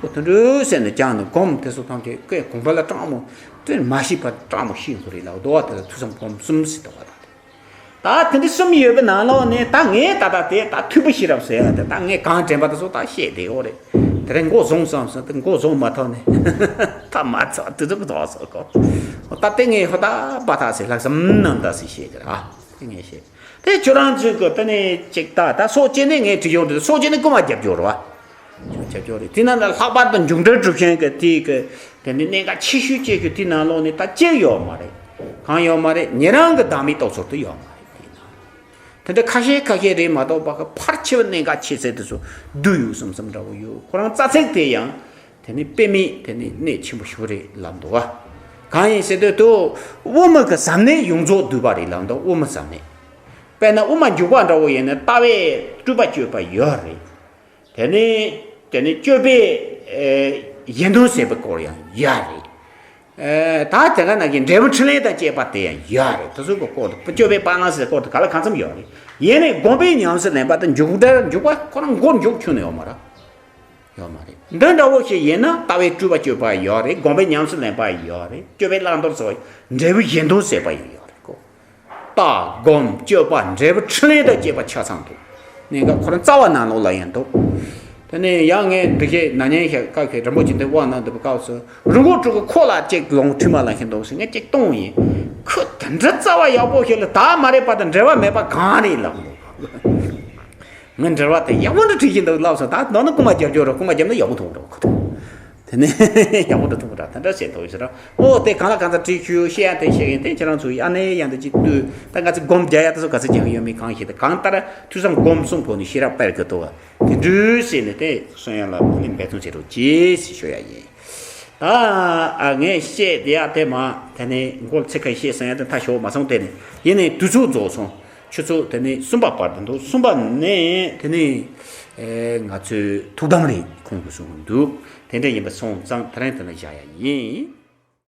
ཁོ་དུད་འགྲོའི་སེམས་ནས་སྦྱངས་ནས་སྒོམ་དེ་ཚོ་ཐམས་ཅད་ཀའི་དགོངས་པ་ལ་སྤྲང་མོ་དེ་མ་ཤེས་པ་སྤྲང་མོ་ཤེས་དགོས་རེད་ལ་རྡོ་བ་དེ་ལ་ཐོས་བསམ་སྒོམ་གསུམ་ཟེར་དོ་བ་དང་། ད་དེ་འདྲ་གསུམ་ཡོད་པའི་ནང་ལོགས་ནས་ད་ངས་ད་ལྟ་དེ་ད་ཐོས་པ་ཤེས་རབ་ཟེར་ཡ་དེ་ད་ངས་གང་དྲན་པ་དེ་ཚོ་ད་བཤད་བསྡད་ཡོད་རེད། དེ་རིང་མགོ་བཟུང་བསམ་སོང་དེ་མགོ་བཟུང་མ་ཐག་ནས་ད་མ་ཚོགས་དེ་ཚོ་གི་རྫོགས་སོང་གོ། ད་དེ་ངས་ཧོ་ད་པ་ཐག་ཟེར་ལྷག་བསམ་རྣམ་དག་ཟེར་བཤད་ཀྱི་ར་དེ་ངས་བཤད། དེ་ཁྱོད་རང་ཚོས་གི་དེ་ནས་ཅིག་ད་ད་སྲོག་བཅད་ནས་ངས་བྲིས་ཡོང་དུས་སྲོག་བཅད་ནས་རྐུ་མ་རྒྱབ་སྐྱོར་རེད་བ། ཁྱོད་རྒྱབ་སྐྱོར་རེད། དེ་ན་ལ་ལྷག་པར་དུ་མཇུག་འབྲས་གྲུབ་ཆེན་གི་དེ་གི་དེ་ནས་གནད་འགག་ཆེ་ཤོས་ཆེ་ཤོས་དེ་ནང་ལོགས་ནས་ད་གཅིག་ཡོད་མ་རེད། གང་ཡོད་མ་རེད། ཉེ་རང་གི་བདག་མེད་རྟོགས་ཚུལ་དུ་ཡོད་མ་རེད། དེ་ན་དེ་འདྲ་ཁ་ཤས་ཁ་ཤས་རེད་མ་གཏོགས་པ་གི་ཕལ་ཆེ་བ་གནད་འགག་ཆེ་ཚད་དེ་ཚོ་བསྡུས་ཡོད་བསམ་བསམ་འདྲ་བོ་ཡོད། ཁོ་རང་རྩ་ཚིག་དེ་ཡང་དེ་ནི་དཔེ་མེད་དེ་ནི་གནད་ཆེན་པོ་ཞིག་རེད་ལབ་འདུག་བ། གང་ཡིན་ཟེར་དུས་དུ་དབུ་མ་གི་ཟབ་གནད་ཡོངས་རྫོགས་བསྡུས་པ་རེད་ལབ་འདུག་དབུ་མ་ཟབ་གནད། དཔེར་ན་དབུ་མ་འཇུག་པ་འདྲ་བོ་ཡིན་ན་ལྟ་བའི་སྤྲོས་པ་གཅོད་པ་ཡོད་རེད། དེ་ནི་དེ་ནི་སྤྱོད་པའི་ཨེ་གཞན་དོན་ཟད་པའི་སྐོར་ཡང་ཡོད་རེད། ཨེ་ད་དེ་ག་ནང་གི་འབྲས་བུ་འཕྲིན་ལས་དང་བཅས་པ་དེ་ཡང་ཡོད་རེད། དེ་ཚོ་གི་སྐོར་དུ་སྤྱོད་པའི་བར་སྣང་ཟེར་སྐོར་དུ་ག་ལ་གང་འཚམ་ཡོད་རེད། ཡིན་ནའི་སྒོམ་པའི་ཉམས་སུ་ལེན་པ་དང་འཇུག་འབྲས་འཇུག་པ་ཁོ་རང་མགོ་མཇུག་ཁྱོན་ནས་ཡོད་མ་རེད། ཡོད་མ་རེད། འདི་འདྲ་བོ་ཞིག་ཡིན་ན་ལྟ་བའི་སྤྲོས་པ་གཅོད་པ་ཡོད་རེད། སྒོམ་པའི་ཉམས་སུ་ལེན་པ་ཡོད་རེད། སྤྱོད་པའི་བླང་དོར་ཟེར་བ་འབྲས་བུ་གཞན་དོན་ཟད་པ་ཡང་ཡོད་རེད་གོ། ལྟ་སྒོམ་སྤྱོད་པ་འབྲས་བུ་འཕྲིན་ལས་དང་བཅས་པ་ཆ་ཚང་འདུག་གནད་འགག་ཁོ་རང་རྩ་བ་ནང་ལོགས་ལ་ཡང་འདུག་དེ་ནས་ཡང་ངས་འདི་ཞེས་ན་ཉན་ཞེས་བཀའ་ཁྱེད་རིན་པོ་ཆེ་འདི་དབང་གནང་འདུག་པའི་སྐབས་སུ་རི་མགོ་སྤྲུལ་སྐུ་ཁོ་ལ་ཅིག་ལོང་ཁྲིད་མ་ལ་ཤི་འདུག་ཟེར་ངས་ཅིག་གཏོང་ཡིན། ཁོས་དེ་འདྲ་རྩ་བ་ཡག་པོ་ཞིག་ལ་ད་མ་རེད་པ་དང་འབྲེལ་བ་མེད་པ་གང་རེད་ལབ་འདུག་ངས་འབྲེལ་བ་དེ་ཡག་པོ་འདྲ་བྲིས་ཀྱི་འདུག་ལབ་སོང་། ད་ནང་ན་རྐུ་མ་རྒྱབ་སྐྱོར་རོགས། རྐུ་མ་རྒྱབ་ན་ཡག་པོ་མཐོང་རོགས་ཁོ་ཐག་དེ་ནས་ཡག་པོ་འདྲ་མཐོང་ར་དེ་འདྲ་བྱེད་འདུག་ཟེར་ར། ཨོ་དེ་གང་ལ་གང་འཚམ་བྲིས་ཁྱོད་བཤད་ཡ་དེ་བཤད་ཡིན། དེ་ཁྱེད་རང་ཚོ་ཡ་ནས་ཡང་དེ་ཅིག་ལྟོས། ད་ང་ཚོ་སྒོམ་རྒྱག་ཡ་དེ་ཚོ་ག་ཚོད་རྒྱག་གི་ཡོད་མེད་གང་ཤེས། དེ་གང་ལྟར་ཐོས་བསམ་སྒོམ་གསུམ་སྒོ་ནས་ཤེས་རབ་སྤེལ་དགོས་འདུག་དེ་འདྲ་བྱས་ནས་དེ་གསུང་ཡ་ལ་ཁོ་ནས་འབད་བརྩོན་བྱེད་རོགས་གྱིས་ཞེས་ཞུ་ཡ་ཡིན། ད་ཨ་ངས་བཤད་དེ་ཡ་དེ་མ་དེ་ནས་མགོ་ཚིག་ཁ་བཤད་སོང་ཡ་དེ་མཐའ་ཞོག་མ་སོང་། དེ་ནས་ཡིན་ནའི་དུས་ཚོད་རྫོགས་སོང་། ཆུ་ཚོད་དེ་ནས་གསུམ་པ་བར་དུ་འདུག་གསུམ་པ་ནས་དེ་ནས་ཨེ་ང་ཚོའི་ཐུགས་དམ་རེད་ཁོང་གིས་གསུངས་འདུག་དེ་འདྲ་ཡིན་པ་སོང་ཙང་དེ་རིང་དེ་ན་བཞག་ཡ་ཡིན།